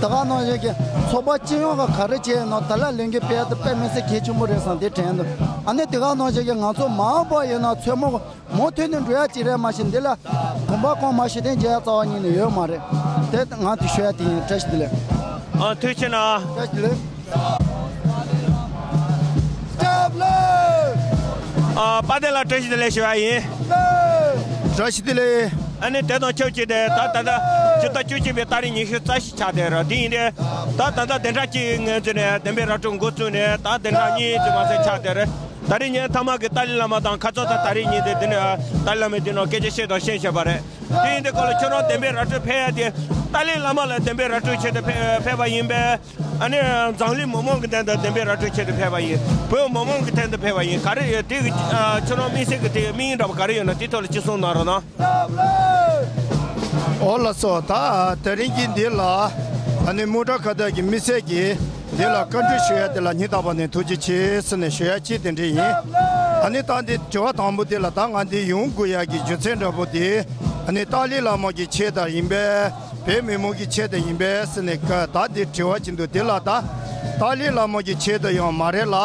ད་ག་ནང་བཞིན་གྱི་ཚོགས་པ་སྤྱི་ཡོངས་ཀྱི་ག་རེ་བྱས་ཡོད་ན་དེ་ལ་ལས་འགུལ་སྤེལ་ཡ་དེ་དཔེ་མི་སྲིད་གལ་ཆེན་པོ་རེད་བསམ་དེ་དྲན་འདུག་ཨ་ནི་དེ་ག་ནང་བཞིན་གྱི་ང་ཚོ་མ་འོངས་པ་ཡིན་ན་ཚོད་མ་མུ་མཐུད་ནས་འགྲོ་ཡ་གཅིག་རེད་མ་གཞི་འདི་ལ་གོམ་པ་གང་མ་གཞི་རྟེན་བྱེད་ཡ་རྩ་བ་ཉིད་ནས་ཡོད་མ་རེད། དེ་ང་དེ་ཞུ་ཡ་དེ་ཡིན། བཀྲ་ཤིས་བདེ་ལེགས། ཨ་ཐུགས་རྗེ་གནང་། བཀྲ་ཤིས་བདེ་ལེགས། ཨ་དཔལ་ལྡན་ལགས་བཀྲ་ཤིས་བདེ་ལེགས་ཞུ་བ་ཡིན། བཀྲ་ཤིས་བདེ་ལེགས། ཨ་ནི་དེ་དང་ཆབས་ཅིག་ཏེ་ད་ད་ལྟ་སྤྱི་ཟླ་བཅུ་གཅིག་པའི་ཏ་རིག་ཉི་ཤུ་རྩ་བཞི་ཆགས་བསྡད་རེད། དེ་ཡིན་ཏེ་ད་ད་ལྟ་བདུན་ཕྲག་གཅིག་སྔོན་ཚུད་ནས་བདེན་པའི་ར་སྤྲོད་འགོ་བཙུགས་ནས་ད་བདུན་ཕྲག་གཉིས་ཙམ་མ་ཟད་ཆགས་བསྡད་རེད། ད་རིང་ཉིན་མཐའ་མ་གི་ཏཱ་ལའི་བླ་མ་དང་ཁ་སང་ད་ད་རིང་ཉིན་དེ་འདི་ནས་ཏཱ་ལའི་བླ་མས་འདི་ནང་སྐད་ཆ་བཤད་དང་བཤད་བཞིན་པ་རེད། དེ་ཡིན་དུས་སྐབས་ལ་ཁྱོད་རང་བདེན་པའི་ར་སྤྲོད་ཕེབས་ཡ་དེ་ཏཱ་ལའི་བླ་མ་ལ་བདེན་པའི་ར་སྤྲོད་ཆེད་དུ་ཕེ་ཕེབས་པ་ཡིན་པས། ཨ་ནི་འཛམ་གླིང་མི་མང་གི་སྟེང་དུ་བདེན་པའི་ར་སྤྲོད་ཆེད་དུ་ཕེབས་པ་ཡིན། བོད་མི་མང་གི་སྟེང་དུ་ཕེབས་པ་ཡིན། ག་རེ་ཡོད་དེ་གི་ཨ་ཁྱོད་རང་དམིགས་བསལ་གྱི་དེ་དམིགས་ཡུལ་འདྲ་པོ་ག་རེ་ཡོད་ན་དེ་ཐོག་ལ་ཅིག་གསུངས་གནང་རོགས་གནང་། ཨོ་ལགས་སོ། ད་དེ་རིང་གི་འདི་ལ་ཨ་ནི་མུ་དྲ་ཁ་བརྡ་གི་དམིགས་བསལ་གྱི་འདི་ལ་བཀའ་འདྲི་ཞུ་ཡ་དེ་ལ་སྙིང་ཐག་པ་ནས་ཐུགས་རྗེ་ཆེ་ཟེར་ནས་ཞུ་ཡ་གཅིག་དེ་འདྲ་ཡིན། ཨ་ནི་ད་འདི་དྲི་བ་དང་པོ་དེ་ལ་ད་ང་འདི་ཡོང་དགོས་ཡ་གི་རྒྱུ་མཚན་འདྲ་པོ་དེ་ཨ་ནི་ཏཱ་ལའི་བླ་མ་གི་ཆེད་དུ་ཡིན་པས། བོད་མི་མང་གི་ཆེད་དུ་ཡིན་པས་ཟེར་ནས་ཀ་ད་འདི་དྲི་བ་ཅིག་འདུག་དེ་ལ་ད་ཏཱ་ལའི་བླ་མ་གི་ཆེད་དུ་ཡང་མ་རེད་ལ།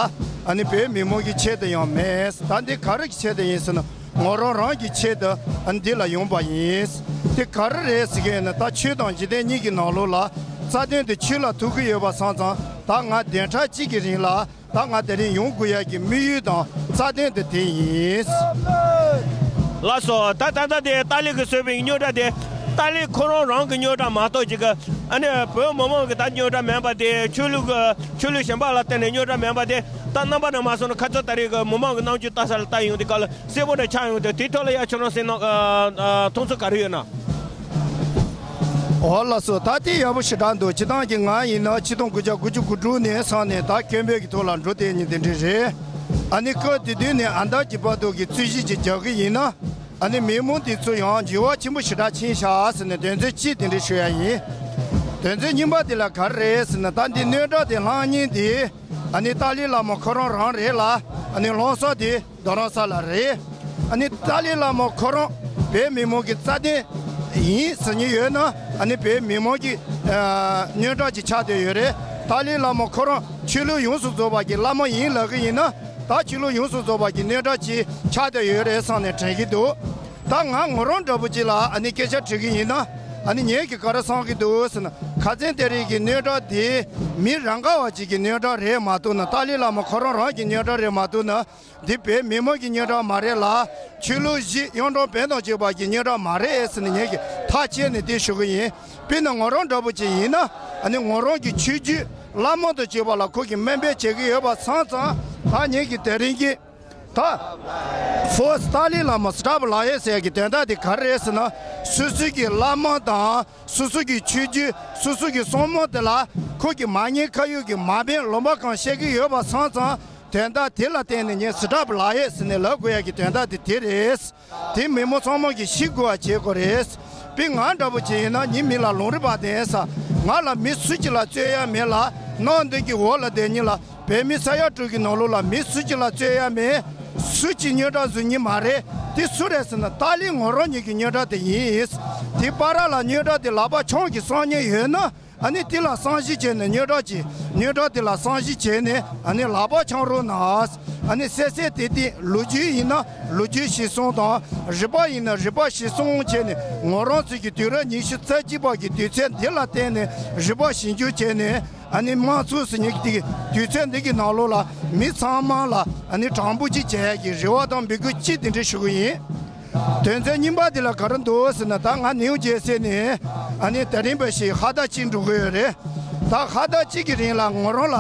ཨ་ནི་བོད་མི་མང་གི་ཆེད་དུ་ཡང་མེད། ད་འདི་ག་རེ་གི་ཆེད་དུ་ཡིན་ཟེར་ན་ང་རང་རང་གི་ཆེད་དུ་ཨ་ནི་འདི་ལ་ཡོང་པ་ཡིན། དེ་ག་རེ་རེད་ཟེར་གི་ཡིན་ན་ད་ཆོས་དང་འཇིག་རྟེན་གཉིས་ཀྱི་ནང་ལོགས་ལ་རྩ་དོན་དེ་ཆོས་ལ་ཐུག་གི་ཡོད་པ་སོང་ཙང་། ད་ང་བདུན་ཕྲག་གཅིག་གི་རིང་ལ་ད་ང་དེ་རིང་ཡོང་དགོས་ཡ་གི་དམིགས་ཡུལ་དང་རྩ་དོན་དེ་དེ་ཡིན། ལགས་སོ། ད་ད་ལྟ་དེ་ཏཱ་ལི་གིས་བཟོས་པའི་རྙོག་དྲ་དེ། ཏཱ་ལི་ཁོ་རང་རང་གི་རྙོག་དྲ་མ་གཏོགས་ཅིག་གི། ཨ་ནི་བོད་མི་མང་གི་ད་རྙོག་དྲ་མིན་པ་དེ། ཆོས་ལུགས་ཀྱི་ཆོས་ལུགས་གཞན་པ་ལ་བརྟེན་ནས་རྙོག་དྲ་མིན་པ་དེ། ད་རྣམ་པ་ནང་མ་སོང་ན་ཁ་ཚ་ད་རེས་ཀྱི་མི་མང་གི་རྣམ་འགྱུར་ལྟ་ས་ལ་ལྟ་ཡོང་དུས་སྐབས་ལ་གསལ་པོ་འདྲ་ཆགས་ཡོང་དུས། དེའི་ཐོག་ལ་ཡ་ཁྱོད་རང་སེམས་ནང་ཨ་ཨ་མཐོང་ཚུལ་ག་རེ་ཡོད་ན། འོ་ལགས་སོ། ད་དེ་ཡག་པོ་ཞེ་དྲག་འདུག་སྤྱིར་བཏང་གི་ང་ཡིན་ན་ཆིག་སྟོང་དགུ་བརྒྱ་དགུ་བཅུ་གོ་དྲུག་ནས་བཟུང་ནས་ད་སྐད་འབོད་ཀྱི་ཐོག་ལ་འགྲོ་བསྡད་མཁན་དེ་འདྲ་རེད། ཨ་ནི་སྐབས་དེ་དུས་ནས་ཨ་མདའ་གྱི་བར་དུ་གི་རྩོད་གཞི་ཅིག་རྒྱག་གི་ཡིན་ན། ཨ་ནི་མི་མང་དེ་ཚོ་ཡང་འགྱུར་བ་ཆེན་པོ་ཞེ་དྲག་ཕྱིན་ཤག་ཟེར་ནས་དོན་ཚན་གཅིག་དེ་འདྲ་ཞུ་ཡ་ཡིན། དོན་ཚན་གཉིས་པ་དེ་ལ་ག་རེ་རེད་ཟེར་ན། ད་འདི་རྙོག་དྲ་དེ་བསླངས་མཁན་དེ་ཨ་ནི་ཏཱ་ལའི་བླ་མ་ཁོ་རང་རང་རེད་ལ། ཨ་ནི་བླངས་ས་དེ་རྡ་རམ་ས་ལ་རེད། ཨ་ནི་ཏཱ་ལའི་བླ་མ་ཁོ་རང་བོད་མི་མང་གི་རྩ་དོན་ཡིན་ཟེར་མཁན་ཡོད་ན། ཨ་ནི་བོད་མི་མང་གི་ཨ་རྙོག་དྲ་ཅིག་ཆགས་བསྡད་ཡོད་རེད། ཏཱ་ལའི་བླ་མ་ཁོ་རང་ཆོས་ལུགས་ཡོངས་སུ་རྫོགས་པ་གི་བླ་མ་ཡིན་ལབ་གི་ཡིན་ན། ད་ཆོས་ལུགས་ཡོངས་སུ་རྫོགས་པ་གི་རྙོག་དྲ་ཅིག་ཆགས་བསྡད་ཡོད་རེད་བསམ་ནས་དྲན་གྱི་འདུག་ད་ང་ངོ་རང་འདྲ་པོ་ཅིག་ལ་ཨ་ནི་སྐད་ཆ་དྲི་གི་ཡིན་ན། ཨ་ནི་ངས་ཀྱིས་ག་རེ་བསམ་གྱི་འདུག་ཟེར་ན། ཁ་སང་དེ་རིང་གི་རྙོག་དྲ་དེ་མི་རང་ག་བ་ཅིག་གི་རྙོག་དྲ་རེད་མ་གཏོགས་ན། ཏཱ་ལའི་བླ་མ་ཁོ་རང་རང་གི་རྙོག་དྲ་རེད་མ་གཏོགས་ན། འདི་བོད་མི་མང་གི་རྙོག་དྲ་མ་རེད་ལ། ཆོས་ལུགས་བཞི་གཡུང་དྲུང་བོན་དང་བཅས་པ་གི་རྙོག་དྲ་མ་རེད་ཟེར་ནས་ངས་ཀྱིས་ཐག་བཅད་ནས་དེ་ཞུ་གི་ཡིན། དཔེར་ན་ང་རང་འདྲ་པོ་ཅིག་ཡིན་ན། ཨ་ནི་ང་རང་གི་ཆོས་བརྒྱུད་བླ་མ་དང་བཅས་པ་ལ་ཁོ་གིས་དམའ་འབེབས་བྱེད་ཀྱི་ཡོད་པ་སོང་ཙང་། ད་ངས་ཀྱིས་དེ་རིང་གི་ད་ཕོ་སི་ཏཱ་ལའི་བླ་མ་སི་ཏྲ་བ་ལ་ཡེ་ཟེར་ཡ་གི་དོན་དག་དེ་ག་རེ་རེད་ཟེར་ན། སོ་སོ་གི་བླ་མ་དང་སོ་སོ་གི་ཆོས་བརྒྱུད་སོ་སོ་གི་སྲུང་མ་དེ་ལ་ཁོ་གིས་མ་ཉེས་ཁ་གཡོགས་ཀྱི་དམའ་འབེབས་ལུང་པ་གང་བཤད་ཀྱི་ཡོད་པ་སོང་ཙང་། དོན་དག་དེ་ལ་བརྟེན་ནས་ངས་སི་ཏྲ་བ་ལ་ཡེ་ཟེར་ནས་ལབ་དགོས་ཡ་གི་དོན་དག་དེ་དེ་རེད། དེ་མི་མང་ཚང་མ་གིས་ཤེས་དགོས་པ་བྱེད་དགོས་རེད། དཔེར་ང་འདྲ་པོ་ཅིག་ཡིན་ན། ངའི་མིང་ལ་ལུང་རིགས་པ་ལྡན་ཟེར། ང་ལ་མི་སུ་གཅིག་ལ་རྩོད་ཡ་མེད་ལ། ནང་འདི་གི་འོག་ལ་བསྡད་མཁན་ལ། བོད་མི་ས་ཡ་དྲུག་གི་ནང་ལོགས་ལ་མི་སུ་གཅིག་ལ་རྩོད་ཡ་མེད། སུ་གཅིག་རྙོག་དྲ་བཟོ་མཁན་མ་རེད། དེ་སུ་རེད་ཟེར་ན། ཏཱ་ལའི་ང་རང་ཉིད་ཀྱི་རྙོག་དྲ་དེ་ཡིན། དེ་བར་ལ་རྙོག་དྲ་དེ་ལག་པ་འཆང་གི་བསམ་མཁན་ཡོད་ན། ཨ་ནི་དེ་ལ་བསམ་གཞིག་བྱས་ནས། རྙོག་དྲ་གི་རྙོག་དྲ་དེ་ལ་བསམ་གཞིག་བྱས་ནས། ཨ་ནི་ལག་པ་འཆང་རོགས་གནང་། ཨ་ནི་གསལ་གསལ་ཏིག་ཏིག་ལོ་རྒྱུས་ཡིན་ན་ལོ་རྒྱུས་གཞིར་བཟུང་དང་། རིག་པ་ཡིན་ན་རིག་པ་གཞིར་བཟུང་བྱས་ནས། ང་རང་ཚོ་གི་དུས་རབས་ཉི་ཤུ་རྩ་གཅིག་པ་གི་དུས་ཚོད་འདི་ལ་བརྟེན་ནས་རིག་པ་ཞིབ་འཇུག་བྱས་ནས། ཨ་ནི་དམངས་གཙོ་ཟེར་མཁན་གྱི་དུས་ཚོད་འདི་གི་ནང་ལོགས་ལ་མི་ཚང་མ་ལ་ཨ་ནི་དྲང་པོ་ཅིག་བྱེད་ཡ་གི་རེ་བ་དང་འབོད་སྐུལ་ཅིག་དེ་འདྲ་ཞུ་གི་ཡིན། དོན་ཚན་གཉིས་པ་དེ་ལ་ག་རེ་འདུག་ཟེར་ན། ད་ང་ནེའུ་ཇར་སི་ནས་ཨ་ནི་དེ་རིང་འབའ་ཞིག་ཧ་ད་ཅིག་འགྲོ་གི་ཡོད་རེད། ད་ཧ་ད་ཅིག་གི་རིང་ལ་ང་རང་ལ་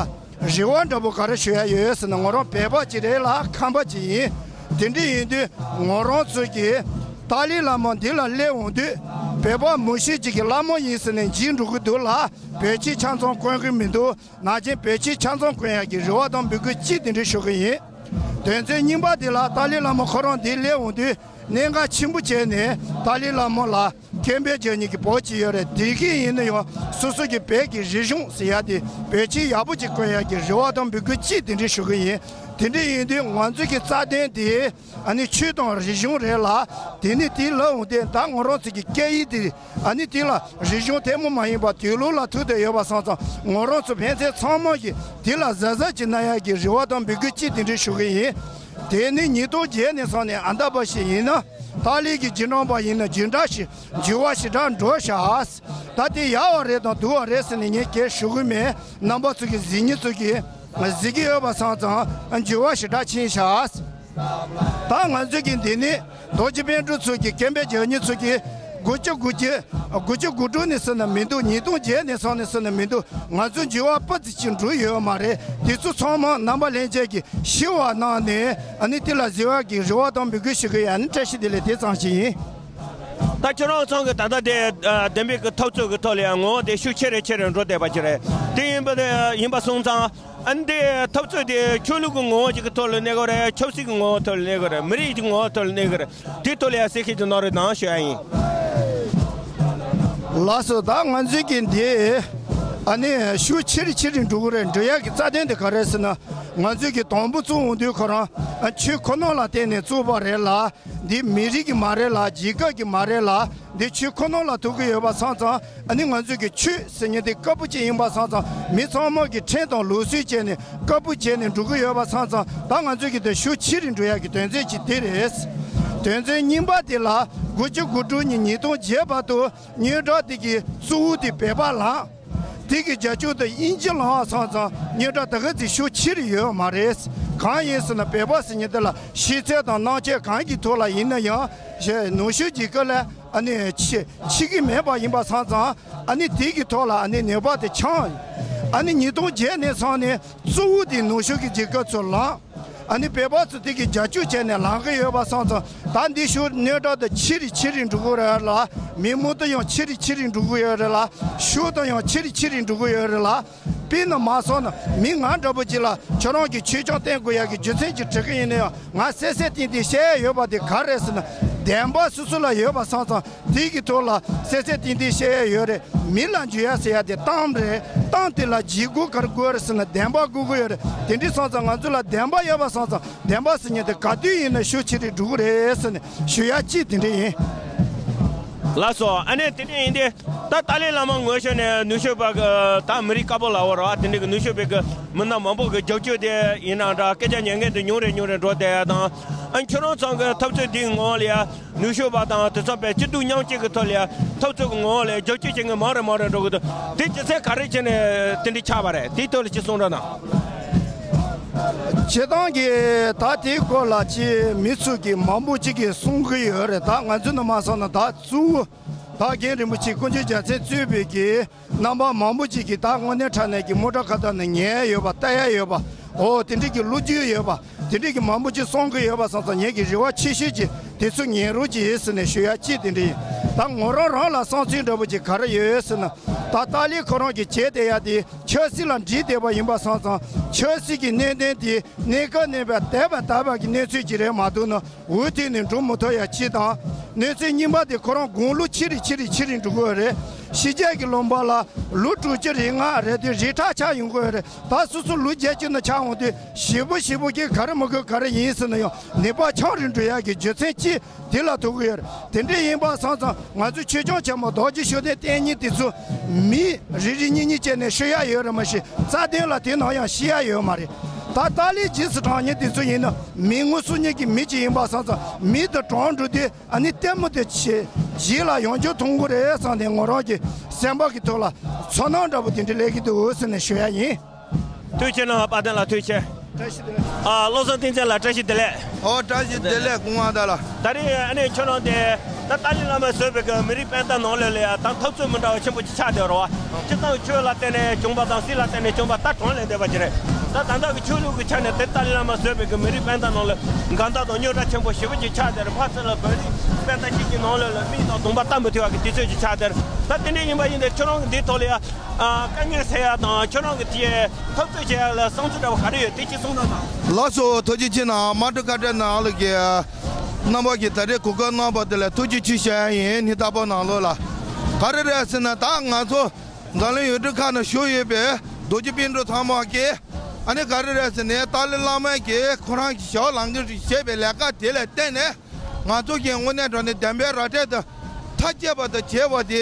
རེ་བ་འདྲ་པོ་ག་རེ་ཞུ་ཡ་ཡོད་ཟེར་ན། ང་རང་བོད་པ་ཅིག་རེད་ལ། ཁམས་པ་ཅིག་ཡིན། དེ་འདྲ་ཡིན་དུས་ང་རང་ཚོ་གི་ཏཱ་ལའི་བླ་མ་འདི་ལ་སླེབས་འོང་དུས། བོད་པ་མི་ཤེས་ཅིག་གི་བླ་མ་ཡིན་ཟེར་ནས་འཇིགས་འགྲོ་གི་འདུག་ལ། བོད་ཆས་ཆ་ཚང་གོན་གི་མི་འདུག་ནང་བཞིན་བོད་ཆས་ཆ་ཚང་གོན་ཡ་གི་རེ་བ་དང་འབོད་སྐུལ་ཅིག་དེ་འདྲ་ཞུ་གི་ཡིན། དོན་ཚན་གཉིས་པ་དེ་ལ། ཏཱ་ལའི་བླ་མ་ཁོ་རང་འདིར་སླེབས་འོང་དུས། གནད་འགག་ཆེན་པོ་བྱས་ནས་ཏཱ་ལའི་བླ་མ་ལ་སྐད་འབོད་རྒྱག་མཁན་གྱི་བོད་ཅིག་ཡོད་རེད། དེ་གི་ཡིན་ན་ཡང་སོ་སོ་གི་བོད་ཀྱི་རིག་གཞུང་ཟེར་ཡ་དེ། བོད་ཆས་ཡག་པོ་ཅིག་གོན་ཡ་གི་རེ་བ་དང་འབོད་སྐུལ་ཅིག་དེ་འདྲ་ཞུ་གི་ཡིན། དེ་འདྲ་ཡིན་དུས་ང་ཚོ་གི་རྩ་དོན་དེ་ཨ་ནི་ཆོས་དང་རིག་གཞུང་རེད་ལ། དེ་ནི་དེ་ལབ་འོང་དུས། ད་ང་རང་ཚོ་གི་སྐད་ཡིག་དེ་ཨ་ནི་དེ་ལ་རིག་གཞུང་ཐུན་མོང་མ་ཡིན་པ་དུས་ལུགས་ལ་ཐུག་བསྡད་ཡོད་པ་སོང་ཙང་། ང་རང་ཚོ་ཕན་ཚུན་ཚང་མ་གིས་དེ་ལ་གཟབ་གཟབ་ཅིག་གནང་ཡ་གི་རེ་བ་དང་འབོད་སྐུལ་ཅིག་དེ་འདྲ་ཞུ་གི་ཡིན། དེ་ནི་ཉིས་སྟོང་བརྒྱད་ནས་བཟུང་ནས་ཨ་མདའ་འབའ་ཞིག་ཡིན་ན། ཏཱ་ལའི་གི་རྗེས་འབྲང་པ་ཡིན་ན་འགྱུར་འགྲོས་ཤིག་འགྱུར་བ་ཞེ་དྲག་འགྲོ་ཤག་ད་དེ་ཡག་པ་རེད་དང་སྡུག་པ་རེད་ཟེར་ནས་ངས་གང་ཡང་ཞུ་གི་མེད། རྣམ་པ་ཚོ་གིས་གཟིགས་མཁན་ཚོ་གིས་གཟིགས་ཀྱི་ཡོད་པ་སོང་ཙང་འགྱུར་བ་ཞེ་དྲག་ཕྱིན་ཤག་ད་ང་ཚོ་གི་འདི་ནི་རྡོ་རྗེ་སྤུན་གྲོགས་ཚོ་གི་སྐད་འབོད་རྒྱག་མཁན་ཚོ་གིས་དགུ་བཅུ་གོ་དགུ་དགུ་བཅུ་གོ་དྲུག་ནས་བཟུང་ནས་མི་འདུག་ཉིས་སྟོང་བརྒྱད་ནས་བཟུང་ནས་བཟུང་ནས་མི་འདུག་ང་ཚོ་འགྱུར་བ་སྤུ་ཙམ་ཅིག་འགྲོ་ཡོད་མ་རེད། དེ་ཚོ་ཚང་མ་རྣམ་པ་ལྷན་རྒྱས་ཀྱིས་ཤེས་པ་གནང་ནས། ཨ་ནི་དེ་ལ་གཟིགས་པ་གི་རེ་བ་དང་འབོད་སྐུལ་ཞུ་གི་ཡོད། ཨ་ནི་བཀྲ་ཤིས་བདེ་ལེགས། དེ་ཙམ་ཞིག་ཡིན། ད་ཁྱོད་རང་ཚང་གི་ད་ལྟ་དེ་ཨ་བདེན་པའི་གི་འཐབ་རྩོད་ཀྱི་ཐོག་ལ་ཡང་ངོ་བོ་དེ་ཤུགས་ཆེ་རུ་ཆེ་རུ་འགྲོ་བསྡད་པ་ཅིག་རེད། དེ་ཡིན་པ་དེ་ཡིན་པ་སོང་ཙང་། ཨ་ནི་དེ་འཐབ་རྩོད་དེ་ཆོས་ལུགས་ཀྱི་ངོ་བོ་ཅིག་གི་ཐོག་ལ་གནས་ཀྱི་རེད། ཆབ་སྲིད་ཀྱི་ངོ་བོ་ཐོག་ལ་གནས་ཀྱི་རེད། མི་རིགས་ཀྱི་ངོ་བོ་ཐོག་ལ་གནས་ཀྱི་རེད། དེ་ཐོག་ལ་ཡང་གསལ་བཤད་ཅིག་གནང་རོགས་གནང་ཞུ་ཡ་ཡིན། ལགས་སོ། ད་ང་ཚོས་ཀྱི་འདི་ཨ་ནི་ཤུགས་ཆེ་རུ་ཆེ་རུ་འགྲོ་གི་རེད། འགྲོ་ཡ་གི་རྩ་དོན་དེ་ག་རེ་ཟེར་ན། ང་ཚོས་ཀྱི་དང་པོ་བཙུགས་འོང་དུས་ཁོ་རང་ཨ་ཆོས་ཁོ་ན་ལ་བརྟེན་ནས་བཙུགས་པ་རེད་ལ། འདི་མི་རིགས་ཀྱི་མ་རེད་ལ། རྒྱལ་ཁབ་ཀྱི་མ་རེད་ལ། འདི་ཆོས་ཁོ་ན་ལ་ཐུག་གི་ཡོད་པ་སོང་ཙང་། ཨ་ནི་ང་ཚོས་ཀྱི་ཆོས་ཟེར་མཁན་དེ་བཀའ་པོད་ཅིག་ཡིན་པ་སོང་ཙང་། མི་ཚང་མ་གིས་ཁྲིམས་དང་ལུགས་སྲོལ་བྱས་ནས་བཀའ་པོད་བྱས་ནས་འགྲོ་གི་ཡོད་པ་སོང་ཙང་། ད་ང་ཚོས་ཀྱི་དེ་ཤུགས་ཆེ་རུ་འགྲོ་ཡ་གི་དོན་ཚན་གཅིག་དེ་རེད། དོན་ཚན་གཉིས་པ་དེ་ལ་དགུ་བཅུ་གོ་དྲུག་ནས་ཉིས་སྟོང་བརྒྱད་བར་དུ་རྙོག་དྲ་དེ་གི་གཙོ་བོ་དེ་བོད་པ་ལ། དེ་གི་རྒྱབ་སྐྱོར་དེ་དབྱིན་ཇི་ལ་སོང་ཙང་རྙོག་དྲ་ད་ག་ཚོད་ཤུགས་ཆེ་རུ་ཡོད་མ་རེད། གང་ཡིན་ཟེར་ན་བོད་པ་ཟེར་མཁན་དེ་ལ་ཤེས་ཚད་དང་རྣམ་དཔྱོད་གང་གི་ཐོག་ལ་ཡིན་ན་ཡང་ནུབ་ཕྱོགས་རྒྱལ་ཁབ་ལ་ཨ་ནི་ཕྱེ་ཕྱེ་གི་མེད་པ་ཡིན་པ་སོང་ཙང་ཨ་ནི་དེ་གི་ཐོག་ལ་ཨ་ནི་ནུས་པ་དེ་འཆང་། ཨ་ནི་ཉིས་སྟོང་བརྒྱད་ནས་བཟུང་ནས་གཙོ་བོ་དེ་ནུབ་ཕྱོགས་ཀྱི་རྒྱལ་ཁབ་ཚོ་ལངས། ཨ་ནི་བོད་པ་ཚོ་དེ་གི་རྒྱབ་སྐྱོར་བྱས་ནས་ལངས་གི་ཡོད་པ་སོང་ཙང་ད་འདི་ཕྱོགས་རྙོག་དྲ་དེ་ཆེ་རུ་ཆེ་རུ་འགྲོ་གི་ཡོད་རེད་ལ། མི་མང་དེ་ཡང་ཆེ་རུ་ཆེ་རུ་འགྲོ་གི་ཡོད་རེད་ལ། ཕྱོགས་དེ་ཡང་ཆེ་རུ་ཆེ་རུ་འགྲོ་གི་ཡོད་རེད་ལ། དཔེར་ན་མ་སོང་ན་མི་ང་འདྲ་པོ་ཅིག་ལ་ཁྱོད་རང་གི་ཆོས་སྐྱོང་བསྟེན་དགོས་ཡག་གི་རྒྱུ་མཚན་ཅིག་དྲི་གི་ཡིན་ན་ཡང་ང་གསལ་གསལ་ཏིང་ཏིང་བཤད་ཡ་ཡོད་པ་དེ་ག་རེ་རེད་ཟེར་ན། བདེན་པ་སོ་སོ་ལ་ཡོད་པ་སོང་ཙང་དེ་གི་ཐོག་ལ་གསལ་གསལ་ཏིང་ཏིང་བཤད་ཡ་ཡོད་རེད། མི་ལ་འཇུ་ཡ་ཟེར་ཡ་དེ་གཏམ་རེད། གཏམ་དེ་ལ་བྱེད་སྒོ་ག་རེ་དགོས་རེད་ཟེར་ན་བདེན་པ་དགོས་ཀྱི་ཡོད་རེད། དེ་འདྲ་སོང་ཙང་ང་ཚོ་ལ་བདེན་པ་ཡོད་པ་སོང་ཙང་བདེན་པ་ཟེར་མཁན་དེ་ག་དུས་ཡིན་ན་ཤུགས་ཆེ་རུ་འགྲོ་གི་རེད་ཟེར་ནས་ཞུ་ཡ་གཅིག་དེ་འདྲ་ཡིན། ལགས་སོ། ཨ་ནི་དེ་འདྲ་ཡིན་དུས་ད་ཏཱ་ལའི་བླ་མ་ངོས་ཕྱོགས་ནས་ནུབ་ཕྱོགས་པ་གི་ད་མི་རིགས་དཀར་པོ་ལབ་དགོས་རེད་བ། དེ་འདྲ་གི་ནུབ་ཕྱོགས་པའི་གི་མི་སྣ་མང་པོ་གི་རྒྱབ་སྐྱོར་དེ་ཡིན་ན་འདྲ། སྐད་ཆ་ཉན་མཁན་དེ་ཉུང་རེ་ཉུང་རེ་འགྲོ་བསྡད་ཡ་དང་། ཨ་ཁྱོད་རང་ཚང་གི་འཐབ་རྩོད་འདིའི་ངོ་ལ་ཡ་ནུབ་ཕྱོགས་པ་དང་དེ་ཚོ་བས་སྐྱིད་སྡུག་མཉམ་སྐྱེད་ཀྱི་ཐོག་ལ་ཡ་འཐབ་རྩོད་ཀྱི་ངོ་ལ་ཡ་རྒྱབ་སྐྱོར་བྱེད་མཁན་མང་རེ་མང་རེ་འགྲོ་གི་འདུག་དེ་རྒྱུ་མཚན་ག་རེ་བྱས་ནས་དེ་འདྲ་ཆགས་པ་རེད། དེའི་ཐོག་ལ་ཅིག་གསུང་རོགས་གནང་། སྤྱིར་བཏང་གི་ད་དེའི་སྐོར་ལ་ཅིག་མི་ཚོ་གི་མང་པོ་ཅིག་གིས་གསུང་གི་ཡོད་རེད། ད་ང་ཚོ་ནང་མ་སོང་ན་ད་གཙོ་བོ་ད་རྒན་རིན་པོ་ཆེ་དཀོན་མཆོག་རྒྱལ་མཚན་གཙོས་པའི་གི་རྣམ་པ་མང་པོ་ཅིག་གིས་ད་དངོས་གནས་དྲང་གནས་ཀྱི་མོ་ཊ་ཁ་ཐག་ནས་ཉན་ཡ་ཡོད་པ། ལྟ་ཡ་ཡོད་པ། འོ་དེ་འདྲ་གི་ལོ་རྒྱུས་ཡོད་པ། དེ་འདྲ་གི་མང་པོ་ཅིག་གསུང་གི་ཡོད་པ་སོང་ཙང་ངེད་ཀྱི་རེ་བ་ཆེ་ཤོས་ཀྱི་དེ་ཚོ་ཉན་རོགས་གྱིས་ཟེར་ནས་ཞུ་ཡ་གཅིག་དེ་འདྲ་ཡིན། ད་ངོ་རང་རང་ལ་བསམ་ཚུལ་འདྲ་པོ་ཅིག་ག་རེ་ཡོད་ཟེར་ན། ད་ཏཱ་ལའི་ཁོ་རང་གི་བྱས་བསྡད་ཡ་དེ་ཆབ་སྲིད་ལ་འདྲེས་བསྡད་པ་ཡིན་པ་སོང་ཙང་ཆབ་སྲིད་ཀྱི་གནད་དོན་དེ་གནས་སྐབས་གནས་པ་དེ་བ་དེ་བ་གི་གནས་ཚུལ་ཅིག་རེད་མ་གཏོགས་ན། འུ་ཐིག་ནས་འགྲོ་མི་ཐུབ་ཡ་གཅིག་དང་། གནས་ཚུལ་གཉིས་པ་དེ་ཁོ་རང་དགུང་ལོ་ཆེ་རུ་ཆེ་རུ་ཆེ་རུ་འགྲོ་གི་ཡོད་རེད། ཕྱི་རྒྱལ་གྱི་ལུང་པ་ལ་ལོ་དྲུག་ཅུ་རེ་ལྔ་རེད་དུས་རི་ཁྲག་ཆགས་ཡོང་གི་ཡོད་རེད། ད་སོ་སོ་ལོ་བརྒྱད་ཅུ་ནང་ཆགས་འོང་དུས་ཞེ་པོ་ཞེ་པོ་གི་ག་རེ་མི་དགོས་ག་རེ་ཡིན་ཟེར་ན་ཡང་ནད་པ་ཆགས་རུ་འགྲོ་ཡ་གི་རྒྱུ་མཚན་གཅིག་དེ་ལ་ཐུག་གི་ཡོད་རེད། དེ་འདྲ་ཡིན་པ་སོང་ཙང་ང་ཚོ་ཆོས་སྐྱོང་ཆེན་མོ་རྡོ་རྗེ་ཤུགས་ལྡན་བསྟེན་མཁན་དེ་ཚོ་མི་རེ་རེ་གཉིས་གཉིས་བྱས་ནས་ཤི་ཡ་ཡོད་རེད། མ་གཞི་རྩ་དོན་ལ་དེ་ནང་ཡང་ཤི་ཡ་ཡོད་མ་རེད། ད་ཏཱ་ལའི་རྗེས་སུ་འབྲང་མཁན་དེ་ཚོ་ཡིན་ན་མི་ངོ་སོ་གཉིས་ཀྱི་མི་གཅིག་ཡིན་པ་སོང་ཙང་མི་དེ་གྲོངས་འགྲོ་དུས། ཨ་ནི་ལྟད་མོ་དེ་ཆེ་རྗེས་ལ་ཡོང་རྒྱུ་མཐོང་གི་རེད་བསམ་ནས་ངོ་རང་གི་སེམས་པ་གི་ཐོག་ལ་ཚོར་སྣང་འདྲ་པོ་དེ་འདྲ་སླེབས་ཀྱི་འདུག་ཟེར་ནས་ཞུ་ཡ་ཡིན། ཐུགས་རྗེ་གནང་། དཔལ་ལྡན་ལགས་ཐུགས་རྗེ་ཆེ། བཀྲ་ཤིས་བདེ་ལེགས། ཨ་བློ་བཟང་བསྟན་འཛིན་ལགས་བཀྲ་ཤིས་བདེ་ལེགས། ཨོ་བཀྲ་ཤིས་བདེ་ལེགས། སྐུ་ངོ་དག་ལ། ད་རེས་ཨ་ནི་ཁྱོད་རང་དེ་ད་ཏཱ་ལའི་བླ་མས་བཟོས་པའི་གི་མི་རིགས་སྤུན་ཟླ་ནང་ལོགས་ལ་ཡ་ད་འཐབ་རྩོད་མི་འདྲ་བ་ཆེན་པོ་ཅིག་ཆགས་བསྡད་རེད་བ། སྤྱིར་བཏང་ཆོས་ལ་བརྟེན་ནས་བྱུང་བ་དང་སྲིད་ལ་བརྟེན་ནས་བྱུང་བ་ད་གྲངས་ལས་འདས་པ་ཅིག་རེད། ད་ད་ལྟ་གི་ཆོས་ལུགས་ཀྱི་ཆ་ནས་དེ་ཏཱ་ལའི་བླ་མ་བཟོས་པའི་གི་མི་རིགས་སྤུན་ཟླ་ནང་ལ་འགལ་ཟླ་དང་རྙོག་དྲ་ཆེན་པོ་ཞེ་པོ་ཅིག་ཆགས་བསྡད་རེད། ཕར་ཚུར་ལ་བོད་རིགས་སྤུན་ཟླ་གཅིག་གི་ནང་ལོགས་ལ་མིང་དང་གདོང་པ་ལྟ་མི་ཐུབ་པ་གི་དུས་ཚོད་ཅིག་ཆགས་བསྡད་རེད། ད་དེ་འདྲ་ཡིན་པ་ཡིན་ཏེ་ཁྱོད་རང་གི་འདིའི་ཐོག་ལ་ཡ་ཨ་དཀའ་ངལ་སེལ་ཡ་དང་ཁྱོད་རང་གི་དེ་འཐབ་རྩོད་བྱེད་ཡ་ལ་བསམ་ཚུལ་འདྲ་བ་ག་རེ་ཡོད་དེ་གཅིག་གསུང་རོགས་གནང་། ལགས་སོ། ཐུགས་རྗེ་ཆེ་གནང་། དམངས་ཁྲོད་ཁ་བྲལ་ནང་ལ་གི་རྣམ་པ་གིས་ད་རེས་གོ་སྐབས་གནང་བ་དེ་ལ་ཐུགས་རྗེ་ཆེ་ཞུ་ཡ་ཡིན། སྙིང་ཐག་པ་ནང་ལོགས་ལ། ག་རེ་རེད་ཟེར་ན་ད་ང་ཚོ་འཛམ་གླིང་ཡུལ་གྲུ་ཁག་ནང་བཞུགས་ཡོད་པའི་རྡོ་རྗེ་སྤུན་གྲོགས་ཚང་མ་གིས་ཨ་ནི་ག་རེ་རེད་ཟེར་ནས་ཏཱ་ལའི་བླ་མ་གིས་ཁོ་རང་གི་ཞབས་ལངས་གི་བྱས་པའི་ལས་ཀ་དེ་ལ་བརྟེན་ནས་ང་ཚོ་གི་དངོས་གནས་དྲང་གནས་བདེན་པའི་ར་སྤྲོད་དང་མཐའ་གཅིག་པ་དང་བྱས་པ་དེ་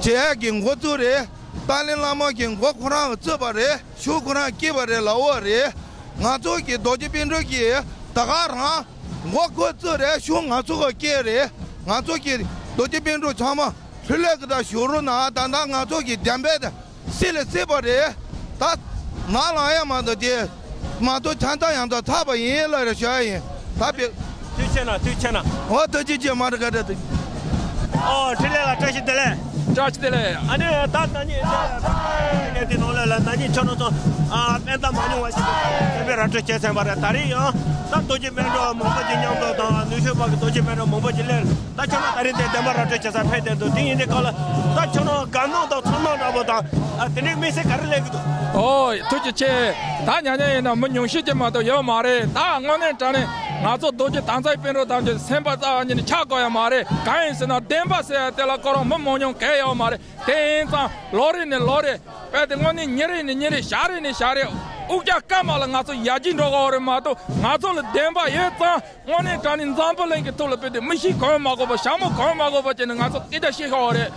བྱེད་ཡག་གི་འགོ་བཙུགས་རེད། ཏཱ་ལའི་བླ་མ་གིས་འགོ་ཁོ་རང་གིས་བཙུགས་པ་རེད། ཤུགས་ཁོ་རང་གིས་བསྐྱེད་པ་རེད་ལབ་ཡོད་རེད། ང་ཚོ་གི་རྡོ་རྗེ་སྤུན་གྲོགས་ཀྱིས་ད་ག་རང་འགོ་ཁོས་བཙུགས་རེད། ཤུགས་ང་ཚོ་གིས་བསྐྱེད་རེད། ང་ཚོ་གི་རྡོ་རྗེ་སྤུན་གྲོགས་ཚང་མ་ལྷོད་ལྷོད་ཀྱི་ད་བཞུགས་རོགས་གནང་། ད་ལྟ་ང་ཚོ་གི་བདེན་པའི་སྲིད་ལ་སྲིད་པ་རེད། ད་ནང་ལངས་ཡ་མ་གཏོགས་དེ་མ་གཏོགས་ཆང་ཚང་ཡང་དག་ཚར་བ་ཡིན་ལབ་རེ་ཞུ་ཡ་ཡིན། ད་དཔེ། ཐུགས་རྗེ་ཆེ་གནང་། ཐུགས་རྗེ་ཆེ་གནང་། འོ་ཐུགས་རྗེ་ཆེ། མ་རེད་ག་རེད་དུ། ཨོ་འཕྲིན་ལས་ལགས་བཀྲ་ཤིས་བདེ་ལེགས། བཀྲ་ཤིས་བདེ་ལེགས། ཨ་ནི་ད་ད་ནི་ངས་དེ་ནང་ལ་ལ་ད་ནི་ཁྱོད་རང་ཚོ་ཨ་སྤུན་ཟླ་མ་ཉུང་བ་ཞིག་གིས་བདེན་པའི་ར་སྤྲོད་བྱས་ཟིན་པ་རེད། ད་རེས་ཡང་ད་རྡོ་རྗེ་སྤུན་གྲོགས་མང་པོ་ཅིག་མཉམ་དུ་དང་ནུབ་ཕྱོགས་པ་གི་རྡོ་རྗེ་སྤུན་གྲོགས་མང་པོ་ཅིག་སླེབས། ད་ཁྱོད་རང་ད་རེས་འདིར་བདེན་པ་ར་སྤྲོད་བྱེད་སར་ཕེབས་བསྡད་འདུག་དེ་ཡིན་དུས་སྐབས་ལ་ད་ཁྱོད་རང་དགའ་སྣང་དང་ཚོར་སྣང་འདྲ་པོ་དང་ཨ་དེ་འདྲའི་དམིགས་བསལ་ག་རེ་སླེབས་ཀྱི་འདུག་ཨོ་ཐུགས་རྗེ་ཆེ། ད་ཉག་ཉག་ཡིན་ན་མི་ཉུང་ཤས་ཅིག་མ་གཏོགས་ཡོད་མ་རེད། ད་དངོས་གནས་དྲང་གནས་ང་ཚོ་རྡོ་རྗེ་དྭངས་གསལ་སྤུན་གྲོགས་ཐམས་ཅད་སེམས་པ་རྩ་བ་ཉིད་ནས་ཆགས་དགོས་ཡ་མ་རེད། གང་ཡིན་ཟེར་ན་བདེན་པ་ཟེར་ཡ་དེ་ལ་ཁོ་རང་མི་མང་ཉུང་གང་ཡང་ཡོད་མ་རེད། དེ་ཡིན་ཙང་ལོ་རེ་ནས་ལོ་རེ་དཔེ་དེ་དངོས་གནས་ཉིན་རེ་ནས་ཉིན་རེ་ཞག་རེ་ནས་ཞག་རེ་དབུགས་རྒྱག་སྐར་མ་ལ་ང་ཚོ་ཡར་རྒྱས་འགྲོ་གི་ཡོད་རེད་མ་གཏོགས་ང་ཚོ་ལ་བདེན་པ་ཡོད་ཙང་། དངོས་གནས་དྲང་གནས་འཛམ་བུ་གླིང་གི་ཐོག་ལ་དཔེ་དེ་མི་ཤི་གང་མ་གོ་བ་ཞྭ་མོ་གང་མ་གོ་བ་བྱས་ནས་ང་ཚོ་སྐད་ཆ་བཤད་ཤོག་རེད།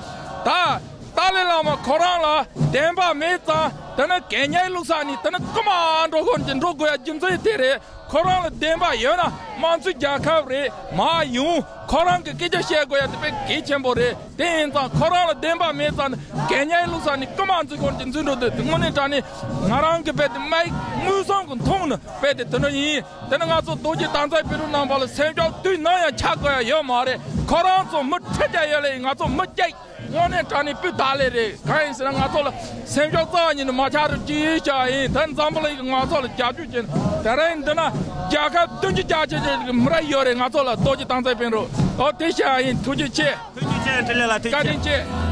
ད་ ཏཱ་ལའི་བླ་མ་ཁོ་རང་ལ་བདེན་པ་མེད་ཙང་དེ་ནི་གན་ཉའི་ལུགས་ས་ནས་དེ་ནི་རྐུ་མ་འགྲོ་དགོས་ཀྱི་འགྲོ་དགོས་ཡ་རྒྱུ་མཚན་དེ་རེད། ཁོ་རང་ལ་བདེན་པ་ཡོད་ན་དམངས་གཙོའི་རྒྱལ་ཁབ་རེད་མ་ཡོང་། ཁོ་རང་གི་སྐད་ཆ་བཤད་དགོས་ཡ་དེ་དཔེ་གལ་ཆེན་པོ་རེད། དེ་ཡིན་ཙང་ཁོ་རང་ལ་བདེན་པ་མེད་ཙང་གན་ཉའི་ལུགས་ས་ནས་རྐུ་མ་འཛུགས་སྐོར་གྱི་འཛུགས་འགྲོ་དུས་དངོས་གནས་དྲང་ནས་ང་རང་གི་དཔེ་དེ་མིག་དངོས་སམ་གི་མཐོང་ནས་དཔེ་དེ་དེ་འདྲ་ཡིན། དེ་ནི་ང་ཚོ་རྡོ་རྗེ་དམ་ཚིག་དཔོན་རིགས་རྣམ་པ་ལ་སེམས་ཤུགས་དུས་ནམ་ཡང་ཆག་དགོས་ཡ་ཡོད་མ་རེད། ཁོ་རང་ཚོ་མི་ཁྲི་བརྒྱ་ཡོད་ལེ་ང་ཚོ་མི་བརྒྱ་དངོས་གནས་དྲང་གནས་སྤུས་དག་ལེ་རེད། གང་ཡིན་ཟེར་ན་ང་ཚོ་ལ་སེམས་ཤུགས་རྩ་བ་ཉིད་ནས་མ་ཆག་རོགས་ཅི་བྱ་ཡིན། ད་འཛམ་བུ་གླིང་གི་ང་ཚོ་ལ་རྒྱབ་སྐྱོར་བྱེད་དེ་རིང་འདི་ན་རྒྱལ་ཁབ་བདུན་ཅུ་གྱ་གཅིག་གི་མི་རབས་ཡོད་རེད། ང་ཚོ་ལ་རྡོ་རྗེ་དམ་ཚིག་དཔོན་རིགས་ཨོ་དེ་བྱ་ཡིན། ཐུགས་རྗེ་ཆེ། ཐུགས་རྗེ་ཆེ། འཕྲིན་ལས་ལ་ཐུགས་རྗེ་ཆེ། བཀའ་དྲིན་ཆེ།